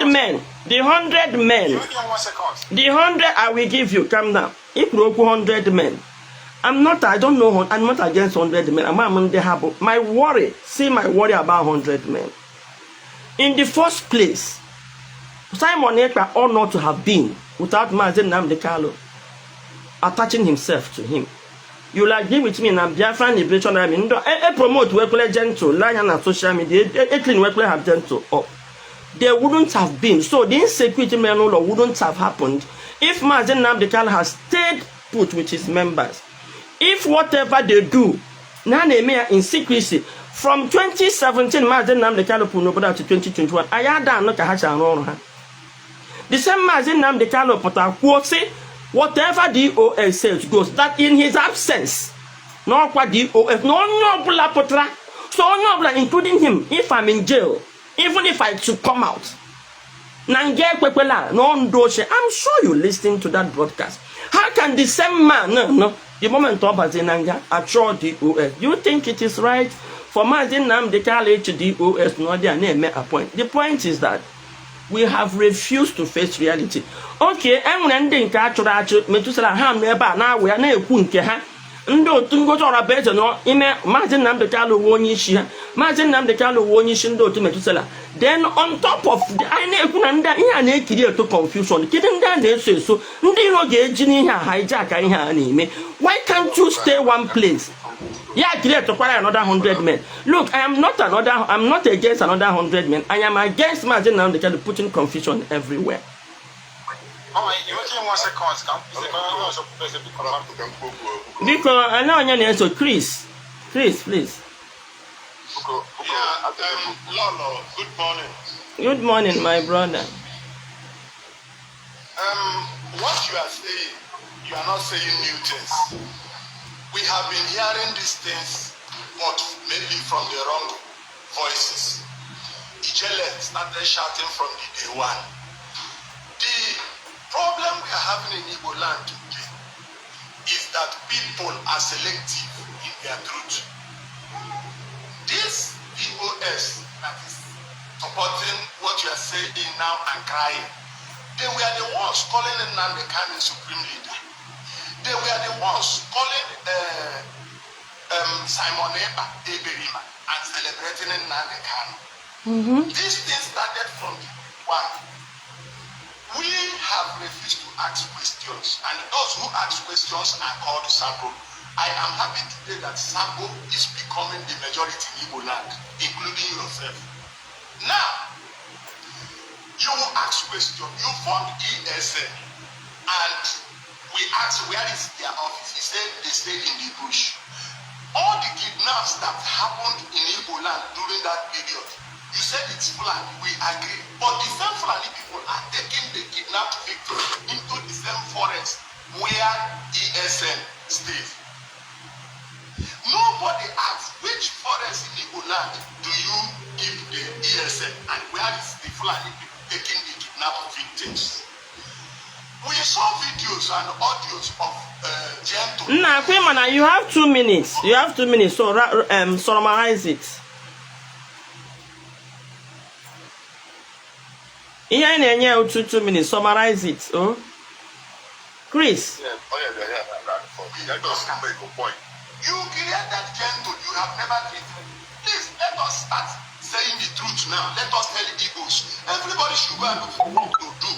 men, the 100 men. Give me one second. The 100 I will give you. Calm down. Ikwuru okwu 100 men. I'm not, I don't know, I'm not against 100 men. Ama m ndị ha bụ. My worry, see, my worry about 100 men, in the first place, Simon Ekpa ought not to have been without Maazị Nnamdi Kanu attaching himself to him. You will agree with me na Biafran Liberation Army ndị e promote wekwele gentle lee anya na social media, e clean wekwele have gentle up. There wouldn't have been, so the insecurity mere n'ụlọ wouldn't have happened if Maazị Nnamdi Kanu has stayed put with his members. If whatever they do na na-eme ya in secrecy from 2017 Maazị Nnamdi Kanu pụrụ n'obodo a to 2021, anyị ada anụ ka ha si arụ ọrụ ha. The same Maazị Nnamdi Kanu pụtara kwuo sị whatever DOS says goes, that in his absence n'ọkwa DOS na onye ọbụla pụtara, so onye ọbụla including him, if I'm in jail, even if I should come out na nga ekpekwela na ọndụ ochie. I'm sure you listen to that broadcast. How can the same man, no, the moment ọ bazi na nga achọ DOS? Do you think it is right for Maazị Nnamdi Kanu ịchị DOS na ọ dị a na-eme appoint? The point is that we have refused to face reality. Okay, enwere ndị nke a chụrụ achụ metụtara ha nọ ebe a na-awụ ya na-ekwu nke ha. Ndị otu Ngozi Ọrabueze nọ ime Maazị Nnamdi Kanu uwe onye isi ha, Maazị Nnamdi Kanu uwe onye isi ndị otu metụtara. Then on top of anyị na-ekwu na ndị ihe a na-ekiri eto confusion. Kedu ndị a na-eso eso? Ndị iro ga-eji n'ihe a hijack ihe a na-eme. Why can't you stay one place? Ya create kwara another 100 men. Look, I'm not against another 100 men. I am against Maazị Nnamdi Kanu putting confusion everywhere. Oh, you nwere one second ka m kwụsị ka onye ọzọ kwuo biko. Ka m kwuo okwu, biko. Biko, ana onye na-eso? Chris, Chris, please. Biko, biko. Yeah, Achọrọ m okwu. Lolo, good morning. Good morning, my brother. What you are saying, you are not saying new things. We have been hearing these things, but maybe from the wrong voices. Ijele started shouting from the day one. The problem we are having in Igbo land today is that people are selective in their truth. This DOS that is supporting what you are saying now and crying, they were the ones calling Nnamdi Kanu supreme leader. They were the ones calling Simon Ekpa Eberima and celebrating Nnamdi Kanu. This thing started from the one. We have refused to ask questions, and those who ask questions are called Sabo. I am happy today that Sabo is becoming the majority in Igbo land, including yourself. Now, you will ask question. You formed ESN, and we asked where is their office. He said they stay in the bush. All the kidnaps that happened in Igbo land during that period, you said it's Fulani. We agree. But the same Fulani people are taking the kidnapped victim into the same forest where ESN stays. Nobody asks which forest in Igbo land do you keep the ESN and where is the Fulani people taking the kidnapped victims. We saw videos and audios of Gentle. Nna akwa ịma na you have 2 minutes. You have 2 minutes, so summarize it. Ihe anyị na-enye ya 2 minutes, summarize it. Oh, Chris. Yeah, oh yeah, yeah, just make a point. You created Gentle, you have never created. Please let us start saying the truth now. Let us tell the Igbos. Everybody should go and look for work to do.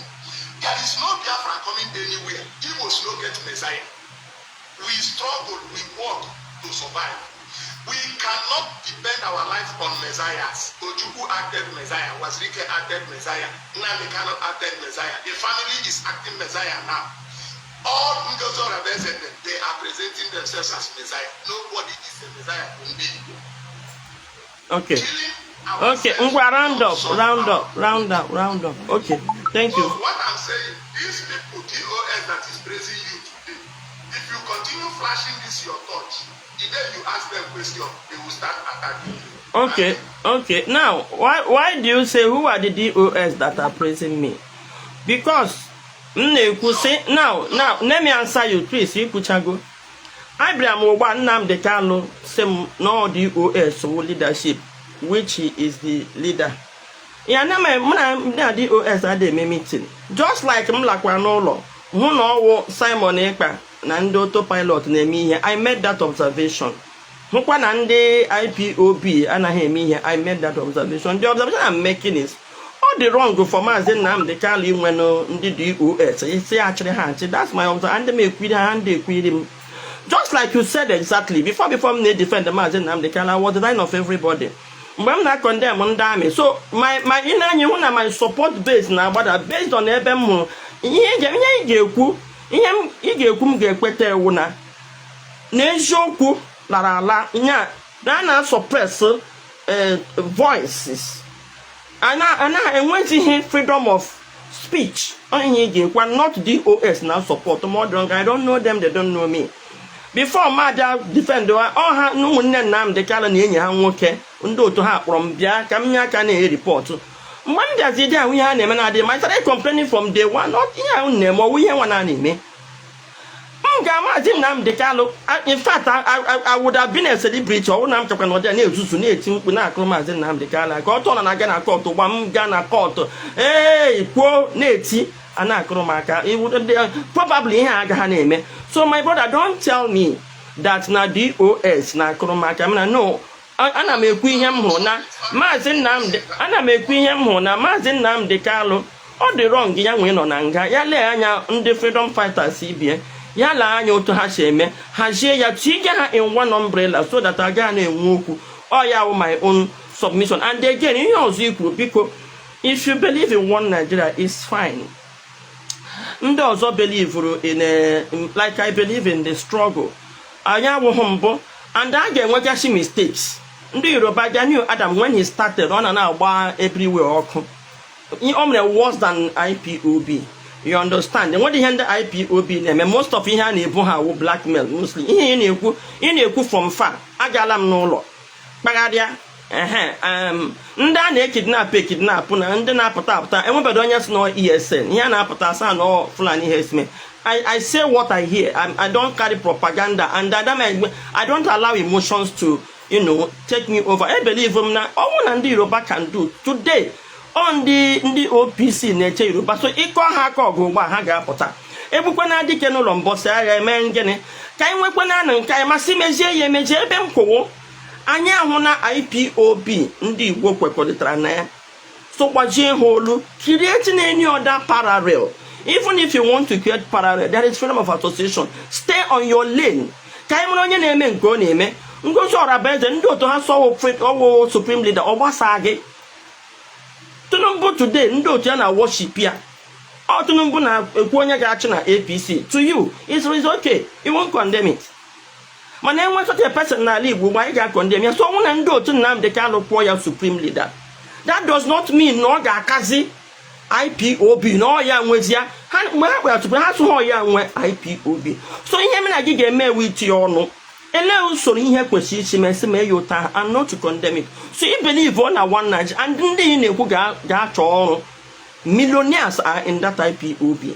There is no Biafra coming anywhere. Igbos no get Messiah. We struggle, we work to survive. We cannot depend our life on messiahs. Ojukwu acted Messiah, Uwazuruike acted Messiah, Nnamdi Kanu acted Messiah. The family is acting Messiah now. All Ngozi Orabueze, they are presenting themselves as Messiah. Nobody is a Messiah in Igbo. Okay. Killing Okay. ourselves Ngwa, round will up, solve round our up, round up, round up. Okay, thank So you. what I'm saying, these people, DOS that is praising you today, if you continue flashing this your touch, the day you ask them question, they will start attacking you. Okay. Thank you. Okay, now why do you say who are the DOS that are praising me? Because m na-ekwu sị, now let me answer you, Chris. Ikwuchago. Abịara m ụgba Nnamdi Kanu sị m na ọ DOS wụ leadership, which he is the leader ya na mụ na ndị na DOS adịghị eme meeting. Just like m lakwara n'ụlọ hụ na ọwụ Simon Ekpa na ndị autopilot na-eme ihe, I made that observation. Hụkwa na ndị IPOB anaghị eme ihe, I made that observation. The observation I'm making is ọ dị wrong for Maazị Nnamdi Kanu inwenụ ndị DOS isi achịrị ha achị. That's my observation. Ndị m ekwiri ha, ndị ekwiri m. Just like you said exactly before m na-edefend Maazị Nnamdi Kanu, I was the line of everybody mgbe m na-condemn ndị amị. So my ị na-anya hụ na my support base na-agbada based on ebe m hụrụ ihe ihe ị ga-ekwu, ihe ị ga-ekwu m ga-ekweta ewu na n'eziokwu lara ala nya na a na-suppress voices, ana enwezighị freedom of speech. Ihe ị ga-ekwa, not DOS na support ma ọ dị. I don't know them, they don't know me. Before m abịa defend ọha na ụmụnne Nnamdi Kanu na enyi ha nwoke, ndị otu ha kpọrọ m bịa ka m nye aka na-e report. Mgbe m bịazi dị ahụ ihe a na-eme na-adị ma I started complaining from day one. Not ihe ahụ na-eme ọwụ ihe nwa na na-eme m ga Maazị Nnamdi Kanu. In fact, I would have been a celebrity ọwụ na m chekwa na ọ dị na-ezuzu na-eti mkpu na-akụrụ Maazị Nnamdi Kanu ka ọ tọọ na na-aga na court. Gba m gaa na court ee kwuo na-eti a na-akụrụ m aka. Probably ihe a agaghị na-eme. So my brother, don't tell me that na DOS na-akụrụ m aka. Mana no, ana m ekwu ihe m hụrụ na Maazị Nnamdi, ana m ekwu ihe m hụrụ na Maazị Nnamdi Kanu. Ọ dị wrong ya nwee nọ na nga ya. Lee anya ndị freedom fighters ibie ya, lee anya otu ha si eme, hazie ya, tinye ha in one umbrella so that agaghị na-enwe okwu. Ọ ya wụ my own submission. And again, ihe ọzọ i kwuru, biko, if you believe in one Nigeria, is fine. Ndị ọzọ believuru in a, like I believe in the struggle. Anyị awụghị mbụ and a ga-enwegasị mistakes. Ndị Yoruba, Gani Adam, when he started, ọ na na-agba everywhere ọkụ. O mere worse than IPOB, you understand? Enweghị ihe ndị IPOB na-eme. Most of ihe a na-ebu ha awụ blackmail mostly. Ihe ị na-ekwu from far, agaala m n'ụlọ kpagharịa ehe ndị a na-ekidnap ekidnap na ndị na-apụta apụta, enwebeghị onye si na ESN. Ihe a na-apụta asa na Fulani herdsmen. I say what I hear. I don't carry propaganda and I don't allow emotions to take me over. I believe m na ọnwụ na ndị Yoruba can do today. Ọ ndị OPC na-eche Yoruba, so ịkọ ha aka ọgụ ugbu a, ha ga-apụta. Egbukwana dike n'ụlọ mbọsị agha eme ngịnị ka anyị nwekwana na nke anyị masị mezie ya emezie ebe m kwụwo. Anyị ahụ na IPOB ndị Igbo kwekọrịtara na ya, so gbajie ha olu, creating any other parallel. Even if you want to create parallel, there is freedom of association. Stay on your lane ka anyị mara onye na-eme nke ọ na-eme. Ngozi Orabueze, ndị otu ha sọwụ ọwụ supreme leader, ọ gbasaa gị. Tinubu today, ndị otu ya na worship ya. Ọ Tinubu na-ekwu onye ga-achị na APC. To you it's okay, you won't condemn it, mana enwe such a person n'ala Igbo mgbe anyị ga-akọndem ya. So ọnwụ na ndị otu Nnamdi Kanu kwụọ ya supreme leader, that does not mean na ọ ga-akazi IPOB na ọ ya nwezie ha. Mgbe ha kpara tupu ha sụ ha ya nwe IPOB. So ihe mere na gị ga-eme ewu itinye ọnụ elee usoro ihe kwesịrị isi mesị mee ya ụta and not to condemn it. So I believe ọ na one Nigeria and ndị ị na-ekwu ga-achọ ọrụ. Millionaires are in that IPOB.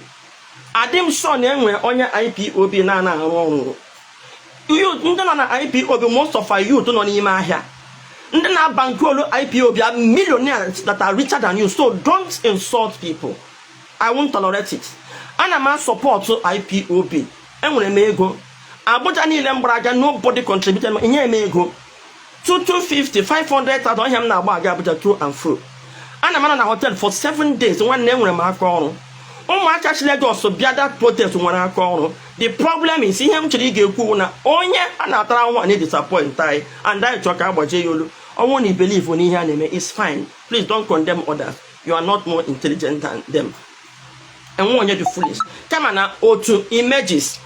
Adị m sure na enwe onye IPOB na-ana arụ ọrụ. Youth ndị nọ na IPOB, most of our youth nọ n'ime ahịa, ndị na-aba nke olu IPOB are millionaires that are richer than you. So don't insult people. I won't tolerate it. Ana m support IPOB. Enwere m ego. Abuja niile m gbara aga, nobody contributed. Nye m ego 2250 500,000 ọhịa m na-agba aga Abuja to and fro. Ana m anọ na hotel for 7 days. Nwanne, enwere m aka ọrụ. Ụmụaka si Lagos bịa that protest nwere aka ọrụ. The problem is, ihe m chọrọ ị ga-ekwu na onye a na-atara nwa na disappoint anyị and anyị chọrọ ka agbajie ya olu. Ọnwụ na believe n'ihe a na-eme is fine. Please don't condemn others. You are not more intelligent than them. Enwe onye dị foolish kama na otu images.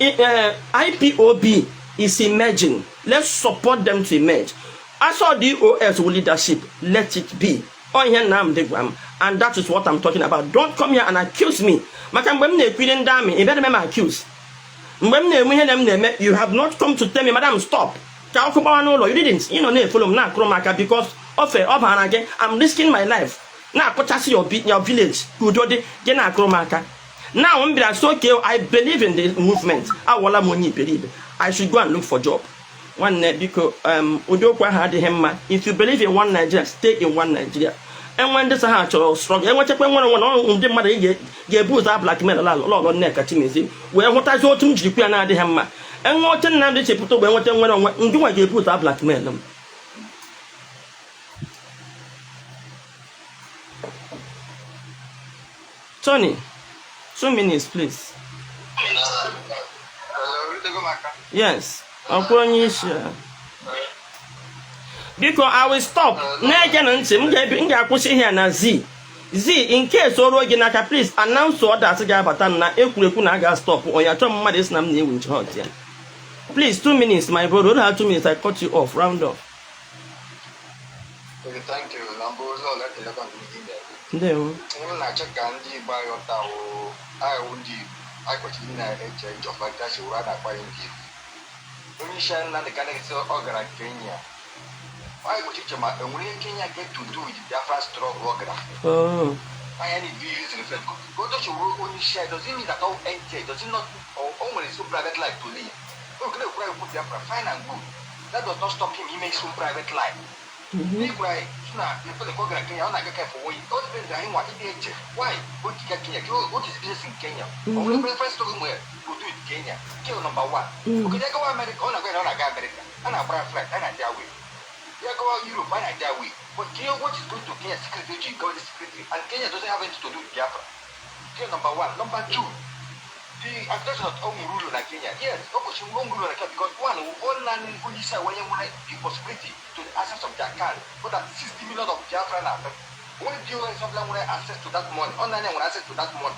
IPOB is emerging. Let's support them to emerge. As for DOS leadership, let it be. Ọ ihe Nnamdi gwa m and that is what I'm talking about. Don't come here and accuse me, maka mgbe m na-ekwiri ndị amị, ị bịara m accuse. Mgbe m na-enwe ihe na m na-eme, you have not come to tell me, "Madam, stop," ka ọkụ gbawa n'ụlọ. You didn't. Ị nọ na-efolo m, na-akụrụ m aka because ofe ọ bara gị. I'm risking my life na-akụchasị your village ka udo dị, gị na-akụrụ m aka. Now m bịara so, okay, I believe in the movement, awọla m onye iberibe, I should go and look for job. Nwanne, biko, ụdị okwu ahụ adịghị mma. If you believe in one Nigeria, stay in one Nigeria. Enwe ndị sị ha chọrọ struggle, enwechakwa nwere nwe na ọrụ ndị mmadụ ị ga-ebu ụzọ a blackmail lọlọ Nneka Chimezie wee hụtazi otu m jiri kwu ya na-adịghị mma. Enwe oche Nnamdị chepụta wee nweta nwere onwe ndị nwa ga-ebu ụzọ a blackmail m. Tony, 2 minutes, please. Yes, ọkwa onye isi a. Biko, I will stop. Na-ege na ntị, m ga-akwụsị ihe na z z in case o ruo gị n'aka. Please announce to others ga-abata na ekwurekwu na a ga-stop. Onye achọ mmadụ isi na m na-ewu nche hot ya. Please, 2 minutes, my brother. Hold on, 2 minutes. I cut you off. Round off. Okay, thank you. Na mbụ ụzọ ole kelekwa nke gị mere. Ndewo. Ihe m na-achọ ka ndị Igbo anyị ghọta wụ anyị wụ ndị Igbo, anyị kwesịrị ị na-eche eche ọfụma ka si wụrụ a na-akpọ anyị ndị Igbo. Onye isi anyị Nnamdi Kanu sị ọ gara Kenya. Anyị kwesịrị iche ma enwere ihe Kenya get to do with Biafra struggle ọ gara. Oh. Anyị need to use reflect. Ka o dochi wụrụ onye isi anyị does it mean that all NTA does it not or o nwere his own private life to live? O nwere ekwuru anyị okwu Biafra, fine and good. That does not stop him ime his own private life. N'ịgwara anyị sị na efere ka ọ gara Kenya, ọ na-aga ka for one year. Ọ depends anyị nwa ịdị eche why o ji gaa Kenya, what is business in Kenya? O nwere preference story nwere to do with Kenya? Kenya number one. Oke ya gawa America, ọ na-agwa ya na ọ na-aga America, a na-agbara flight, a na-adị away. Ya gawa Europe, a na-adị away. But Kenya, what is going to Kenya secretly ji gawa secretly, and Kenya doesn't have anything to do with Biafra. Kenya number one. Number two, the accusation of ụlọ na Kenya. Yes, o kwesịrị ụlọ na Kenya because one, all naanị onye isi onye nwere the possibility to the access of their card for that 60 million of Biafra na only DOS ọbụla nwere access to that money. Ọ naanị nwere access to that money.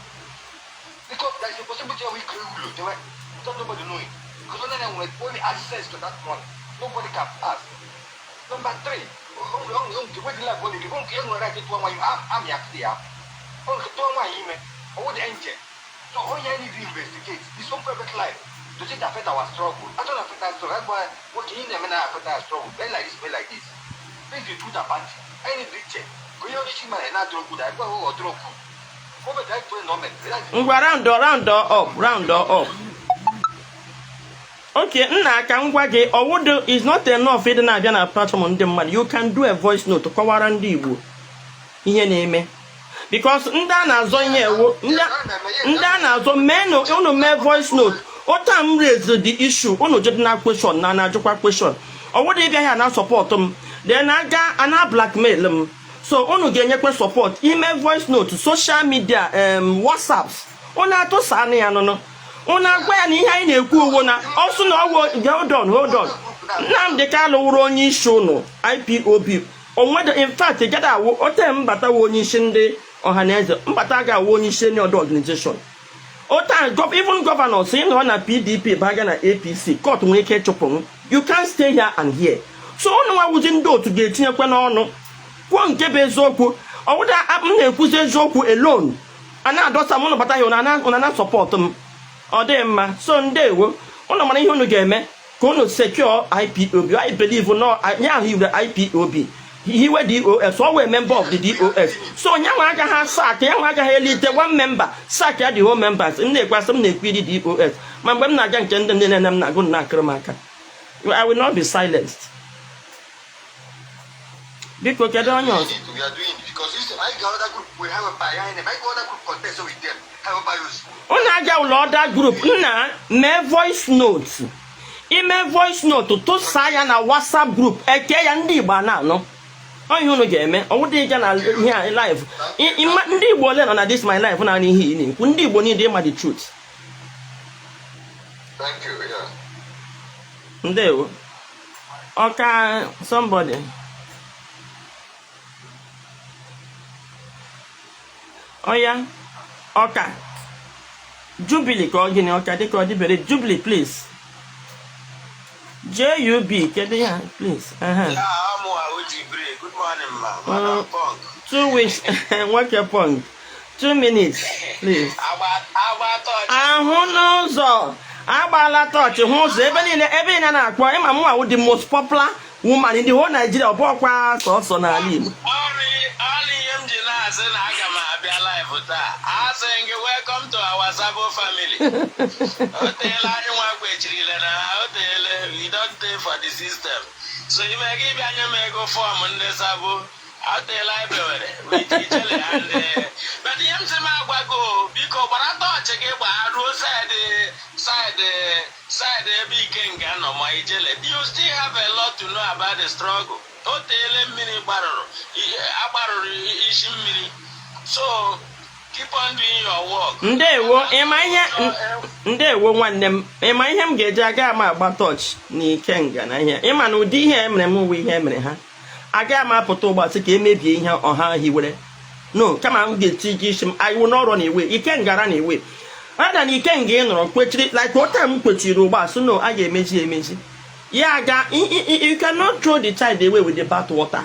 Because there is a possibility we create ụlọ dewe without nobody knowing. Because onye na-enwere only access to that money. Nobody can ask. Number three, nke life ọ na-eri, nke enwere right ịtụọ nwaanyị amị akịrị ya. Ọ nke tụọ nwaanyị ime, ọ wụ the angel. So onye need to investigate his own private life. Does it affect our struggle? I don't affect our struggle. That's why what can you name affect our struggle? Be like this, be like this. This is the truth about it. I need to check. Go you only see man na drug good. I go or drug good. Moment I pray no man. Ngwa, round up, round up. Okay, nna, aka ngwa gị ọwụdụ is not enough ịdị na-abịa na platform ndị mmadụ. You can do a voice note kọwara ndị Igbo ihe na-eme, because ndị a na-azọ ihe ewu ndị a na-azọ meenụ. Unu mee voice note ụta m raise the issue, unu jụdị na question na na-ajụkwa question. Ọwụdụ ịbịa ya na support m, then aga ana blackmail m. So unu ga-enyekwa support ime voice note, social media, WhatsApp. Unu atụsa anụ ya nụnụ, unu agwa ya na ihe anyị na-ekwu uwo na ọsụ na ọwụ. Hold on, hold on. Nnamdị Kanụ wụrụ onye isi unu IPOB onwedo. In fact, gada awụ ote mbata wụ onye isi ndị Ọhaneze, mbata ga-awụ onye isi any other organization ota. Even governors ị nọrọ na PDP baga na APC, court nwere ike ịchụpụ m. You can't stay here and here. So unu nwawụzi ndị otu ga-etinyekwa n'ọnụ kwuo nke bụ eziokwu. Ọwụda m na-ekwuzi eziokwu alone, a na-adọsa m. Ụnụ bata ya, ụnụ na support m, ọ dịghị mma. So ndewo. Ụnụ mara ihe unu ga-eme ka unu secure IPOB. I believe no nye ahụ hiwere IPOB, hiwe DOS, ọ wee member of the DOS. So onye nwe agaghị sack ya, nwe agaghị elite one member sack ya the whole members. M na-ekwasị m na-ekwiri DOS, ma mgbe m na-aga nke ndị nne m na-agụ na-akịrị m aka. I will not be silenced. Biko, kedu onye ọzọ? We are doing it because you say I got other group, we have a buy, I go other group contest with them. Have a buy Unu aga ụlọ other group. Nna, mee voice note, ime voice note tụsaa ya na WhatsApp group, eke ya, ndị Igbo a na-anụ. Ọ ihe unu ga-eme. Ọwụdị ịga na ihe a live. Ndị Igbo ole nọ na this my life na ihe ị na-ekwu? Ndị Igbo niile ịma the truth. Thank you. Yeah. Ndewo. Ọka somebody ọya ọka Jubilee ka ọ gịnị ọka dịka ọ dịbere Jubilee, please. JUB, kedu ya, please? Yeah, I'm Ojibri. Good morning, ma. Madam Punk. 2 weeks, nwoke punk. 2 minutes, please. Agba agba touch. Ahụ n'ụzọ agbaala tọọchị, hụ ụzọ ebe niile, ebe niile na-akpọ ịma mụ awụ the most popular woman in the whole Nigeria. Ọ bụ ọkwa sọsọ n'ala Igbo. Ọrụ ọrụ ihe m ji na-asị na aga m abịa live taa. Asị gị, welcome to our Sabo family. O teela anyị nwa kwechirile na o teele we don pay for the system. So ime gị bịa nye m ego form ndị Sabo. O teela anyị bewere with ijele and but ihe m sị m agwago, biko gbara tọọchị gị gbaa ruo side ebe Ikenga nọ ma ijele. You still have a lot to know about the struggle. O teele mmiri gbarụrụ agbarụrụ isi mmiri, so keep on doing your work. Ndewo. Ịma ihe, ndewo nwanne m. Ịma ihe m ga-eji aga ama agba tọọchị na Ikenga na ihe ịma na ụdị ihe emere m wụ ihe emere ha agaghị m apụta ụgbasị ka emebie ihe ọha hiwere. No, kama m ga-eti gị isi m iwu n'ọrụ na iwe Ikenga ra na iwe ada na Ikenga ị nọrọ kwechiri like ụta m kwechiri ụgba sị no, a ga-emezi emezi ya aga. You cannot throw the child away with the bath water.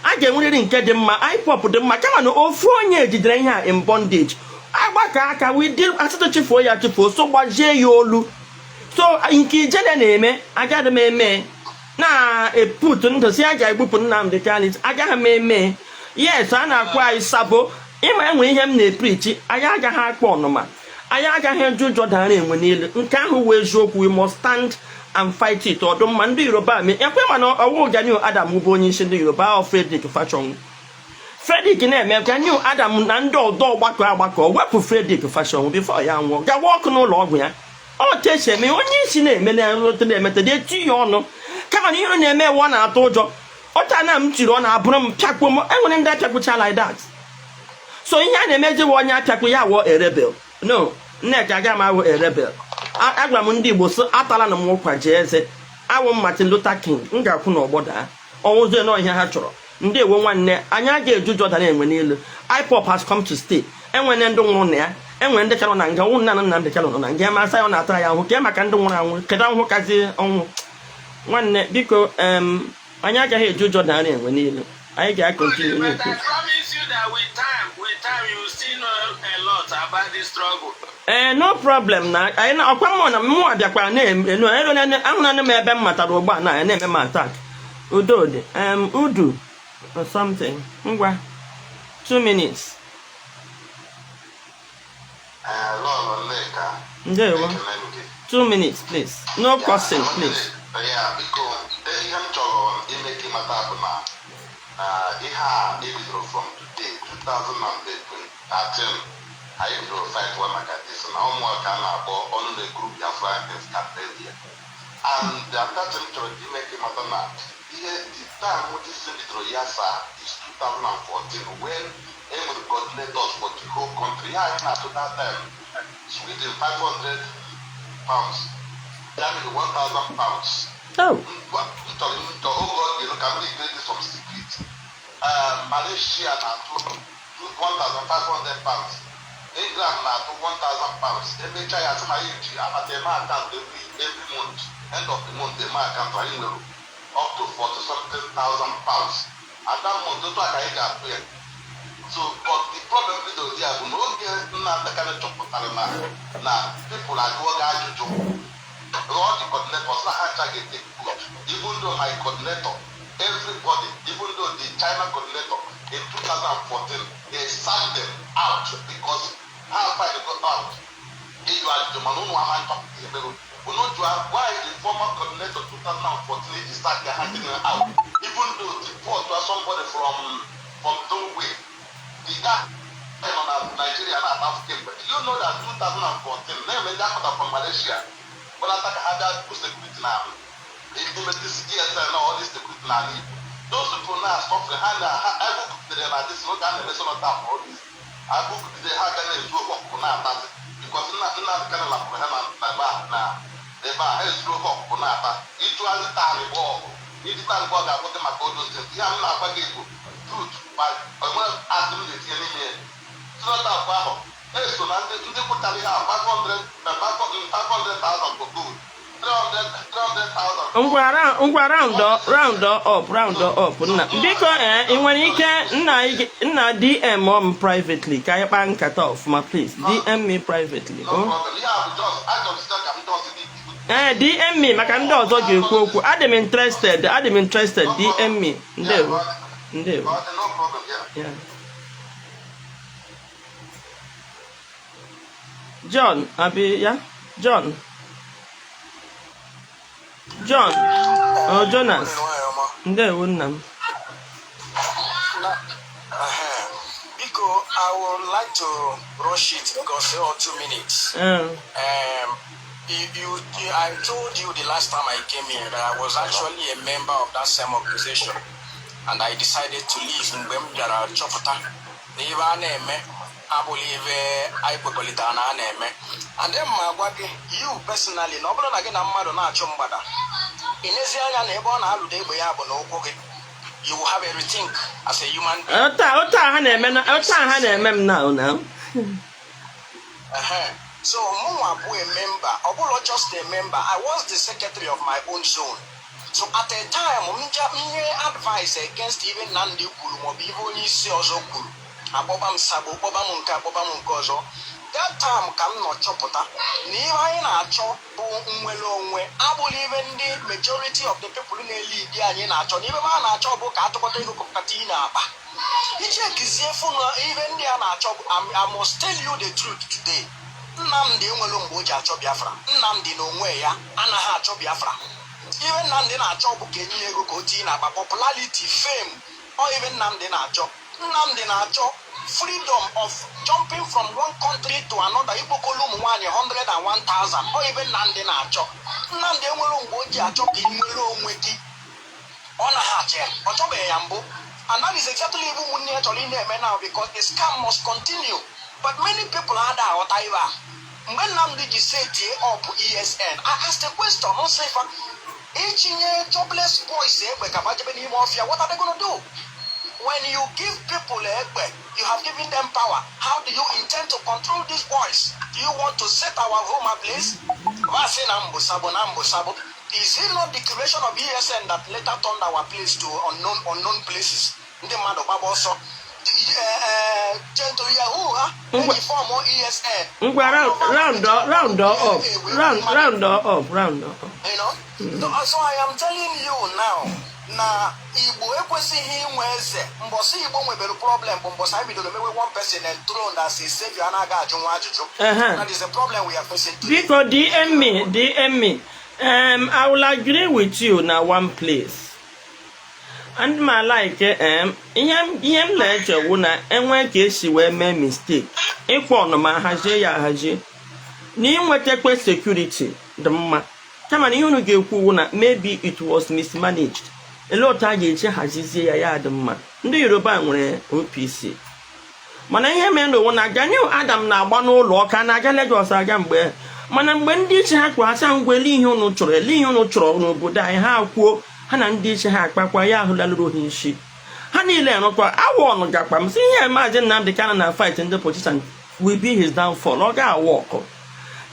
A ga-enwerịrị nke dị mma. IPOB dị mma, kama na ofu onye jidere ihe a in bondage. Agbakọ aka wee asịtụ chịfuo ya chịfuo, so gbajie ya olu. So nke ijele na-eme, agaghị m eme na eput ndụ si a ga-egbupụ Nnamdị Kanu, agaghị m eme. Yes, a na-akpọ anyị sabo. Ịma enwe ihe m na-eprichi, anyị agaghị akpọ ọnụma, anyị agaghị eju ụjọ dara enwe n'elu. Nke ahụ wee eziokwu. We must stand and fight it. Ọdụmma ndị Yoruba me ekwe, mana ọwụ Gani Adam bụ onye isi ndị Yoruba ahụ, Frederick Fasehun. Frederick na-eme Gani Adam na ndị ọdọ ọgbakọ agbakọ wepụ Frederick Fasehun before ya nwụọ, gawa ọkụ n'ụlọ ọgwụ ya. Ọ esi eme onye isi na-eme na na-emete dị eti ya ọnụ, kama na ihe ọ na-eme ewe ọ na-atụ ụjọ. Ọcha na m tiri ọ na-abụrụ m pịakpuo m. Enwere ndị apịakpucha like that. So ihe a na-emeji wụ onye apịakpu ya wụọ a rebel. No, Nneka, aga m awụ a rebel. Agwara m ndị Igbo sị atala na m ụkwa jee eze awụ m Martin Luther King, m ga-akwụ n'ọgbọ daa ọnwụzie nọ ihe ha chọrọ. Ndị ewo nwanne anyị a ga-eju ụjọ dara enwe n'elu. IPOB has come to stay. Enwene ndị nwụrụ na ya. Enwere ndị ka nọ na nga. Ọnwụ nna Nnamdị Kanụ nọ na nga masị ya, ọ na-ata ya ahụhụ kee maka ndị nwụrụ anwụ. Kedu ahụhụ kazi ọnwụ? Nwanne, biko, anyị agaghị eji ụjọ dara enwe niile. Anyị ga-acontinue But na-ekwu. I promise you that with time, you will still know a lot about this struggle. Ee, no problem. Na anyị na ọkwa mmụọ na mmụọ bịakwara na-enu ahụnanị m ebe m matara ugbu a na ya na-eme m attack. Udo dị udu or something. Ngwa, 2 minutes. Lọlọ Nneka. Ndewo. Ekele m gị. 2 minutes, please. No cursing, please. Ya, biko, ihe m chọrọ ime ka ịmata bụ na na ihe a ebidoro from today, 2013, anyị bidoro fight wa maka this na ụmụaka a na-akpọ ọnụ na-ekuru Biafra in Scandinavia. And the other thing m chọrọ ime ka ịmata na ihe the time this thing bidoro ya sa is 2014, when e nwere coordinators for the whole country. Ya anyị na-atụ that time, Sweden £500, Germany £1,000. Oh. Ngwa, m chọrọ m chọrọ oge ọ ga-eru ka m reveal some secret. Malaysia na-atụ £1,500, England na-atụ £1,000. Emechaa ya, sị na anyị ji akpata eme account every month, end of the month eme account. Anyị nwere up to 40 something thousand pounds, and that month otu a ka anyị ga-atụ ya. So, but the problem bidoro ya bụ na oge Nnamdị Kanụ chọpụtara na people ajụọ gị ajụjụ, all the coordinators na ha ncha ga-etake vote, even though my coordinator, everybody, even though the China coordinator in 2014, they sacked them out because ha find go out ịjụ ajụjụ. Mana ụnụ ama nchọpụta ihe mere unu jụọ why the former coordinator 2014 eji sack ha dị out, even though the port was somebody from Norway. The guy nọ na Nigeria na-atafụ kemgbe. Do you know that 2014 na-eme ndị akpụta from Malaysia kpọlata ka ha bịa bụ security na ime this ESN na all this security n'ala Igbo? Those people na suffering ha na ha agụgidere na this oge a na-eme sonata for all this agụgidere ha ga na-ezu oke ọkụkụ na-atazi because nna Nnamdị Kanụ lapụrụ ha na ebe a na ebe a ha ezuru oke ọkụkụ na-ata. Ịjụazị taa ọgụ iji taa ọ ga-agwa gị maka odo steeti. Ihe a m na-agwa gị bụ truth, ma enwere asị m na-etinye n'ime ya. Sonata ahụ eso na ndị kwụtara ihe a 500 na 500,000 for gold, 300 300,000. Ngwa, ngwa, round up, round up. Nna, biko, ee, ị nwere ike, nna, nna, DM m privately ka anyị kpaa nkata ọfụma. Please DM me privately. No Oh. problem. Ihe a bụ just ajọsịta ka m just dị. Ee, DM me maka ndị ọzọ ga-ekwu okwu. Adị m interested, adị m interested. DM me. Ndewo, ndewo. No problem, yeah. Yeah. John, abi ya? John. John. Oh, Jonas. Ndewo, nna m. Biko, I would like to rush it because all 2 minutes. I told you the last time I came here that I was actually a member of that same organization, and I decided to leave mgbe m bịara chọpụta na ibe a na-eme abụghị ibe anyị kwekọrịtara na a na-eme. And then ma gwa gị, you personally, na ọ bụrụ na gị na mmadụ na-achụ mgbada, ị nezi anya na ebe ọ na-alụdo egbe ya bụ na ụkwụ gị, you will have a rethink as a human being. Ụta ha na-eme na ụta ha na-eme m now now. So mụnwa bụ a member, ọ bụrụ just a member, I was the secretary of my own zone. So at a time, m nye advice against ihe Nnamdi kwuru maọbụ ihe onye isi ọzọ kwuru, akpọba m sabo, kpọba m nke, akpọba m nke ọzọ. That time ka m nọ chọpụta na ihe anyị na-achọ bụ nnwere onwe abụghị ihe ndị majority of the people na-elead anyị na-achọ, na ihe ha na-achọ bụ ka atụkọta ego kọpụta ị na-akpa ichekizie fụ na ihe ndị a na-achọ bụ I must tell you the truth today. Nnamdi enwere mgbe o ji achọ Biafra. Nnamdi na onwe ya anaghị achọ Biafra. Ihe Nnamdi na-achọ bụ ka enye ya ego ka o tinye n'akpa, popularity, fame. Ọ ihe Nnamdi na-achọ. Nnamdi na-achọ freedom of jumping from one country to another, ikpokolu ụmụ nwaanyị 101,000. Ọ ihe Nnamdi na-achọ. Nnamdi enwere mgbe o ji achọ ka ị nwere onwe gị. Ọ naghị achọ ya, ọ chọbeghị ya mbụ. And that is exactly ihe ụmụnne ya chọrọ ị na-eme now, because the scam must continue. But many people ada aghọta ibe a. Mgbe Nnamdi ji setie up ESN, I asked a question nsịfa ichinye jobless boys egbe ka bajebe n'ime ọfịa, what are they gonna do? When you give people egbe, you have given them power, how do you intend to control these boys? Do you want to set our home ablaze? Vasị na mbụ sabo na mbụ sabo. Is it not the creation of ESN that later turned our place to unknown places? Ndị mmadụ gbaba ọsọ. Gentle Yahoo ha eji form ESN. Ngwa, round up, round up, round up. So I am telling you now na Igbo ekwesịghị inwe eze. Mbọsị Igbo nwebere problem bụ mbọsị anyị bidoro mewe one person enthroned as a savior, anaghị ajụ nwa ajụjụ. That is the problem we are facing today. Biko, DM me, DM me. I will agree with you na one place. And ma like ihe m na-eche wụ na enwe ka esi wee mee mistake, ịkwa ọnụma hazie ya ahazie na inwetakwa security dị mma, kama na ihe unu ga-ekwu wụ na maybe it was mismanaged. Elee otu a ga-eji hazizie ya, ya dị mma? Ndị Yoruba nwere OPC, mana ihe mere n'ụwa na Gani Adam na-agba n'ụlọ ọka na-aga Lagos aga mgbe, mana mgbe ndị iche ha kwasa ngwa, ele ihe unu chọrọ, ele ihe unu chọrọ n'obodo anyị, ha kwuo, ha na ndị iche ha akpakwa ya, ahụlalụrụ ha isi, ha niile arụkwa awa ọnụ gakpa m sị ihe Maazị Nnamdị Kanu na fight ndị politician will be his downfall. Ọ ga-awa ọkụ,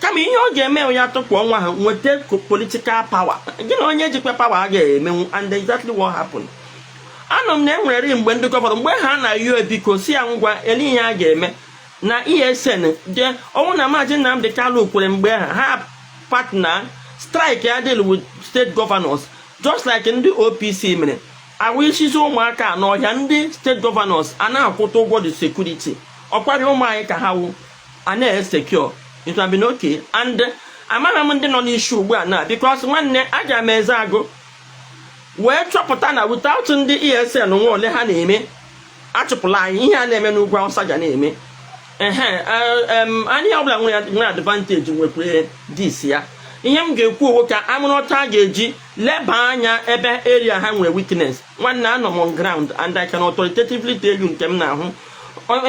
kama ihe ọ ga-eme ya tụpụ ọnwa ha nweta political power gị na onye jikwa power a ga-emenwu. And exactly what happened, anọ m na enwere mgbe ndị governor, mgbe ha na-ayọ biko si ya ngwa, ele ihe a ga-eme na ESN de ọnwụ na Maazị Nnamdị Kanu kwere mgbe ha ha partner strike ya deal with state governors, just like ndị OPC mere awụ isizi ụmụaka n'ọhịa. Ndị state governors a na-akwụta ụgwọ the security ọkwari ụmụ anyị ka ha wụ a na-esecure. It have been okay. And amaghị m ndị nọ n'isi ugbu a na because nwanne aga m eze agụ wee chọpụta na without ndị ESN nwa ole ha na-eme achụpụla anyị, ihe a na-eme n'ugwu Awụsa ga na-eme ehe. Anyị ọbụla nwere advantage nwekwara dis ya. Ihe m ga-ekwu owo ka amụrụta a ga-eji leba anya ebe area ha nwere weakness. Nwanne, anọ m on ground and I can authoritatively tell you nke m na-ahụ.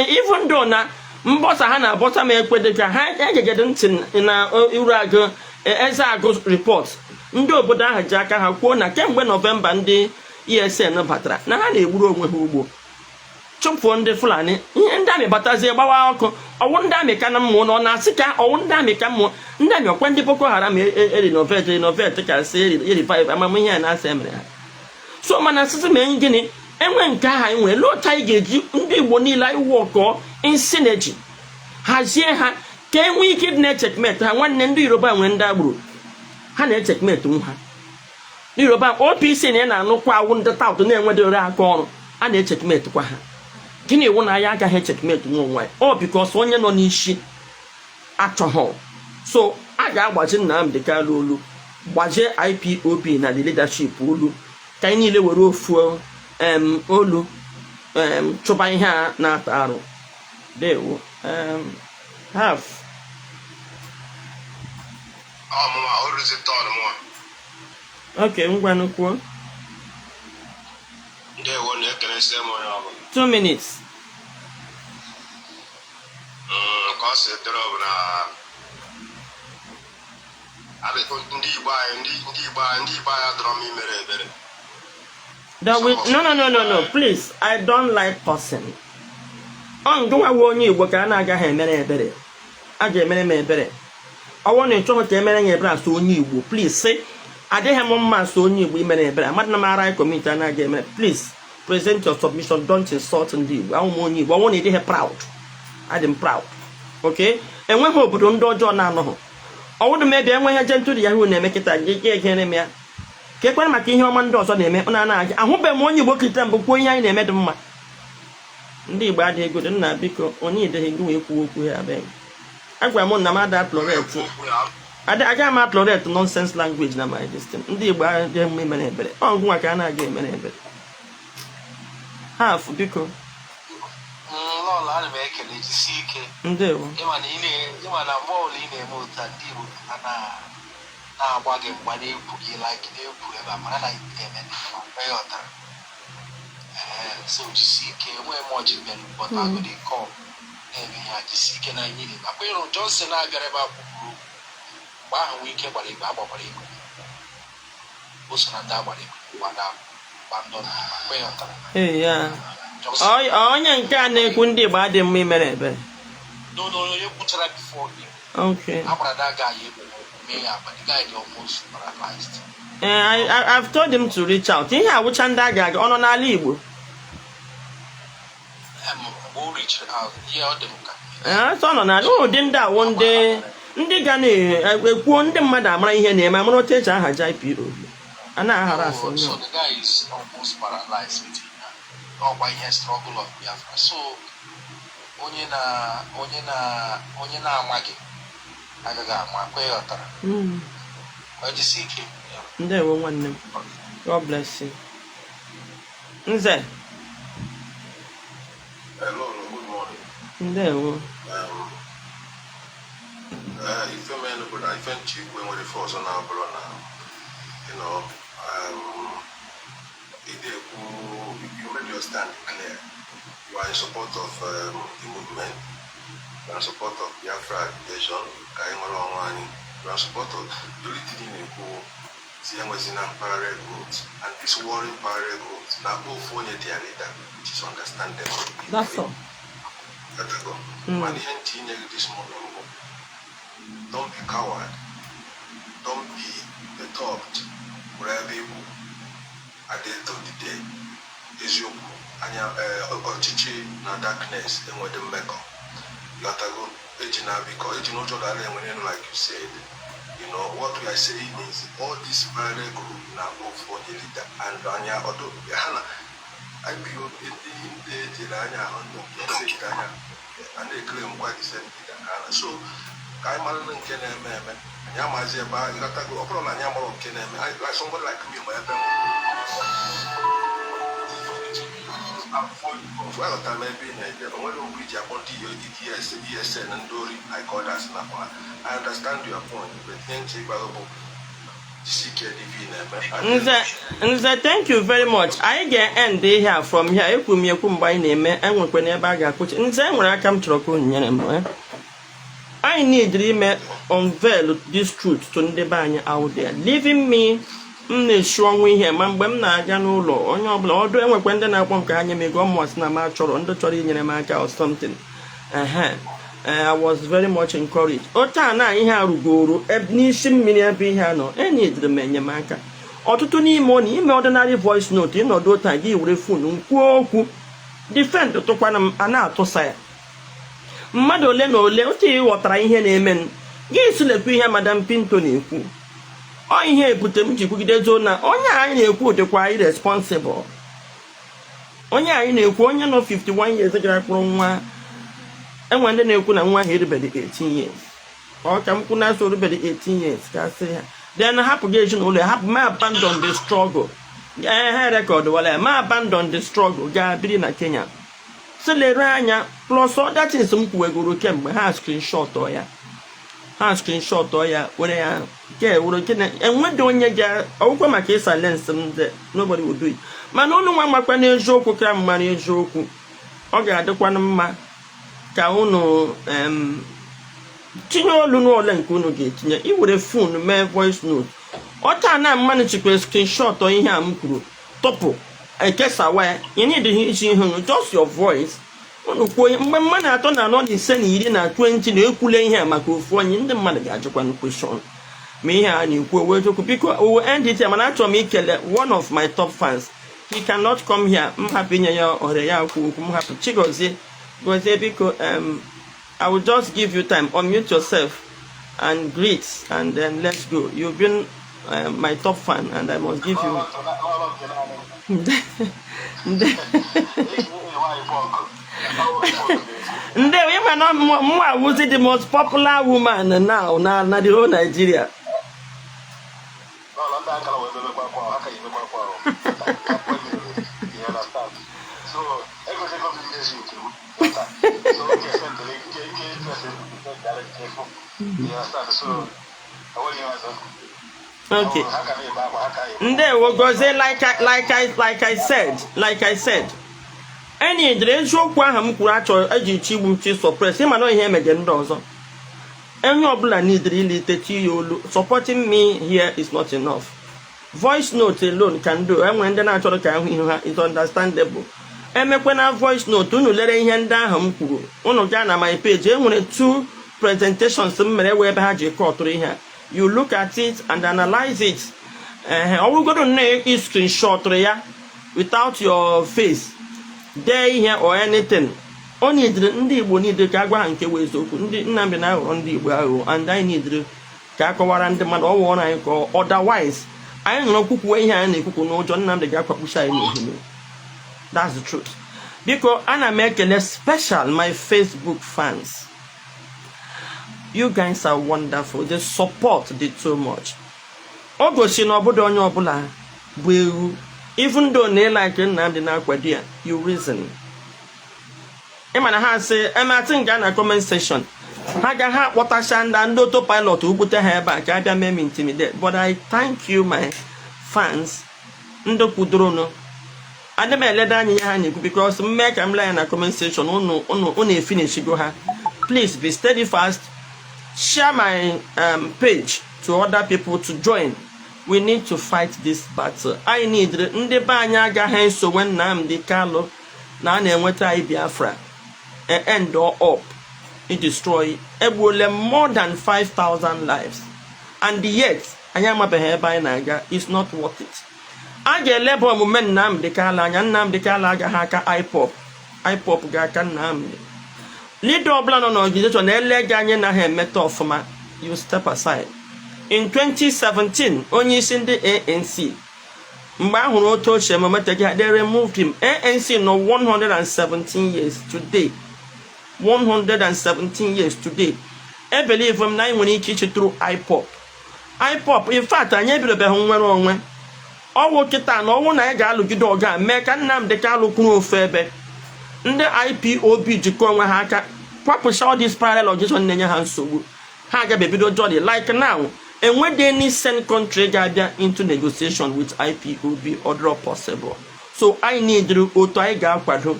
Even though na mbọsa ha na-abọsa m ekwe ka ha egegede ntị na uru agụ eze agụ report, ndị obodo ahụ ji aka ha kwuo na kemgbe November ndị ESN batara na ha na-egburu onwe ha ugbo, chụpụo ndị Fulani, ihe ndị army batazie gbawa ọkụ. Ọwụ ndị army ka na mmụọ na ọ na-asị ka ọwụ ndị army ka mmụọ, ndị army ọkwa ndị Boko Haram e renovate ka si e revive amamihe a na-asị emere ha. So mana asịsị mee gịnị enwe nke ahụ anyị nwere, lee otu anyị ga-eji ndị Igbo niile anyị wọkọọ in synergy hazie ha ka e nwee ike ịdị na-echeckmate ha. Nwanne, ndị Yoruba nwere ndị agboro ha na-echeckmate nwa ha. Ndị Yoruba OPC na ya na-anụkwa awụ ndị tout na-enwedịrị aka ọrụ, a na-echeckmate kwa ha. Gịnị iwu na anyị agaghị echeckmate nwa onwe anyị? Ọ because onye nọ n'isi achọghọ. So a ga-agbaji Nnamdi Kanu olu, gbajie IPOB na the leadership olu, ka anyị niile were ofu olu chụba ihe a na-ata arụ. Dewo half. Ọmụnwa oruzi turn mụnwa. Ok, ngwanụ, kwuo. Ndewo, na-ekelesi m onye ọbụla. 2 minutes. Ka ọ si dịrị bụ na ndị Igbo anyị, ndị Igbo anyị adọrọ m imere ebere. That we, no, no, no, no, no, please, I don't like person. Ọ ngụnwa wụ onye Igbo ka a na-agaghị emere ebere, a ga-emere m ebere. Ọwụ na ịchọghị ka emere ya ebere asụ onye Igbo, please sị adịghị m mma asụ onye Igbo imere ebere amadị na m ara community anaghị emere. Please present your submission. Don't insult ndị Igbo. Ahụ m onye Igbo, ọnwụ na ịdịghị proud, adị m proud. Okay, enweghị obodo ndị ọjọọ na-anọghị. Ọwụdụ m ebe enweghị Gentle Yahoo na-eme kịta gị egere m ya ka ekwere maka ihe ọma ndị ọzọ na-eme. Ọ na-ana ahụbeghị m onye Igbo kirịta mbụ kwuo ihe anyị na-eme dị mma. Ndị Igbo adịghị ego dị nna. Biko, onye ideghị gị wee kwuo okwu ya abịa. Agwara m na m ada tolerate, agaghị m atolerate nonsense language na my distance. Ndị Igbo adịghị mma imere ebere. Ọ ngụnwa ka a na-aga emere ebere half, biko. Lọlọ, ana m ekele, jisie ike. Ndewo. Ịma na mgbe ọbụla ị na-eme otu a, ndị Igbo ha na-agba gị mgba, na-ekwu gị like na-ekwu ebe a mara na ị na-eme mgbe ya ọtara. Ee, so jisie ike. Enweghị m ọjị mere, but agụdị kọl na-eme ihe a. Jisie ike na ihe na-eme. Akwa ịrụ Johnson na-abịara ebe a kwukwuru okwu mgbe ahụ, nwee ike gbara igwe, agbakwara igwe, o so na ndị agbara igwe gbada gbandọ akwa ya ọtara. Ee ya. Just Onye nke a na-ekwu ndị Igbo adị mma imere ebere. No, onye kwuchara before him. Agbara that guy egbe mee ya, but the guy dị almost paralyzed. I've told him to reach out. Ihe awụcha ndị a ga-aga ọ nọ n'ala Igbo. Mgbe o reached out, ihe ọ dị m ka Ee, sọ nọ n'ala ụdị ndị awụ ndị ga na-ekwuo, ndị mmadụ amara ihe na-eme, amara otu eji ahaji IPOB a na-aghara asị onye So ọ. the guy is almost paralyzed with it now. Ọkwa ihe struggle of Biafra. So onye na-amaghị agaghị ama kwa, ịghọtara? Mm. Ọ jisi ike. Ndewo, nwanne m. God bless you. Nze. Hello, good morning. Ndewo. Ife mere bụ na ife nche ikwu enwere ife ọzọ na-abụrụ na ị ekwu, you made your stand clear. You are in support of the movement. You are in support of Biafra agitation ka anyị nwere onwe anyị. You are in support of the only thing ị na-ekwu si enwezina parallel groups, and this warring parallel groups na-akpọ ofu onye their leader, which is understandable. That's all. Ghọtago? Mana ihe ntị inye gị this morning bụ, don't be coward, don't be perturbed. Were ebe ikwu at the end of the day, eziokwu anya ọchịchị na darkness enwede mmekọ. Ghọtago? Eji na biko eji n'ụjọ dara enwere, like you said, what we are saying is all this parallel group na ofu onye leader, and anya ọdụ ha na IPOB, ndị ejiri anya ahụ, ndị nke ejiri anya a na-ekele nkwa the same leader ka ha na. So ka anyị mara nke na-eme eme, anyị amazi ebe a. Ịghọtago? Ọ bụrụ na anyị amarọ nke na-eme, like somebody like me, ma ebe m aghọtara m ebe ị na-eje. O nwere okwu iji akpọ ndị EDS, ESN, ndị ori like others nakwa. I understand your point, but ihe nche ịgbago bụ jisi ike n'ife ị na-eme. Nze, Nze, thank you very much. Anyị ga-end ihe a from here. Ekwu m ekwu mgbe anyị na-eme enwekwa n'ebe a ga-akwụchi. Nze, nwere aka m chọrọ ka unu nyere m. Anyị need ime unveil this truth to ndị be anyị out there. Leaving me, m na-esu ọnwụ ihe ma mgbe m na-aga n'ụlọ onye ọbụla ọdụ, enwekwa ndị na-akpọ m ka ha nye m ego ọmụasị na m achọrọ ndị chọrọ inyere m aka or something. Ehe. I was very much encouraged. Otu a na ihe a rugoro n'isi mmiri ebe ihe a nọ, enyedịrị m enyemaka. Ọtụtụ n'ime ọ na ime ordinary voice note, ịnọdụ otu a gị were phone kwuo okwu defend tụkwana m, a na-atụsa ya mmadụ ole na ole. Otu ị ghọtara ihe na-eme, gị silekwu ihe Madam Pinto na-ekwu. Ọ ihe ebute m ji kwugide zoo na onye anyị na-ekwu dịkwa irresponsible. Onye anyị na-ekwu, onye nọ 51 years gara kpụrụ nwa, enwe ndị na-ekwu na nwa ahụ erubeghị 18 years. Ọ ka m kwu na asọ orubeghị 18 years ka asị ha then hapụ gị ezinụlọ ya, hapụ ma abandon the struggle. Ee, ha record wala ya ma abandon the struggle, gaa biri na Kenya. Si lere anya, plus other things m kwuwegoro kemgbe, ha screenshot ya, ha screenshot ya, were ya nke were nke na enweghị onye ga ọgwụkwa maka ịsilence m dị. Nobody will do it. Mana unu nwa makwa n'eziokwu ka m mara eziokwu, ọ ga-adịkwanụ mma ka unu tinye olu n'ole nke unu ga-etinye iwere phone mee voice note. Ọta na mmanụ chikwa screenshot ihe a m kwuru tụpụ ekesawa ya. You need iji ihe unu, just your voice, unu kwuo ihe. Mgbe mmadụ atọ na anọ na ise na 10 na 20 na-ekwule ihe a maka ofu onye, ndị mmadụ ga-ajụkwanụ question ma ihe a na-ekwu owe eziokwu. Biko, owe end it here, mana achọrọ m ikele one of my top fans. He cannot come here, m hapụ inye ya ohere ya kwu okwu. M hapụ Chigozie. Gozie, biko, I will just give you time, unmute yourself and greet and then let's go. You've been my top fan and I must give you ndị ịma na mụ awụzi the most popular woman now na the whole Nigeria. N'ọla ndị akara wee mebekwa akwa ahụ, aka ya emekwa akwa ahụ. You understand? So, egozego m mmezi nke m. So, oge sendịrị nke etu esi efu. You understand? So, enweghị ihe ọzọ. Okay. Ha ka na-ebe akwa, ha ka ya Ndewo, Gozie. Like I said, enyi dịrị eziokwu ahụ m kwuru, achọ eji chi igbu m chi suppress. Ịma na ihe emege ndị ọzọ, onye ọbụla nidiri ilite chi ya olu. Supporting me here is not enough. Voice note alone can do. Enwere ndị na-achọrọ ka ahụ ihu ha, is understandable. Emekwana voice note unu, lere ihe ndị ahụ m kwuru. Unu gaa na my page, e nwere two presentations m mere wee ebe ha ji kọtụrụ ihe a. You look at it and analyze it. Ehe, ọ bụrụgodo nnọọ i screenshot ya without your face, dee ihe or anything. O nidiri ndị Igbo niile ka a gwa ha nke wee eziokwu. Ndị Nnamdị na-aghọrọ ndị Igbo aghụghọ, and anyị nidiri ka a kọwara ndị mmadụ ọwụ ọrụ anyị ka otherwise anyị nọrọ kwukwuwe ihe anyị na-ekwukwu n'ụjọ Nnamdị ga-akwakpuchi anyị n'ohime. That's the truth. Biko, ana m ekele special my Facebook fans. You guys are wonderful. The support dị too much. O gosi na ọbụda onye ọbụla bụ ewu. Even though na ịlike Nnamdị na-akwado ya, you reason. Ịma na ha sị ematị nga na comment section, ha ga ha akpọtacha ndị autopilot ugbute ha ebe a ka abịa mee m intimidate. But I thank you, my fans, ndị kwudoronụ. Adị m eleda anya ihe ha na-ekwu because mme ka m lee ya na comment section, unu efinishigo ha. Please be steady fast. Share my page to other people to join. We need to fight this battle. Anyị need ndị be anyị agaghị esonwe Nnamdi Kanu na a na-enweta anyị Biafra end up destroy. Egbuole more than 5,000 lives and yet anyị amabeghị ebe anyị na-aga. It's not worth it. A ga-eleba omume Nnamdi Kanu anya. Nnamdi Kanu agaghị aka IPOB, IPOB ga-aka Nnamdi. Leader ọbụla nọ n'organization na-ele gị anya na ha emeta ọfụma, you step aside. In 2017, onye isi ndị ANC, mgbe a hụrụ otu ochie ememeteghị ha, they removed him. ANC nọ 117 years today, 117 years today. E believe m na anyị nwere ike ichi through IPOB. IPOB, in fact, anyị ebidobeghị nwere onwe. Ọwụ kịta na ọnwụ na anyị ga-alụgide ọga mee ka Nnamdi Kanu kwuru ofu ebe. Ndị IPOB jikọ onwe ha aka, kwapụcha all this parallel organization na-enye ha nsogbu. Ha agaghị ebido journey. Like now, enweghị any sane country ga-abịa into negotiation with IPOB ọdịrọ possible. So anyị need otu anyị ga-akwado.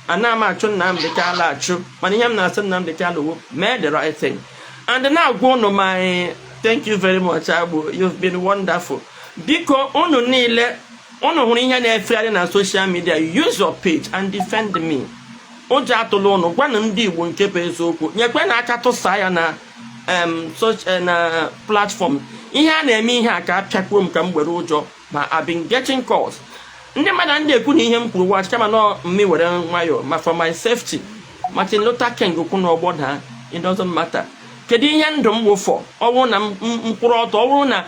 Ana m achụ Nnamdi Kanu achụ, mana ihe m na-asị Nnamdi Kanu wụ mee the right thing and na-agwa unu my thank you very much. Agbo, you've been wonderful. Biko, unu niile unu hụrụ ihe na-efegharị na social media, use your page and defend me. Ụjọ atụla unu. Gwanụ ndị Igbo nke bụ eziokwu. Nyekwe na aka tụsaa ya na na platform. Ihe a na-eme ihe a ka a pịakwuo m ka m were ụjọ ma I've been getting calls. Ndị mmadụ ndị ekwu na ihe m kwuru watch kama nọ mmi were nwayọọ ma for my safety. Martin Luther King kwu n'ọgbọ daa, it doesn't matter. Kedu ihe ndụ m wụfọ? Ọ bụrụ na m mkwụrụ ọtọ, ọ bụrụ na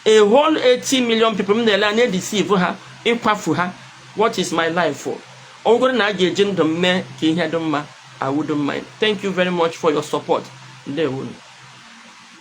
a whole 80 million people m na-ele anya deceive ha, ịkwafu ha, what is my life for? Ọ bụrụ na a ga-eji ndụ m mee ka ihe dị mma, I wouldn't mind. Thank you very much for your support. Ndewo.